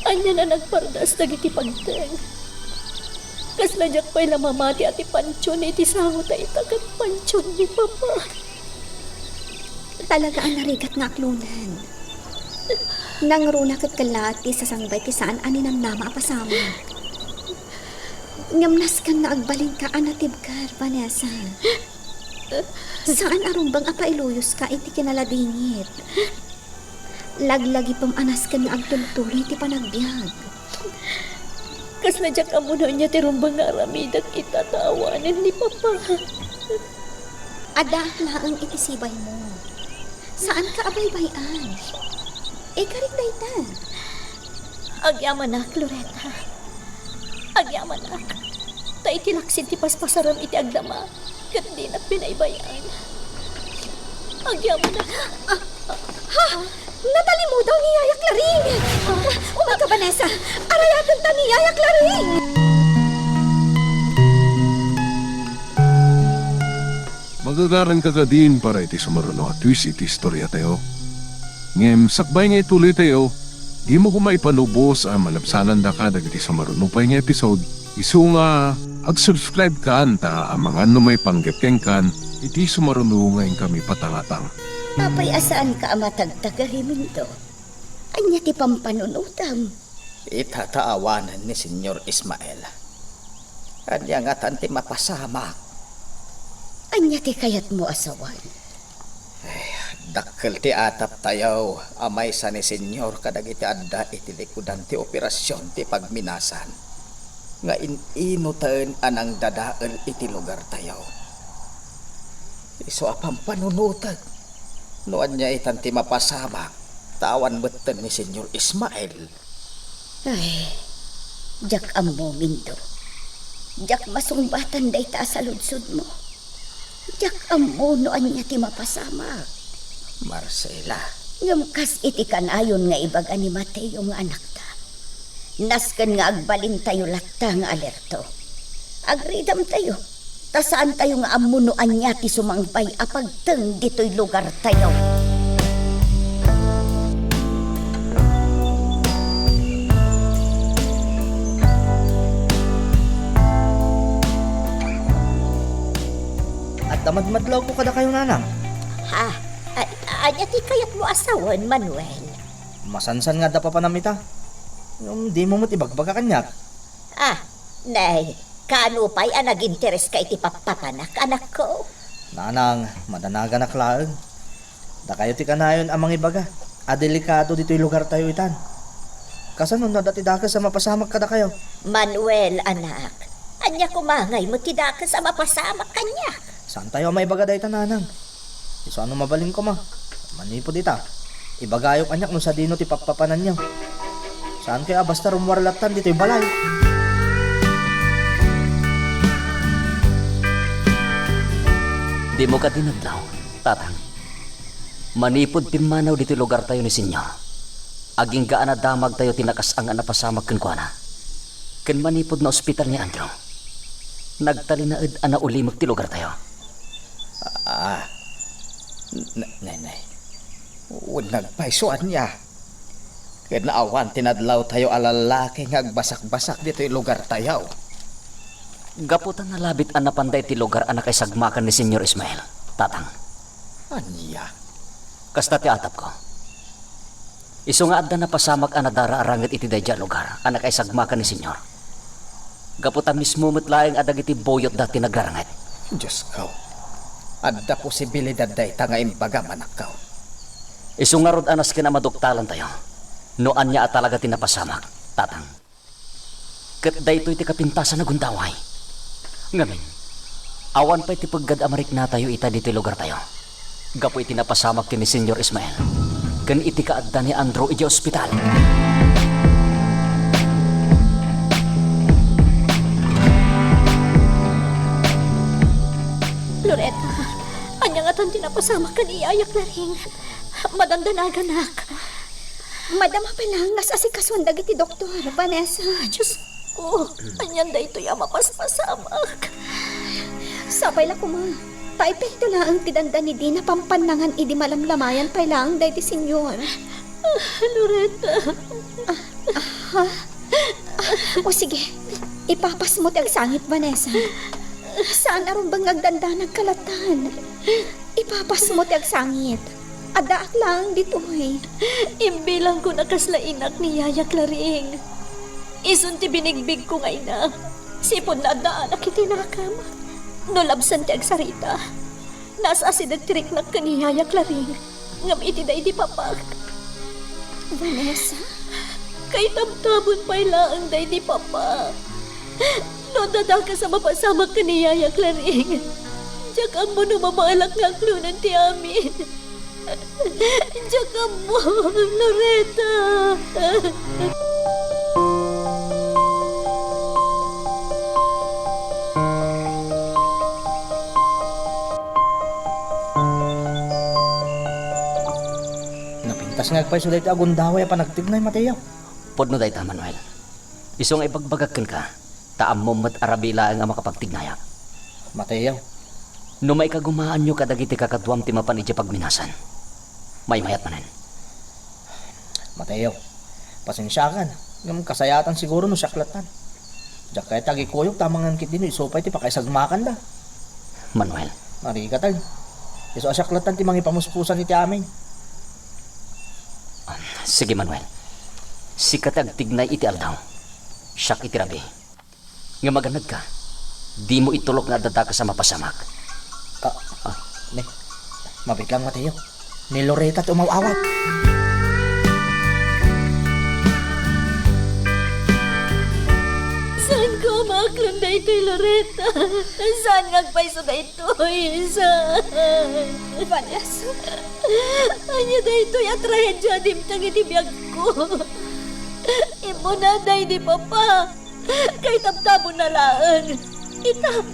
Ania a nagpardas dagiti pagteng? Kasla diak pay la mamati a ti pantion iti sango dayta ket pantion ni Papa. Talaga a narigat nga aklonen. Nangruna ket kellaat ti sasangbay ti saan a ninamnama a pasamak. Ngem nasken nga agbalinka a natibker, Vanessa. Saan a rumbeng a pailuyoska iti kinaladingit. Laglagipem a nasken nga agtultuloy ti panagbiag. Kasla diak ammo no ania ti rumbeng nga aramidek ita ta awanen ni Papa. Addaak laeng iti sibaymo. Saanka a baybay-an. Ikarik dayta. Agyamanak, Loretta. Agyamanak. Ta iti laksid ti paspasaram iti agdama, ket dinak binaybay-an. Agyamanak. Ah, ha? Natalimudaw ni Yaya Clarin! Umayka, Vanessa! Arayatenta ni Yaya Clarin! Magagaranka kadin para iti sumaruno a twist iti istoriatayo. Ngem sakbay nga ituloytayo, dimo koma ipalubos a malabsanandaka dagiti sumaruno pay nga episode. Isu nga, ag-subscribe kan ta amangan no maipanggep kenkan iti sumaruno nga inkami patangatang. Apay a saanka a matagtagari, Mindo? Ania ti pampanunotem? Ita ta awanen ni Señor Ismael. Ania ngatan ti mapasamak? Ania ti kayatmo a sawen? Ay, dakkel ti ataptayo a maysa ni Señor kadagiti adda iti likudan ti operasion ti pagminasan nga in-inoten a nangdadael iti lugartayo. Isu a pampanunotek no ania itan ti mapasamak ta awan metten ni Señor Ismael. Ay, diak ammo, Mindo. Diak masungbatan dayta a saludsodmo. Diak ammo no ania ti mapasamak. Marcela. Ngem kas iti kanayon nga ibaga ni Mateo nga anakta, nasken nga agbalintayo latta nga alerto. Agridamtayo. Ta saantayo nga ammo no ania ti sumangpay a pagteng ditoy lugartayo. Adda madmadlawko kadakayo, nanang. Ha? A-, ania ti kayatmo a sawen, Manuel? Masansan nga adda papanam ita. Ngem dimo met ibagbaga kaniak. Ah, nay, kaano pay a nagintereska iti pappapanak, anakko? Nanang, madanaganak laeng. Dakayo ti kanayon a mangibaga a delikado ditoy lugartayo itan. Kasano no adda ti dakes a mapasamak kadakayo? Manuel, anak, ania koma ngay met ti dakes a mapasamak kaniak? Saantayo a maibaga dayta, nanang. Isu a no mabalin koma, manipud ita, ibagayo kaniak no sadino ti pappapananyo. Saankayo a basta rummuar lattan ditoy balay. Dimo kadi nadlaw, Tatang. Manipud pimmanaw ditoy lugartayo ni Señor, agingga a nadamagtayo ti nakas-ang a napasamak kenkuana. Ken manipud naospital ni Andrew, nagtalinaed a naulimek ti lugartayo. Ah, n-, nay, nay. Wen nagpayso ania? Ken awan ti nadlawtayo a lallaki nga agbasakbasak ditoy lugartayo. Gapu ta nalabit a napanda iti lugar a nakaisagmakan ni Señor Ismael, Tatang. Ania? Kasta ti atapko. Isu nga adda napasamak a nadara a rangit iti daydiay a lugar a nakaisagmakan ni Señor. Gapu ta mismo met laeng a dagiti buyotda ti nagraranget. Diosko, adda posibilidad dayta nga imbagam, anakko. Isu ngarud a nasken a maduktalantayo no ania a talaga ti napasamak, Tatang. Ket daytoy ti kapintasan a gundaway. Ngamin, awan pay ti peggad a mariknatayo ita ditoy lugartayo, gapu iti napasamak ken ni Señor Ismael ken iti kaadda ni Andrew idiay ospital. Loretta, ania ngatan ti napasamak ken ni Yaya Claring? Madandanaganak. Madama pay laeng nga as-asikasuan dagiti doktor, Vanessa. Diosko, anian daytoy a mapaspasamak? Sapay la koma, ta ipekto laeng ti dandani dina pampannangan idi malamlamayan pay laeng daydi Señor. Ah, Loretta. Ah, ah, ha? Ah, o sige, ipapasmo ti agsangit, Vanessa. Saan a rumbeng nga agdandanag ka lattan. Ipapasmo ti agsangit. Addaak laeng ditoy. Imbilangko a kasla inak ni Yaya Claring. Isun ti binigbigko nga ina. Sipud naadda anak iti nakam. No labsan ti agsarita, naas-asideg ti riknak ken ni Yaya Claring. Ngem iti daydi papak. Vanessa? Kaitabtabon pay laeng daydi papak. No adda dakes a mapasamak ken ni Yaya Claring, diak ammo no mabaelak nga aklonen ti amin. Diak ammo, Loretta. Napintas nga agpayso daytoy a gundaway a panagtignay, Mateo. Pudno dayta, Manuel. Isu nga ibagbagak kenka, ta ammom met a rabii laeng a makapagtignayak. Mateo. No maikagumaanyo kadagiti kakaduam ti mapan idiay pagminasan, maymayat manen. Mateo, pasensiakan, ngem kasayatan siguro no siak lattan. Diak kayat a agikuyog ta amangan ketdi no isu pay ti pakaisagmakanda. Manuel. Marikatan. Isu a siak lattan ti mangipamuspusan iti amin. Ah, sige, Manuel. Sika ti agtignay iti aldaw. Siak iti rabii. Ngem agannadka, dimo itulok nga adda dakes a mapasamak. Ah, ah, ne. Mabiit lang, Mateo. Ni Loretta ti umaw-awat. Saanko a maaklon daytoy, Loretta. Saan nga agpayso daytoy? Saan? Vanessa. Ania daytoy a trahedia a dimteng iti biagko? Immuna daydi papa. Kaitabtabonna laeng. Ita,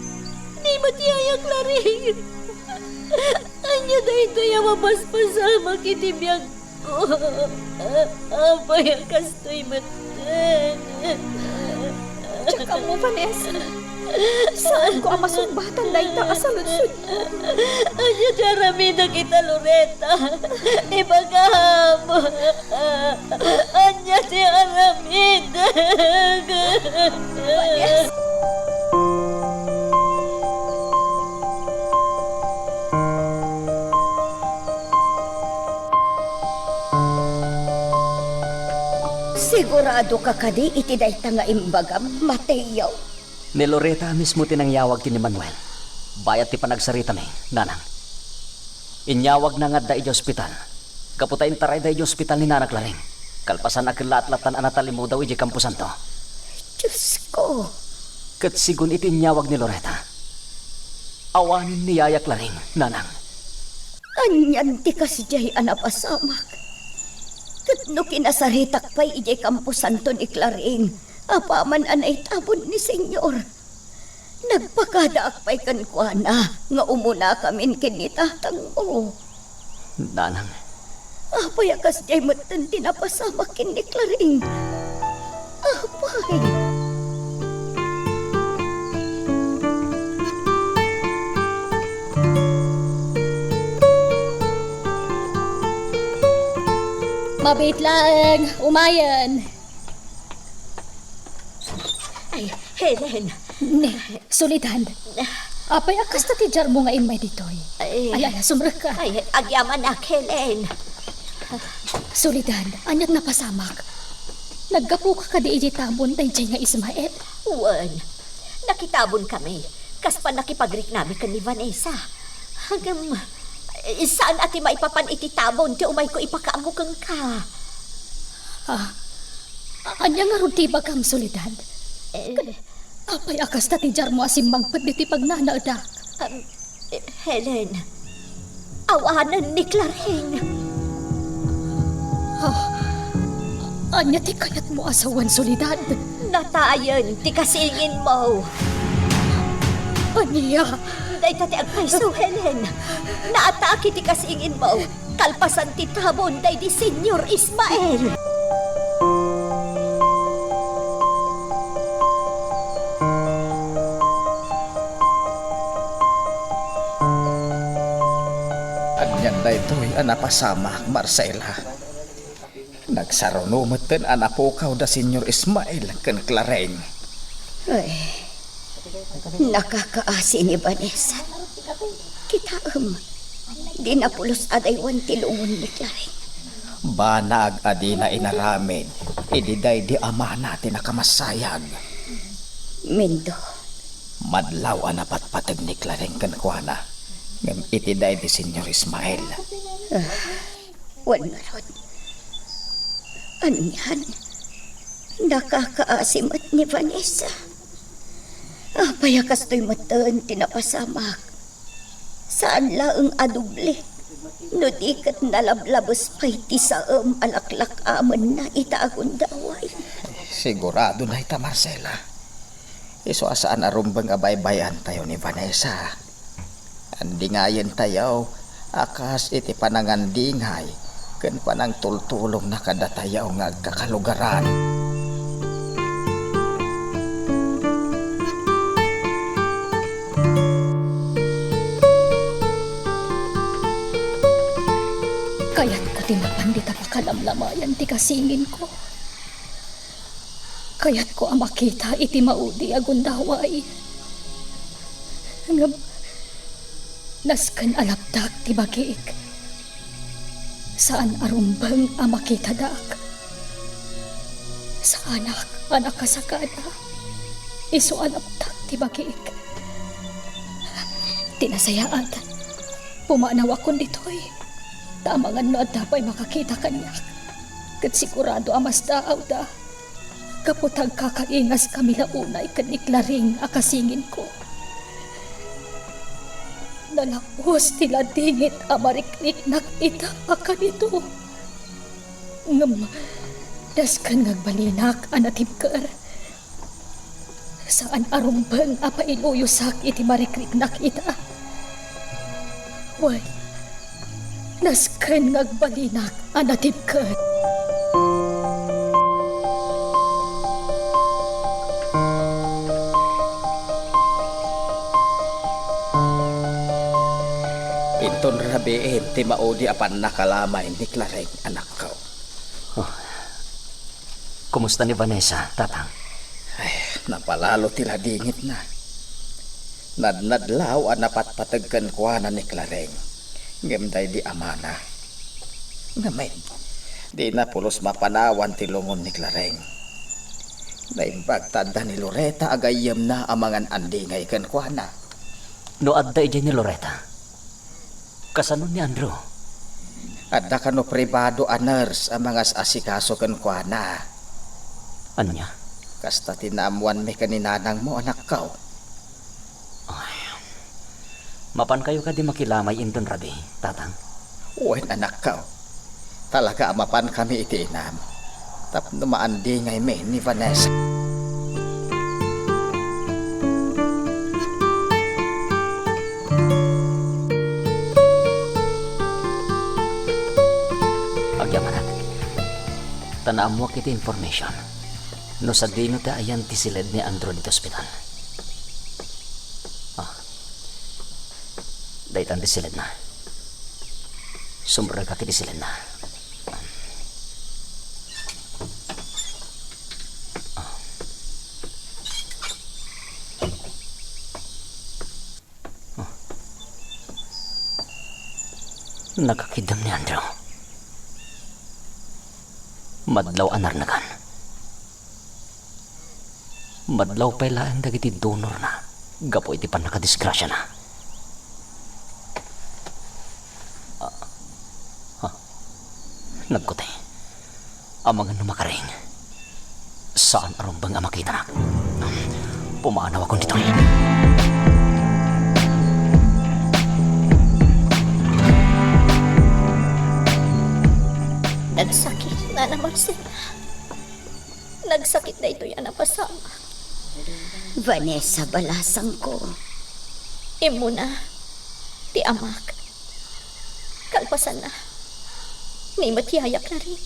ni met Yaya Claring. Ania daytoy a mapaspasamak iti biagko? Apay a kastoy metten? Diak ammo, Vanessa. Saanko a masungbatan dayta a saludsodmo. Ania ti aramidek ita, Loretta? Ibagam. Ania ti aramidek? Vanessa. Siguradoka kadi iti dayta nga imbagam, Mateo? Ni Loretta a mismo ti nangyawag ken ni Manuel. Bayat ti panagsaritami, nanang. Inyawagna nga adda idiay ospital. Gapu ta intarayda idiay ospital ni Nana Claring. Kalpasan a kellaat lattan a natalimudaw idiay kamposanto. Diosko! Ket sigun iti inyawag ni Loretta, awanen ni Yaya Claring, nanang. Anian ti kasdiay a napasamak? Ket no kinasaritak pay idiay kamposanto ni Claring, apaman a naitabon ni Señor, nagpakadaak pay kenkuana nga umunakamin ken ni tatangmo. Nanang. Apay a kasdiay metten ti napasamak ken ni Claring? Apay? Mabiit laeng, umayen. Ay, Helen, Ne, Soledad. Apay a kasta ti diarmo nga immay ditoy? Ay. Ay, ala, sumrekka. Ay, agyamanak, Helen. Soledad, aniat napasamak? Naggapuka kadi iti tabon daydiay nga Ismael? Wen, nakitabonkami. Kas pannakipagriknami ken ni Vanessa. Ngem, saan a ti maipapan iti tabon ti umayko ipakaammo kenka. Ah, ania ngarud ti ibagam, Soledad? Eh. Apay a kasta ti diarmo a simmangpet ditoy pagnanaedak? Um, eh, Helen, awanen ni Claring. Ah, ania ti kayatmo a sawen, Soledad? Natayen ti kasinginmo. Ania? Dayta ti agpayso, Helen. Naatake ti kasinginmo. Kalpasan ti tabon daydi Señor Ismael. Anian daytoy a napasamak, Marcela? Nagsaruno metten a napukaw da Señor Ismael ken Claring. Ay, nakakaasi ni Vanessa. Kitaem, di napulos a daywan ti lungon ni Claring. Banag a dina inaramid idi daydi amana ti nakamassayag. Mindo. Madlaw a napatpateg ni Claring kenkuana, ngem iti daydi Señor Ismael. Ah. Wen ngarud, anian? Nakakaasi met ni Vanessa. Apay a kastoy metten ti napasamak? Saan laeng a doble, no di ket nalablabes pay ti saem a laklak-amenna ita a gundaway. Sigurado dayta, Marcela. Isu a saan a rumbeng a baybay-antayo ni Vanessa. Andingayentayo a kas iti panangandingay ken panangtultulongna kadatayo nga agkakalugaran. Kayatko ti mapan dita pakalamlamayan ti kasinginko. Kayatko a makita iti maudi a gundaway. Ngem nasken a laptak ti bagiek. Saan a rumbeng a makitadak. Saanak a nakasakada. Isu a laptak ti bagiek. Ti nasayaat, pumanawakon ditoy. Ta amangan no adda pay makakita kaniak, ket sigurado a masdaawda. Gapu ta agkakaingaskami la unay ken ni Claring a kasinginko. Nalapos ti ladingit a marikriknak ita a kanito. Ngem nasken nga agbalinak a natibker. Saan a rumbeng a pailuyosak iti marikriknak ita. Wen, nasken nga agbalinak a natibker. Inton rabiin ti maudi a pannakalamay ni Claring, anakko. Oh. Kumusta ni Vanessa, Tatang? Ay, napalalo ti ladingitna. Nadnadlaw a napatpateg kenkuana ni Claring, ngem daydi amana. Ngamin, dina pulos mapanawan ti lungon ni Claring. Naimbag ta adda ni Loreta a gayyemna a mangan-andingay kenkuana. No adda idiay ni Loreta, kasano ni Andrew? Adda kano pribado a nurse a mangas-asikaso kenkuana. Ania? Kasta ti naammoanmi ken ni nanangmo, anakko. Ay, mapankayo kadi makilamay inton rabii, Tatang? Wen, anakko. Talaga a mapankami iti inam tapno maandingaymi ni Vanessa. Agyamanak, ta naammoak iti information no sadino ti ayan ti siled ni Andrew ditoy ospital. Ah, daytan ti siledna. Sumrekak iti silenna. Nagakidem ni Andrew. Madlaw a narnagan. Madlaw pay laeng dagiti donorna gapu iti pannakadisgrasiana. Ah, ah, nagkutay. Amangan no makaring. Saan a rumbeng a makitanak. Pumanawakon ditoy. Nagsakit, Nana Marcela. Nagsakit daytoy a napasamak. Vanessa, balasangko. Immuna ti amak. Kalpasanna, ni met yaya Clarin.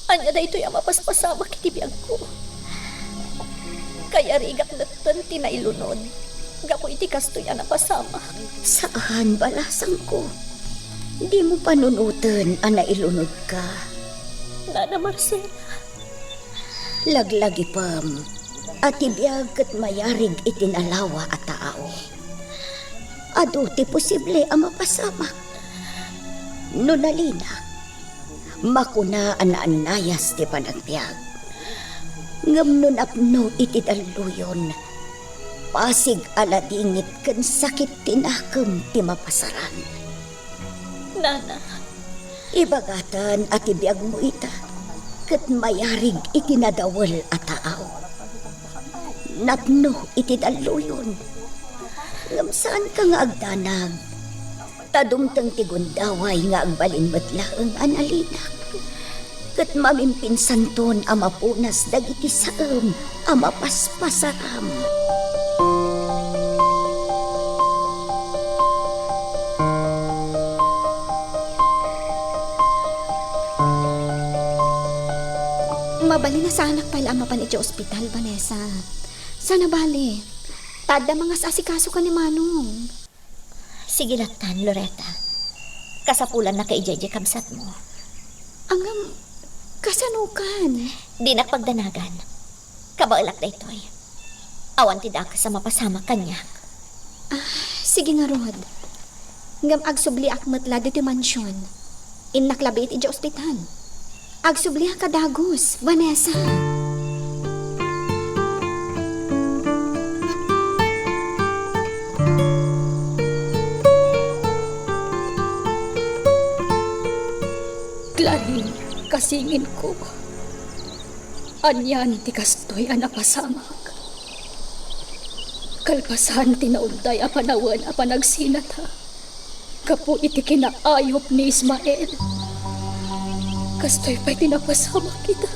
Ania daytoy a mapaspasamak iti biagko? Kayarigak metten ti nailunod gapu iti kastoy a napasamak. Saan, balasangko. Dimo panunoten a nailunodka. Nana Marcela. Laglagipem a ti biag ket mayarig iti nalawa a tao. Adu ti posible a mapasamak. No nalinak, makuna a naannayas ti panagbiag. Ngem no napno iti dalluyon, pasig a ladingit ken sakit ti nakem ti mapasaran. Nana. Ibagatan a ti biagmo ita ket mayarig iti nadawel a taaw. Napno iti dalluyon. Ngem saanka nga agdanag, ta dumteng ti gundaway nga agbalin met laeng a nalinak. Ket mamimpinsanton a mapunas dagiti saem a mapaspasaram. Mabalin a saanak pay la a mapan iti ospital, Vanessa. Saan a bale. Ta adda mangas-asikaso ken ni Manong. Sige lattan, Loretta. Kasapulannaka idiay diay kabsatmo. Ngem, kasanokan? Dinak pagdanagan. Kabaelak daytoy. Awan ti dakes a mapasamak kaniak. Ah, sige ngarud. Ngem agsubliak met la ditoy mansion. Innak labiit idiay ospital. Agsubliak a dagus, Vanessa. Clarin, kasinginko. Anian ti kastoy a napasamak? Kalpasan ti naunday a panawen a panagsinata gapu iti kinaayup ni Ismael, kastoy pay ti napasamak ita,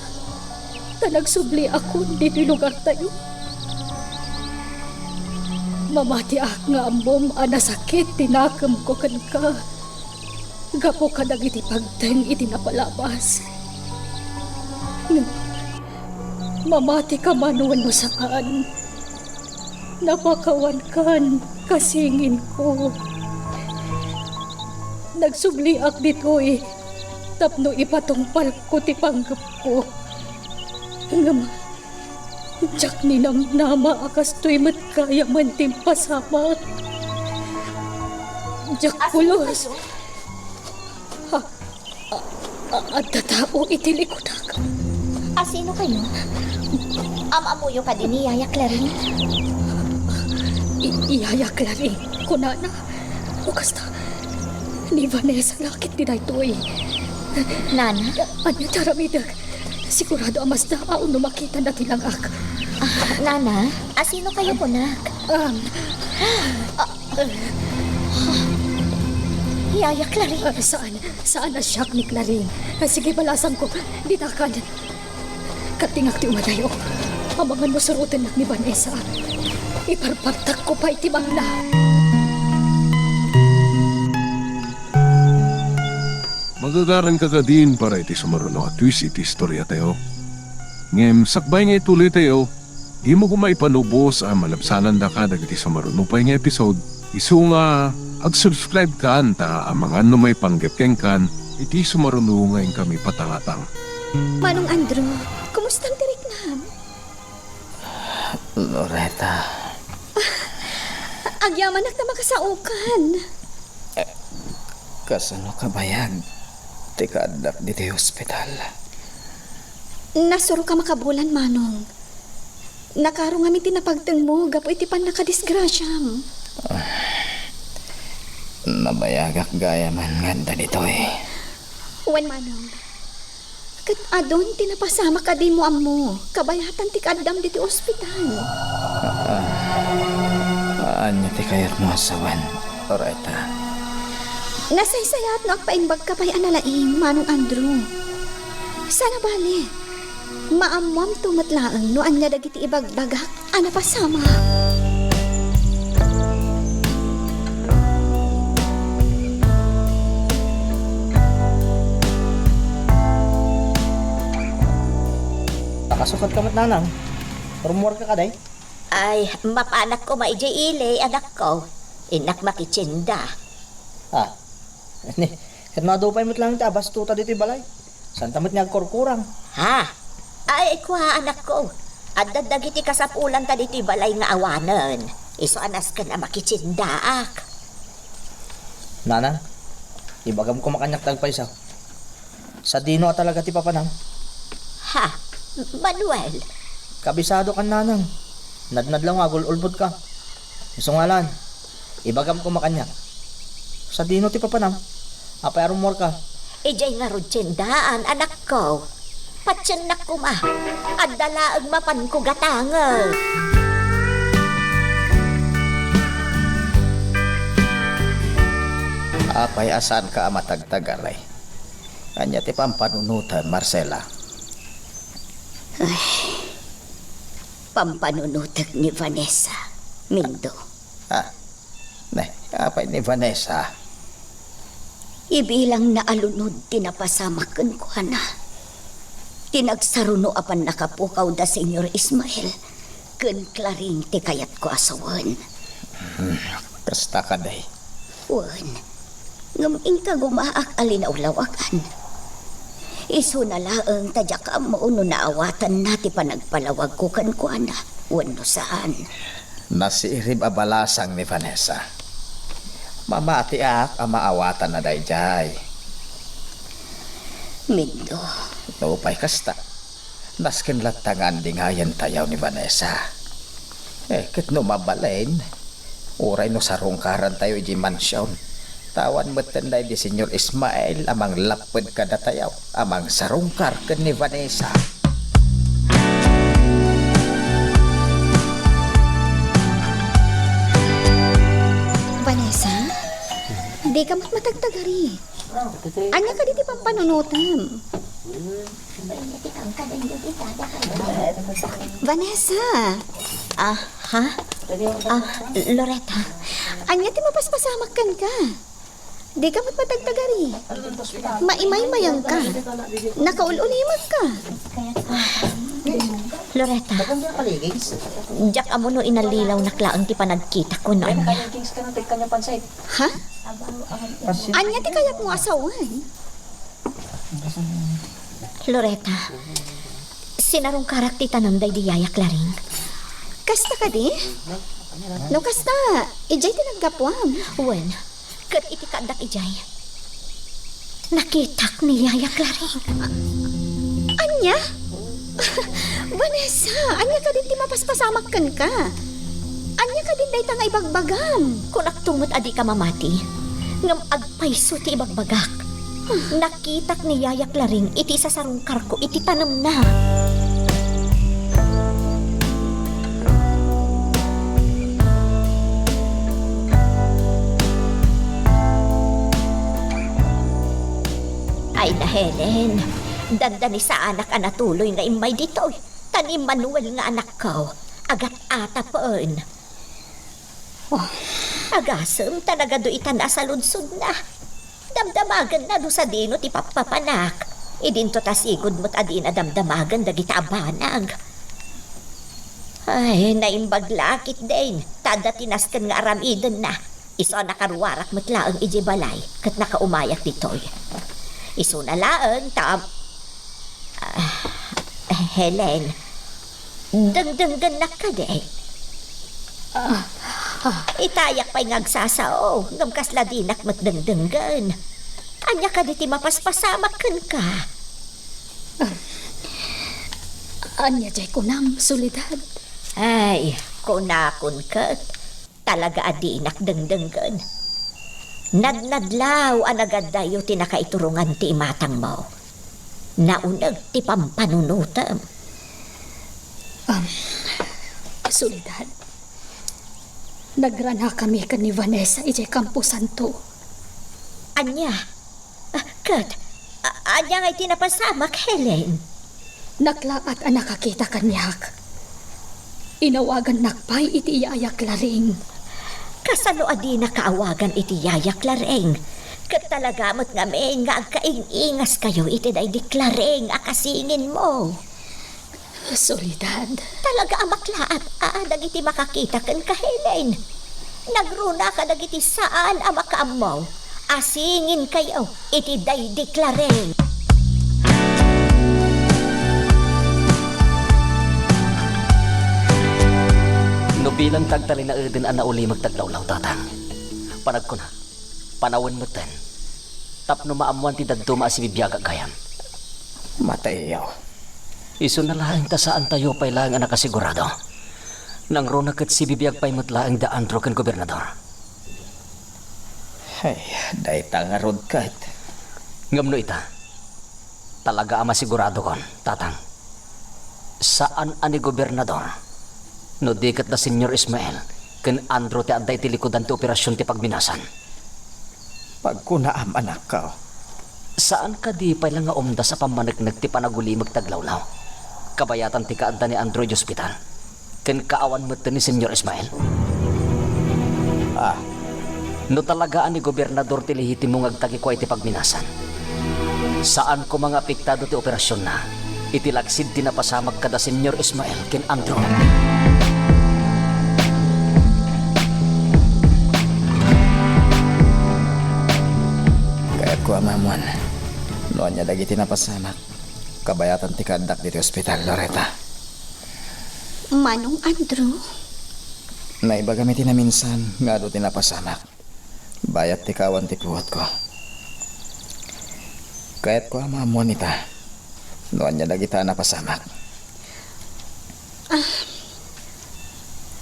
ta nagsubliakon ditoy lugartayo. Mamatiak nga ammom a nasakit ti nakemko kenka gapu kadagiti pagteng iti napalabas. Ngem mamatika man wenno saan, napakawankan, kasinginko. Nagsubliak ditoy tapno ipatungpalko ti panggepko. Ngem diak ninamnama a kastoy met gayamen ti impasamak. Diak pulos. A-, a-, adda tao iti likudak. Asino kayo? Am-ammoyo kadi ni Yaya Clarin? I-, Yaya Clarin, kunana. O kasta, ni Vanessa la ketdi daytoy. Nana? Ania ti aramidek? Sigurado a masdaaw no makitana ti langak. Ah, Nana, asino kayo kunak? Um, Yaya Clarin. Ah, saan? Saan a siak ni Clarin? Ah, sige, balasangko. Ditakan. Katingak ti umadayo. Amangan no surotennak ni Vanessa. Iparpartakko pay ti mangna. Magagaranka kadin para iti sumaruno a twist iti istoriatayo. Ngem sakbay nga ituloytayo, dimo koma ipalubos a malabsanandaka dagiti sumaruno pay nga episode. Isu nga, ag-subscribe kan ta amangan no maipanggep kenkan iti sumaruno nga inkami patangatang. Manong Andrew, kumusta ti riknam? Loretta. Agyamanak ta makasaokan. Kasano kabayag ti kaaddak ditoy ospital? Nasuroka makabulan, Manong. Nakaro ngamin ti napagtengmo gapu iti pannakadisgrasiam. Ah, nabayagak gayam nga adda ditoy. Wen, Manong. Ket adun ti napasamak a dimo ammo, kabayatan ti kaaddam ditoy ospital. Ah, ania ti kayatmo a sawen, Loretta? Nasaysayaat no agpaimbagka pay a nalaing, Manong Andrew. Sana bale, maammoamto met laeng no ania dagiti ibagbagak a napasamak. Nakasukat ka met, Nanang. Rummuarka kadi? Ay, mapanak koma idiay ili, anakko. Innak makitienda. Ah, ni, ket no adu pay met laeng ti abastota ditoy balay. Saanta met nga agkurkurang. Ha? Ay, kua, anakko. Adda dagiti kasapulanta ditoy balay nga awanen. Isu a nasken a makitiendaak. Nanang, ibagam koma kaniak ti agpayso. Sadino a talaga ti papanam? Ha? Manuel? Kabisadokan, Nanang. Nadnad laeng nga agul-ulbodka. Isu ngarud, ibagam koma kaniak. Sadino ti papanam? Apay a rummuarka? Idiay ngarud tiendaan, anakko. Patiennak koma. Adda laeng mapanko gatangen. Apay a saanka a matagtagari? Ania ti pampanunotem, Marcela? Ay, pampanunotek ni Vanessa, Mindo. Ah, ne, apay ni Vanessa? Ibilangna a lunod ti napasamak kenkuana. Ti nagsaruno a pannakapukaw da Señor Ismael ken Claring ti kayatko a sawen. Hmm, kasta kadi. Wen, ngem inkagumaak a linawlawagan. Isuna laeng ta diak ammo no naawatanna ti panagpalawagko kenkuana wenno saan. Nasirib a balasang ni Vanessa. Mamatiak a maawatanna daydiay. Mindo. Nupay kasta, nasken latta nga andingayen tayo ni Vanessa. Eh, ket no mabalin, uray no sarungkaran tayo iti mansion, ta awan metten daydi Señor Ismael a manglapped kadatayo a mangsarungkar ken ni Vanessa. Vanessa? Dika met matagtagari. Ania kadi ti pampanunotem? Vanessa! Ah, ha? Ah, Loretta. Ania ti mapaspasamak kenka? Dika met matagtagari. Maimaymayangka. Nakaul-ulimekka. Loretta, diak ammo no inallilawnak laeng ti panagkitak wenno ania. Ha? Ania ti kayatmo a sawen? Loretta, sinarungkarak ti tanem daydi Yaya Claring. Kasta kadi? No kasta, idiay ti naggapuam. Wen, ket iti kaaddak idiay, nakitak ni Yaya Claring. Ania? Vanessa, ania kadin ti mapaspasamak kenka? Ania kadin dayta nga ibagbagam? Kunakto met a dika mamati, ngem agpayso ti ibagbagak. Nakitak ni Yaya Claring iti isasarungkarko iti tanemna. Ay na, Helen, dandanisaanak a natuloy nga immay ditoy, ta ni Manuel nga anakko, agat-atapen. Oh. Agasem ta nagadu itan a saludsodna. Damdamagenna no sadino ti pappapanak. Idinto ta sigud met a dina damdamagen dagita a banag. Ay, naimbag la ketdin, ta adda ti nasken nga aramidenna. Isu a nakaruarak met laeng idiay balay, ket nakaumayak ditoy. Isuna laeng ta, ah, Helen, dengdenggennak kadi? Ah, ah. Itayak pay nga agsasao, ngem kasla dinak met dengdenggen. Ania kadi ti mapaspasamak kenka? Ah, ania diay kunam, Soledad? Ay, kunakon ket, talaga a dinak dengdenggen. Nadnadlaw a nagaddayo ti nakaiturongan ti imatangmo. Nauneg ti pampanunotem. Um, Soledad, nagranakami ken ni Vanessa idiay Camposanto. Ania? Ah, ket, a-, ania ngay ti napasamak, Helen? Naklaat a nakakita kaniak. Inawagannak pay iti iyayak Laring. Kasano a dina kaawagan iti iyayak Laring? Ket talaga met ngamin nga agkaing-ingaskayo iti daydi Laring a kasinginmo. Soledad. Talaga a maklaat a dagiti makakita kenka, Helen. Nagruna kadagiti saan a makaammo a singinkayo iti daydi Laring. No bilang ti agtalinaeden a naulimek ti aglawlaw, tatang, panagkuna, panawen metten, tapno maammoan ti dadduma a sibibiagak gayam. Mateo. Isuna laeng ta saantayo pay laeng a nakasigurado. Nangruna ket sibibiag pay met laeng da Andrew ken gobernador. Ay, dayta ngarud ket. Ngem no ita, talaga a masiguradokon, tatang. Saan a ni gobernador, no di ket da Señor Ismael ken Andrew ti adda iti likudan ti operasion ti pagminasan. Pagkunaam, anakko. Saan kadi pay la nga umdas a pammaneknek ti panagulimek ti aglawlaw? Kabayatan ti kaadda ni Andrew iti ospital, ken kaawan metten ni Señor Ismael? Ah. No talaga a ni gobernador ti lehitimo nga agtagikua iti pagminasan, saan koma nga apektado ti operasionna iti laksid ti napasamak kada Señor Ismael ken Andrew. Kayatko a maammoan no ania dagiti napasamak kabayatan ti kaaddak ditoy ospital, Loretta. Manong Andrew? Naibagam iti naminsan nga adu ti napasamak. Bayat ti kaawan ti puotko. Kayatko a maammoan ita no ania dagita a napasamak. Ah,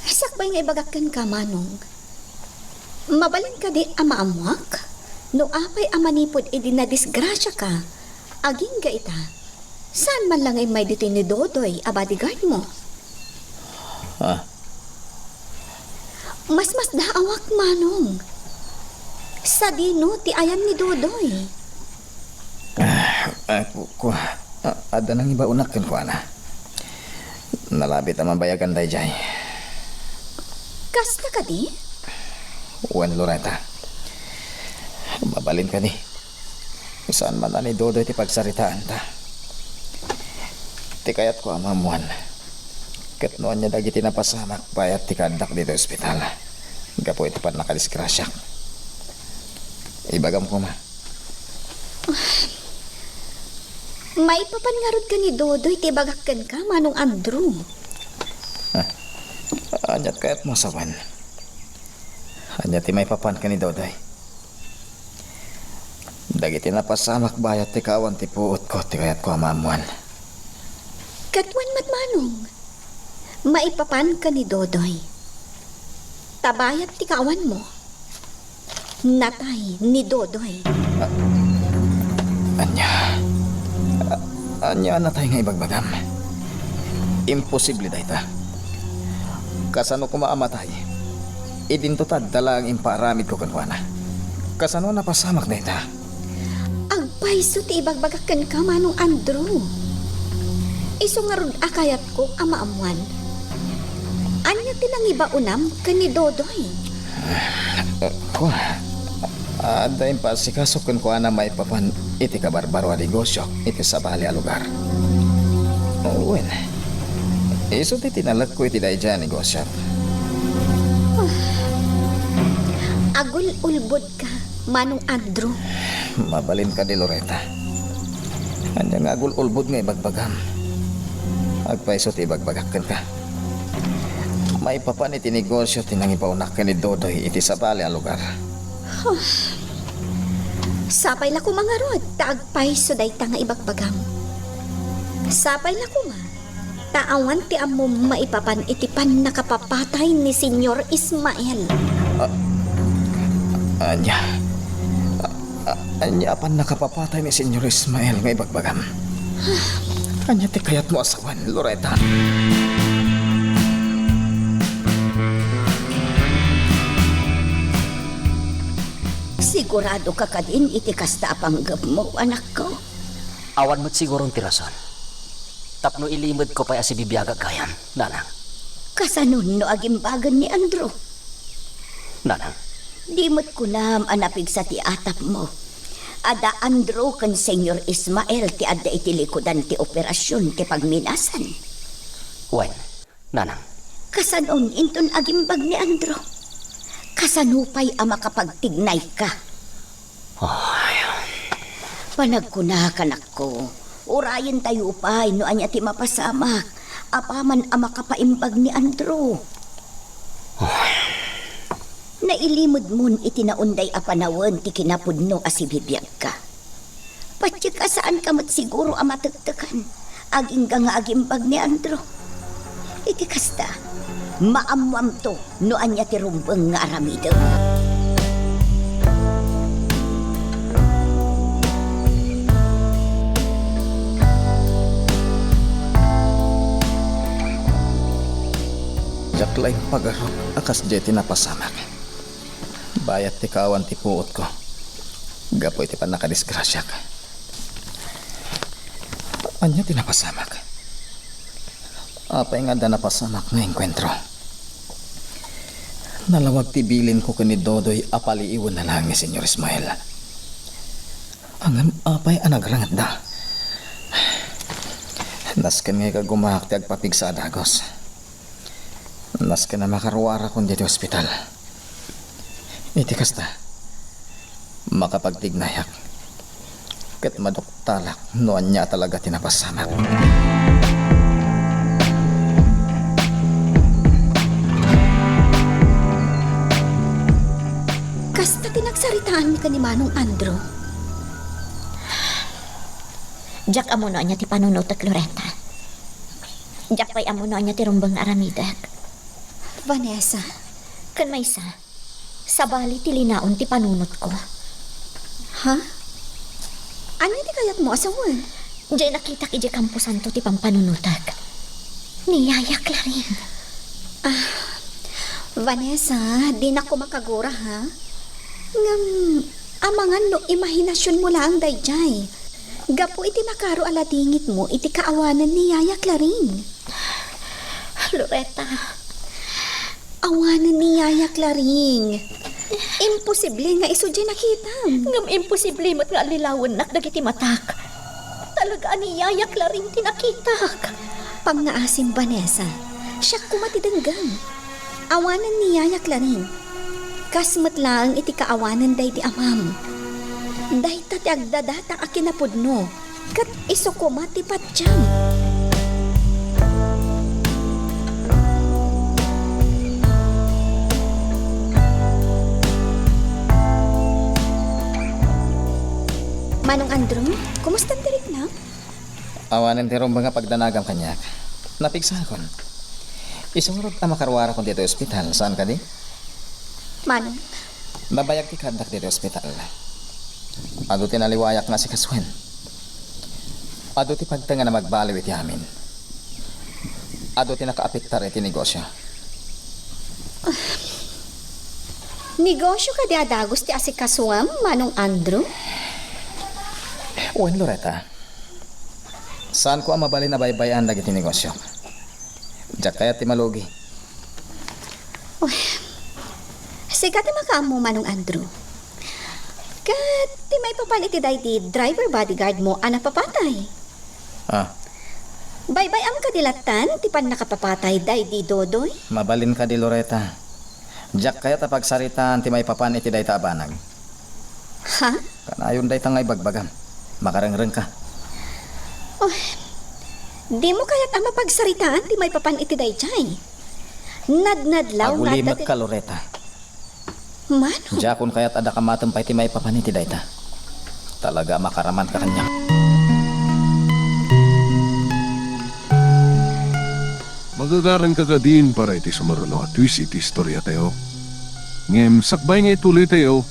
sakbay nga ibagak kenka, Manong, mabalin kadi a maammoak? No apay a manipud idi nadisgrasiaka, agingga ita, saan man la nga immay ditoy ni Dodoy a bodyguardmo? Ah. Masmasdaawak, Manong. Sadino ti ayan ni Dodoy? Ah, ah, ku-, kua, ah, adda nangibaonak kenkuana. Nalabit a mabayagan daydiay. Kasta kadi? Wen, Loretta. Mabalin kadi. Saan man a ni Dodoy ti pagsaritaanta. Ti kayatko a maammoan, ket no ania dagiti napasamak bayat ti kaaddak ditoy ospital gapu iti pannakadisgrasiak. Ibagam koma. Maipapan ngarud ken ni Dodoy ti ibagak kenka, Manong Andrew. Ah, aniat kayatmo a sawen? Ania ti maipapan ken ni Dodoy? Dagiti napasamak bayat ti kaawan ti puotko ti kayatko a maammoan. Ket wen met, Manong, maipapan ken ni Dodoy. Ta bayat ti kaawanmo, natay ni Dodoy. A-, ania? A-, ania a natay nga ibagbagam? Imposible dayta. Kasano koma a matay? Idinto ta adda laeng impaaramidko kenkuana. Kasano a napasamak dayta? Agpayso ti ibagbagak kenka, Manong Andrew. Isu ngarud a kayatko a maammoan. Ania ti nangibaonam ken ni Dodoy? Eh, kua, adda impaasikaso kenkuana maipapan iti kabarbaro a negosio iti sabali a lugar. Wen, isu ti tinalekko iti daydiay a negosio. Ah. Agul-ulbodka, Manong Andrew. Mabalin kadi, Loretta. Ania nga agul-ulbod nga ibagbagam? Agpayso ti ibagbagak kenka. Maipapan iti negosio ti nangibaonak ken ni Dodoy iti sabali a lugar. Huh. Sapay la koma ngarud ta agpayso dayta nga ibagbagam. Sapay la koma ta awan ti ammom maipapan iti pannakapapatay ni Señor Ismael. A-, ania? A-, a-, ania a pannakapapatay ni Señor Ismael nga ibagbagam? Ania ti kayatmo a sawen, Loretta? Sigurado ka kadin iti kasta a panggepmo, anakko? Awan met siguron ti rason. Tapno ilimedko pay a sibibiagak gayam, nanang. Kasanon no agimbagen ni Andrew? Nanang. Di met kunam a napigsa ti atapmo. Adda Andrew ken Señor Ismael ti adda iti likudan ti operasion ti pagminasan. Wen, nanang. Kasanon inton agimbag ni Andrew? Kasano pay a makapagtignayka? Ay. Panagkunak, anakko, urayentayo pay no ania ti mapasamak apaman a makapaimbag ni Andrew. Ay. Nailimedmon iti naunday a panawen ti kinapudno a sibibiagka. Patiek a saanka met siguro a matektekan agingga nga agimbag ni Andrew. Iti kasta, maammoamto no ania ti rumbeng nga aramidem. Diak la impagarup a kasdiay ti napasamak. Bayat ti kaawan ti puotko gapu iti pannakadisgrasiak. Ania ti napasamak? Apay nga adda napasamak nga engkuentro? Nalawag ti bilinko ken ni Dodoy a paliiwenna laeng ni Señor Ismael. Ngem apay a nagrangetda? Nasken nga ikagumaak ti agpapigsa a dagus. Nasken a makaruarakon ditoy ospital. Iti kasta, makapagtignayak ket maduktalak no ania a talaga ti napasamak. Kasta ti nagsaritaanmi ken ni Manong Andrew. Diak ammo no ania ti panunotek, Loretta. Diak pay ammo no ania ti rumbeng nga aramidek. Vanessa. Ken maysa, sabali ti linaon ti panunotko. Ha? Ania ti kayatmo a sawen? Diay nakitak idiay kamposanto ti pampanunotek. Ni Yaya Clarin. Ah, Vanessa, dinak koma kagura, ha? Ngem, amangan no imahinasionmo laeng daydiay. Gapu iti nakaro a ladingitmo iti kaawanan ni Yaya Clarin. Loretta. Awanen ni Yaya Clarin. Imposible nga isu diay nakitam. Ngem imposible met nga allilawennak dagiti matak. Talaga a ni Yaya Clarin ti nakitak. Pangngaasim, Vanessa. Siak koma ti denggem. Awanen ni Yaya Clarin. Kas met laeng iti kaawanen daydi amam. Dayta ti agdadata a kinapudno. Ket isu koma ti patiem. Manong Andrew, kumusta ti riknam? Awanen ti rumbeng a pagdanagam kaniak. Napigsakon. Isu ngarud a makaruarakon ditoy ospital, saan kadi? Manong. Nabayag ti kaaddak ditoy ospital. Adu ti naliwayak nga asikasuen. Adu ti pagtengen a magbaliw iti amin. Adu ti nakaapektar iti negosio. Negosio kadi a dagus ti asikasuam, Manong Andrew? Wen, Loretta. Saanko a mabalin a baybay-an dagiti negosiok. Diak kayat ti malugi. Uy, sika ti makaammo, Manong Andrew. Ket ti maipapan iti daydi driver bodyguard mo a napapatay. Ah. Baybay-am kadi lattan ti pannakapapatay daydi Dodoy? Mabalin kadi, Loretta. Diak kayat a pagsaritaan ti maipapan iti dayta a banag. Ha? Kanayon dayta nga ibagbagam. Makarengrengka. Oh, dimo kayat a mapagsaritaan ti maipapan iti daydiay? Nadnadlaw nga adda ti... Agulimek ka, Loretta. Mano? Diakon kayat a dakamatem pay ti maipapan iti dayta. Talaga a makaraman ka kaniak. Magagaranka kadin para iti sumaruno a twist iti istoriatayo. Ngem sakbay nga ituloytayo,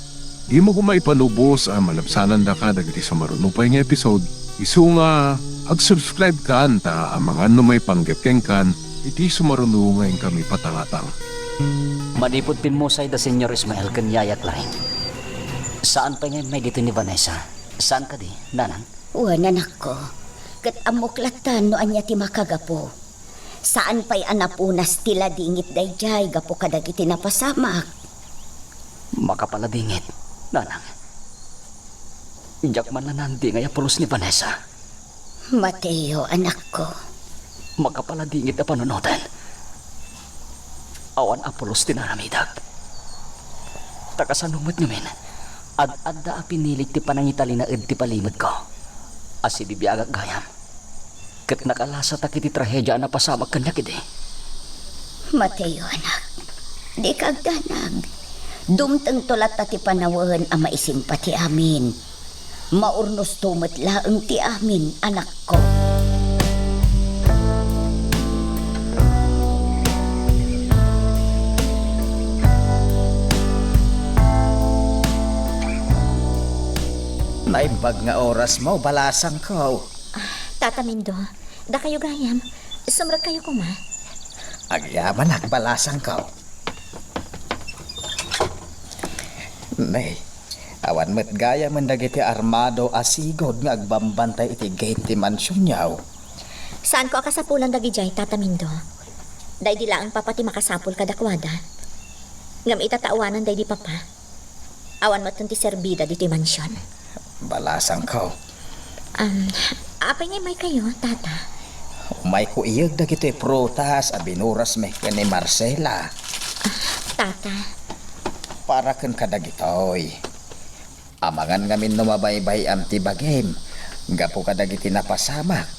dimo koma ipalubos a malabsanandaka dagiti sumaruno pay nga episode, isu nga ag-subscribe kan ta amangan no maipanggep kenkan iti sumaruno nga inkami patangatang. Manipud pimmusay da Señor Ismael ken Yaya Claring, saan pay nga immay ditoy ni Vanessa. Saan kadi, nanang? Wen, anakko. Ket ammok latta no ania ti makagapu. Saan pay a napunas ti ladingit daydiay gapu kadagiti napasamak. Makapaladingit, nanang. Diak man nanandi nga ipulos ni Vanessa. Mateo, anakko. Makapaladingit a panunoten. Awan a pulos ti naaramidek. Ta kasano met ngamin, ad-adda a pinilik ti panangitalinaed ti palimedko a sibibiagak gayam. Ket nakalasatak iti trahedia a napasamak kaniak idi. Mateo, anak, dika agdanag. Dumtengto latta ti panawen a maisimpa ti amin. Maurnosto met laeng ti amin, anakko. Naimbag nga orasmo, balasangko. Tata Mindo, dakayo gayam, sumrekkayo koma. Agyamanak, balasangko. Nay, awan met gayamen dagiti armado a sigud nga agbambantay iti gate ti mansionyo. Saanko a kasapulan dagidiay, Tata Mindo. Daydi laeng Papa ti makasapul kadakuada. Ngem ita ta awanen daydi Papa, awan metten ti serbida ditoy mansion. Balasangko. Am, apay nga immaykayo, Tata? Umayko iyeg dagitoy prutas a binurasmi ken ni Marcela. Ah, Tata. Para ken kadagitoy. Amangan ngamin no mabaybay-am ti bagim gapu kadagiti napasamak.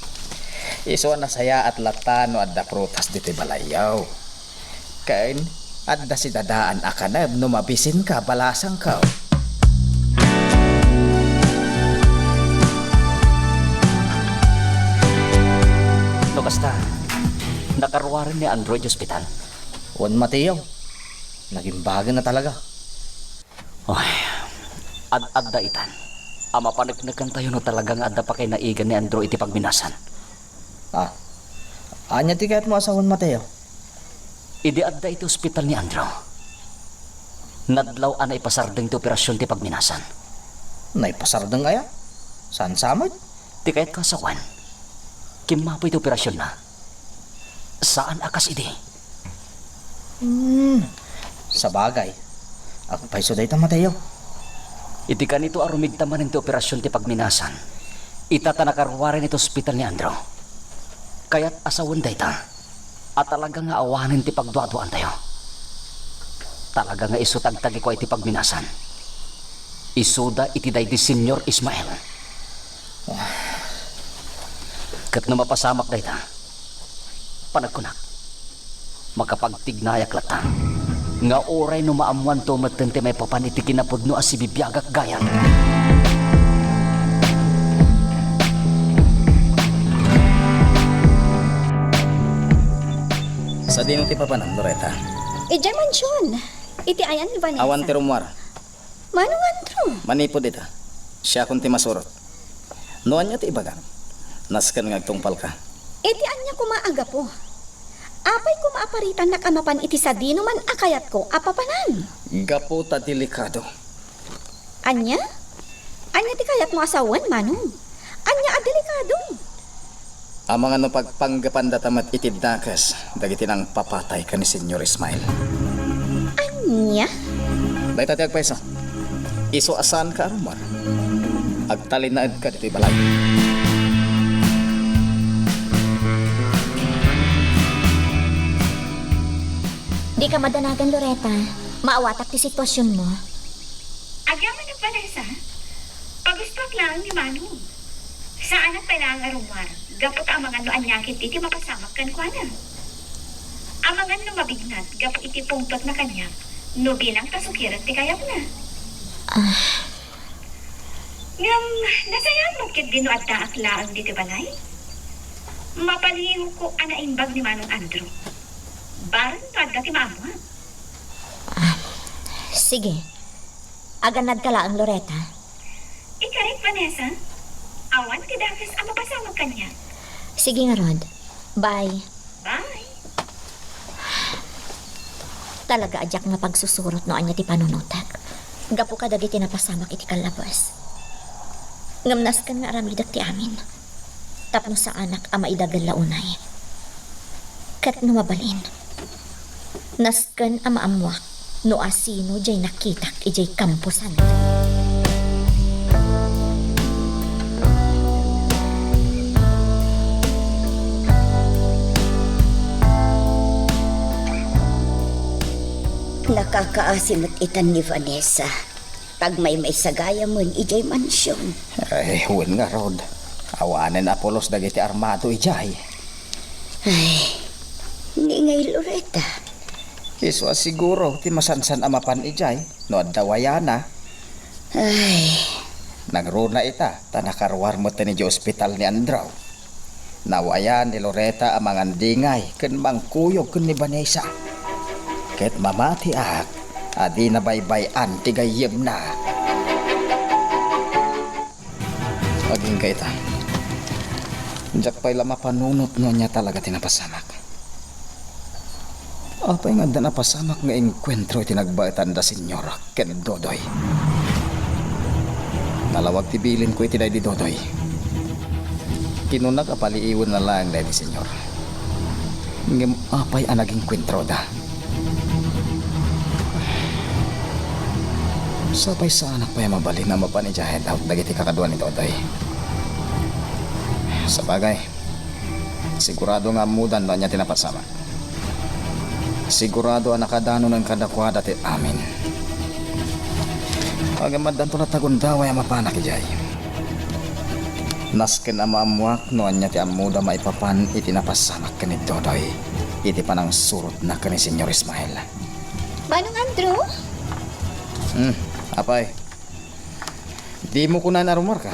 Isu a nasayaat latta no adda prutas ditoy balayyo. Ken adda sidadaan a kanem no mabisinka, balasangko. No kasta, nakaruaren ni Andrew iti ospital? Wen, Mateo. Nagimbagen a talaga. Oy, ad-adda itan a mapaneknekantayo no talaga nga adda pakainaigan ni Andrew iti pagminasan. Ah, ania ti kayatmo a sawen, Mateo? Idi adda iti ospital ni Andrew, nadlaw a naipasardeng ti operasion ti pagminasan. Naipasardeng aya? Saan sa met? Ti kayatko a sawen, kimmapoy ti operasionna. Saan a kas idi. Hmm, sabagay. Agpayso dayta, Mateo. Iti kanito a rumigta manen ti operasion ti pagminasan, ita ta nakaruaren iti ospital ni Andrew. Kayat a sawen dayta a talaga nga awanen ti pagduaduaantayo. Talaga nga isu ti agtagikua iti pagminasan. Isuda iti daydi Señor Ismael. Ket no mapasamak dayta, panagkunak, makapagtignayak latta nga uray no maammoanto metten ti maipapan iti kinapudno a sibibiagak gayam. Sadino ti papanam, Loretta? Idiay mansion. Iti ayan ni Vanessa. Awan ti rummuar. Manong Andrew? Manipud ita, siakon ti masurot. No ania ti ibagam, nasken nga agtungpalka. Iti ania koma a gapu? Apay koma a paritannak a mapan iti sadinoman a kayatko a papanan? Gapu ta delikado. Ania? Ania ti kayatmo a sawen, Manong? Ania a delikado? Amangan no pagpanggepandata met iti dakes dagiti nangpapatay ken ni Señor Ismael. Ania? Dayta ti agpayso. Isu a saanka a rummuar, agtalinaedka ditoy balay. Dika madanagan, Loretta. Maawatak ti situasionmo. Agyamanak, Vanessa. Pagustoak laeng ni Manong. Saanak pay laeng a rummuar, gapu ta amangan no ania ketdi ti mapasamak kenkuana. Amangan no mabignat gapu iti pungtotna kaniak, no bilang ta sukiren ti kayatna. Ah. Ngem, nasayaat met ketdi no addaak laeng ditoy balay? Mapalihok a naimbag ni Manong Andrew. Bareng no adda ti maammoak. Ah, sige. Agannadka laeng, Loretta. Ikarik, Vanessa. Awan ti dakes a mapasamak kaniak. Sige ngarud. Bye. Bye. Talaga a diak nga pagsusurot no ania ti panunotek gapu kadagiti napasamak iti kallabes. Ngem nasken nga aramidek ti amin tapno saanak a maidagel la unay. Ket no mabalin, nasken a maammoak no asino diay nakitak idiay kamposanto. Nakakaasi met itan ni Vanessa. Agmaymaysa gayamen idiay mansion. Ay, wen ngarud. Awanen a pulos dagiti armado idiay. Ay, ni ngay Loretta. Isu a siguro ti masansan a mapan idiay no adda wayana. Ay. Nangruna ita ta nakaruar met idiay ospital ni Andrew. Nawayan ni Loretta a mangandingay ken mangkuyog ken ni Vanessa. Ket mamatiak a di nabaybay-an ti gayyemna. Agingga ita. Diak pay la mapanunot no ania talaga ti napasamak. Apay nga adda napasamak nga enkuentro iti nagbaetan da Señor ken Dodoy? Nalawag ti bilinko iti daydi Dodoy. Kinunak a paliiwenna laeng daydi Señor. Ngem apay a nagenkuentroda? Sapay saanak pay a mabalin a mapan idiay hideout dagiti kakadua ni Dodoy. Sabagay, sigurado nga ammodan no ania ti napasamak. Sigurado a nakadanonen kadakuada ti amin. Ngem addanto latta gundaway a mapanak idiay. Nasken a maammoak no ania ti ammoda maipapan iti napasamak ken ni Dodoy iti panangsurotna ken ni Señor Ismael. Manong Andrew? Hmm, apay. Dimo kunaen a rummuarka?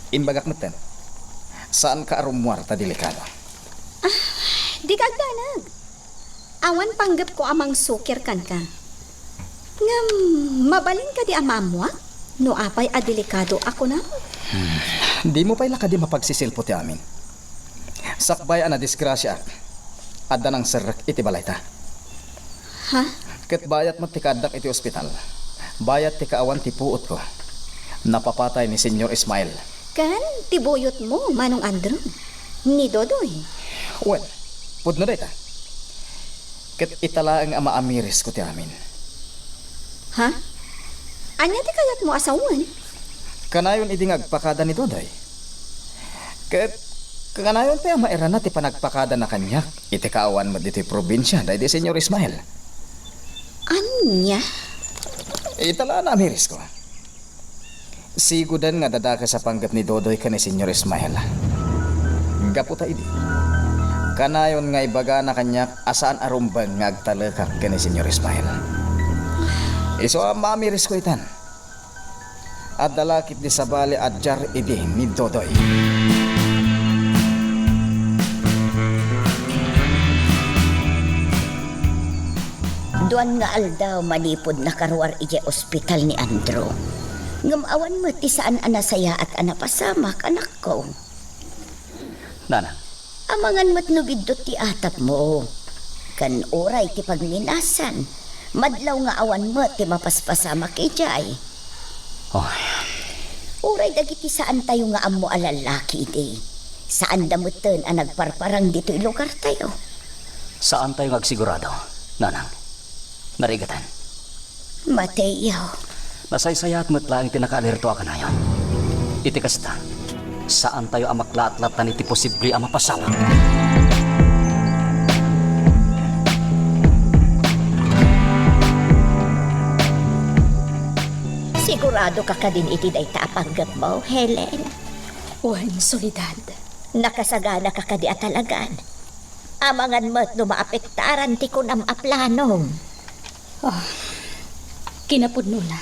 Imbagak metten. Saanka a rummuar ta delikado. Ah, dika agdanag. Awan panggepko a mangsukir kenka. Ngem, mabalin kadi a maammoak no apay a delikado a kunam? Hmm. Dimo pay la kadi mapagsisilpo ti amin? Sakbay a nadisgrasiaak, adda nangserrek iti balayta. Ha? Ket bayat met ti kaaddak iti ospital. Bayat ti kaawan ti puotko. Napapatay ni Señor Ismael. Ken ti buyotmo, Manong Andrew? Ni Dodoy? Wen, pudno dayta. Ket ita laeng a maamirisko ti amin. Ha? Ania ti kayatmo a sawen? Kanayon idi nga agpakada ni Dodoy. Ket kanayon pay a mairana ti panagpakadana kaniak iti kaawan met ditoy probinsia daydi Señor Ismael. Ania? Ita la a naamirisko. Sigoden nga adda dakes a panggep ni Dodoy ken ni Señor Ismael. Gapu ta idi, kanayon nga ibagana kaniak a saan a rumbeng nga agtalekak ken ni Señor Ismael. Isu a maamirisko itan. Adda la ketdi sabali a diar idi ni Dodoy. Duan nga aldaw manipud nakaruar idiay ospital ni Andrew. Ngem awan met ti saan a nasayaat a napasamak, anakko. Nanang. Amangan met no biddut ti atapmo. Ken uray ti pagminasan, madlaw nga awan met ti mapaspasamak idiay. Oh. Uray dagiti saantayo nga ammo a lallaki idi, saanda metten a nagparparang ditoy lugartayo. Saantayo nga agsigurado, Nanang. Narigatan. Mateo. Nasaysayaat met laeng ti nakaalirto a kanayon. Iti kasta, saantayo a maklaatlattan iti posible a mapasamak. Sigurado ka kadin iti dayta a panggepmo, Helen? Wen, Soledad. Nakasagana ka kadi a talagan? Amangan met no maapektaran ti kunam a planom. Ah, kinapudnona,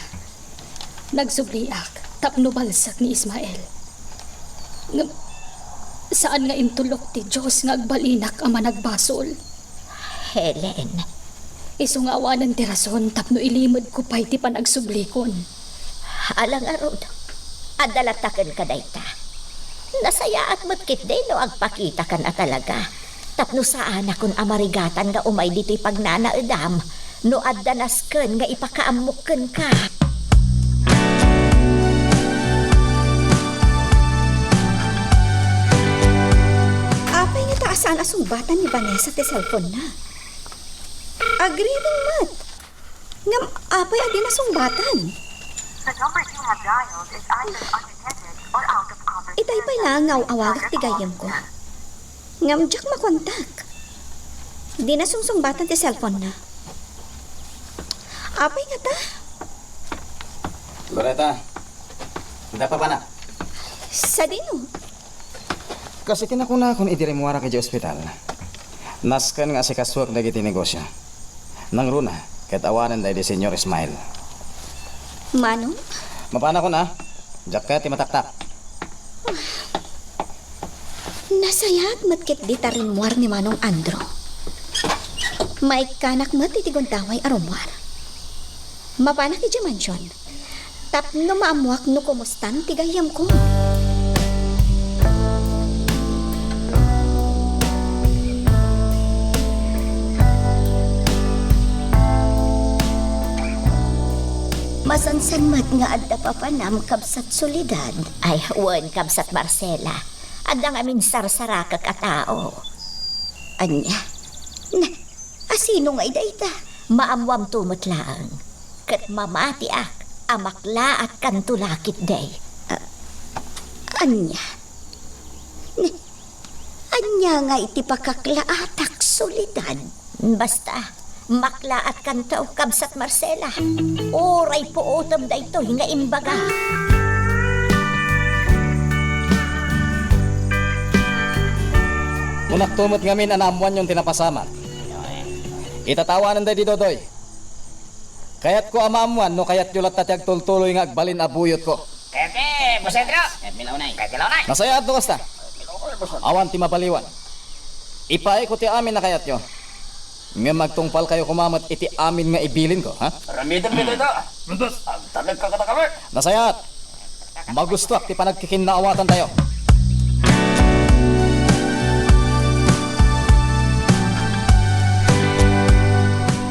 nagsubliak Tapno balsek ni Ismael. Ngem saan nga intulok ti Dios nga agbalinak a managbasol. Helen. Isu nga awanen ti rason tapno ilimedko pay ti panagsublikon. Ala ngarud, adda latta kenka dayta. Nasayaat met ketdi no agpakitakan a talaga. Tapno saanakon a marigatan nga umay ditoy pagnanaedam no adda nasken nga ipakaammok kenka. Apay ngata a saan a sungbatan ni Vanessa ti cellphone-na? Agriring met. Ngem apay a dina sungbatan? The number you have dialed is either unattended or out of coverage area. Itay pay laeng nga aw-awagak ti gayyemko. Ngem diak makontak. Dina sungsungbatan ti cellphone-na. Apay ngata? Loretta, adda papanak? Sadino? Kas iti nakunakon idi rimmuarak idiay ospital, nasken nga asikasuek dagiti negosio. Nangruna, ket awanen daydi Señor Ismael. Manong? Mapanakon a, diak kayat ti mataktak. Nasayaat met ketdi ta rimmuar ni Manong Andrew. Maikkanak met iti gundaway a rummuar. Mapanak idiay mansion. Tapno maammoak no kumustan ti gayyemko. Masansan met nga adda papanam, Kabsat Soledad. Ay, wen, Kabsat Marcela. Adda ngamin sarsarakek a tao. Ania? Na, Asino ngay dayta? Maammuamto met laeng. Ket mamatiak a maklaatkanto la ketdi. A-, ania? Ni-, ania ngay ti pakaklaatak, Soledad? Basta, maklaatkanto, Kabsat Marcela. Uray puotem daytoy nga imbaga. Kunakto met ngamin a naammoanyon ti napasamak. Itatawanen daydi Dodoy. Kayatko a maammoan no kayatyo latta ti agtultuloy nga agbalin a buyotko. Kayatmi, Boss Andrew. Kayatmi la unay. Kayatmi la unay. Nasayaat no kasta. Awan ti mabaliwan. Ipaayko ti amin a kayatyo. Ngem agtungpalkayo koma met iti amin nga ibilinko, ha? Aramidem dayta. Agtalekka kadakami. Nasayaat. Magustoak ti panagkikinnaawatantayo.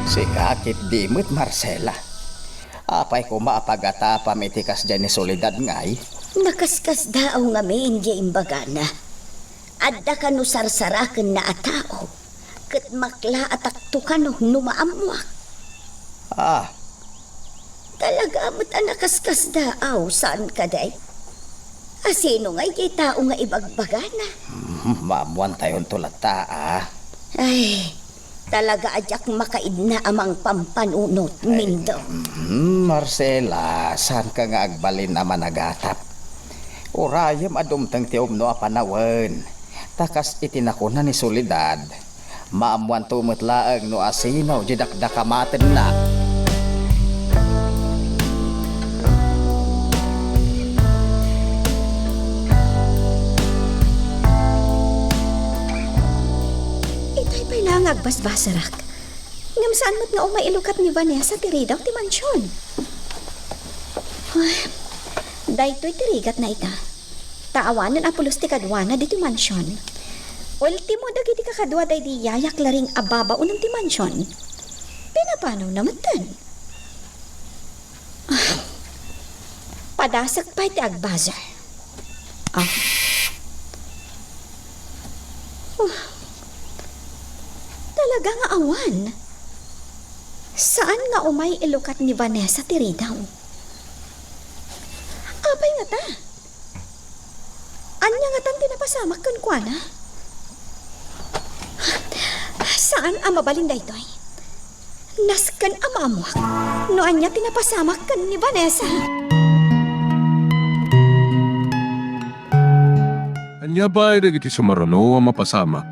Sika ketdi met, Marcela. Apay koma a pagatapam iti kasdiay ni Soledad ngay? Nakaskasdaaw ngamin diay imbagana. Adda kano sarsarakenna a tao, ket maklaatakto kano no maammoak. Ah. Talaga met a nakaskasdaaw, saan kadi? Asino ngay diay tao nga ibagbagana? Hmm, maammoantayonto latta, a. Ay, talaga a diak makaidna a mangpampanunot, Mindo. Hmm, Marcela, saanka nga agbalin a managatap. Urayem a dumteng ti umno a panawen. Ta kas iti nakuna ni Soledad, maammoanto met laeng no asino diay dakdakamatenna. Itay pay la nga agbasbasarak. Ngem saan met nga umay ilukat ni Vanessa ti ridaw ti mansion. Ay, daytoy ti rigatna ita. Ta awanen a pulos ti kaduana ditoy mansion. Ultimo dagiti kakadua daydi yaya Claring a babaonen ti mansion. Pinapanawna metten. Ah, padasek pay ti agbuzzer. Ah. Ah. Talaga nga awan. Saan nga umay ilukat ni Vanessa ti ridaw? Apay ngata? Ania ngatan ti napasamak kenkuana? Saan a mabalin daytoy. Nasken a maammoak no ania ti napasamak ken ni Vanessa. Ania pay dagiti sumaruno a mapasamak?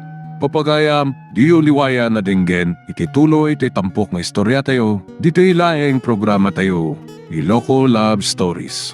Pagayam, diyo liwayan a denggen iti tuloy ti tampok nga istoriatayo, ditoy laeng programatayo, Iloko Love Stories.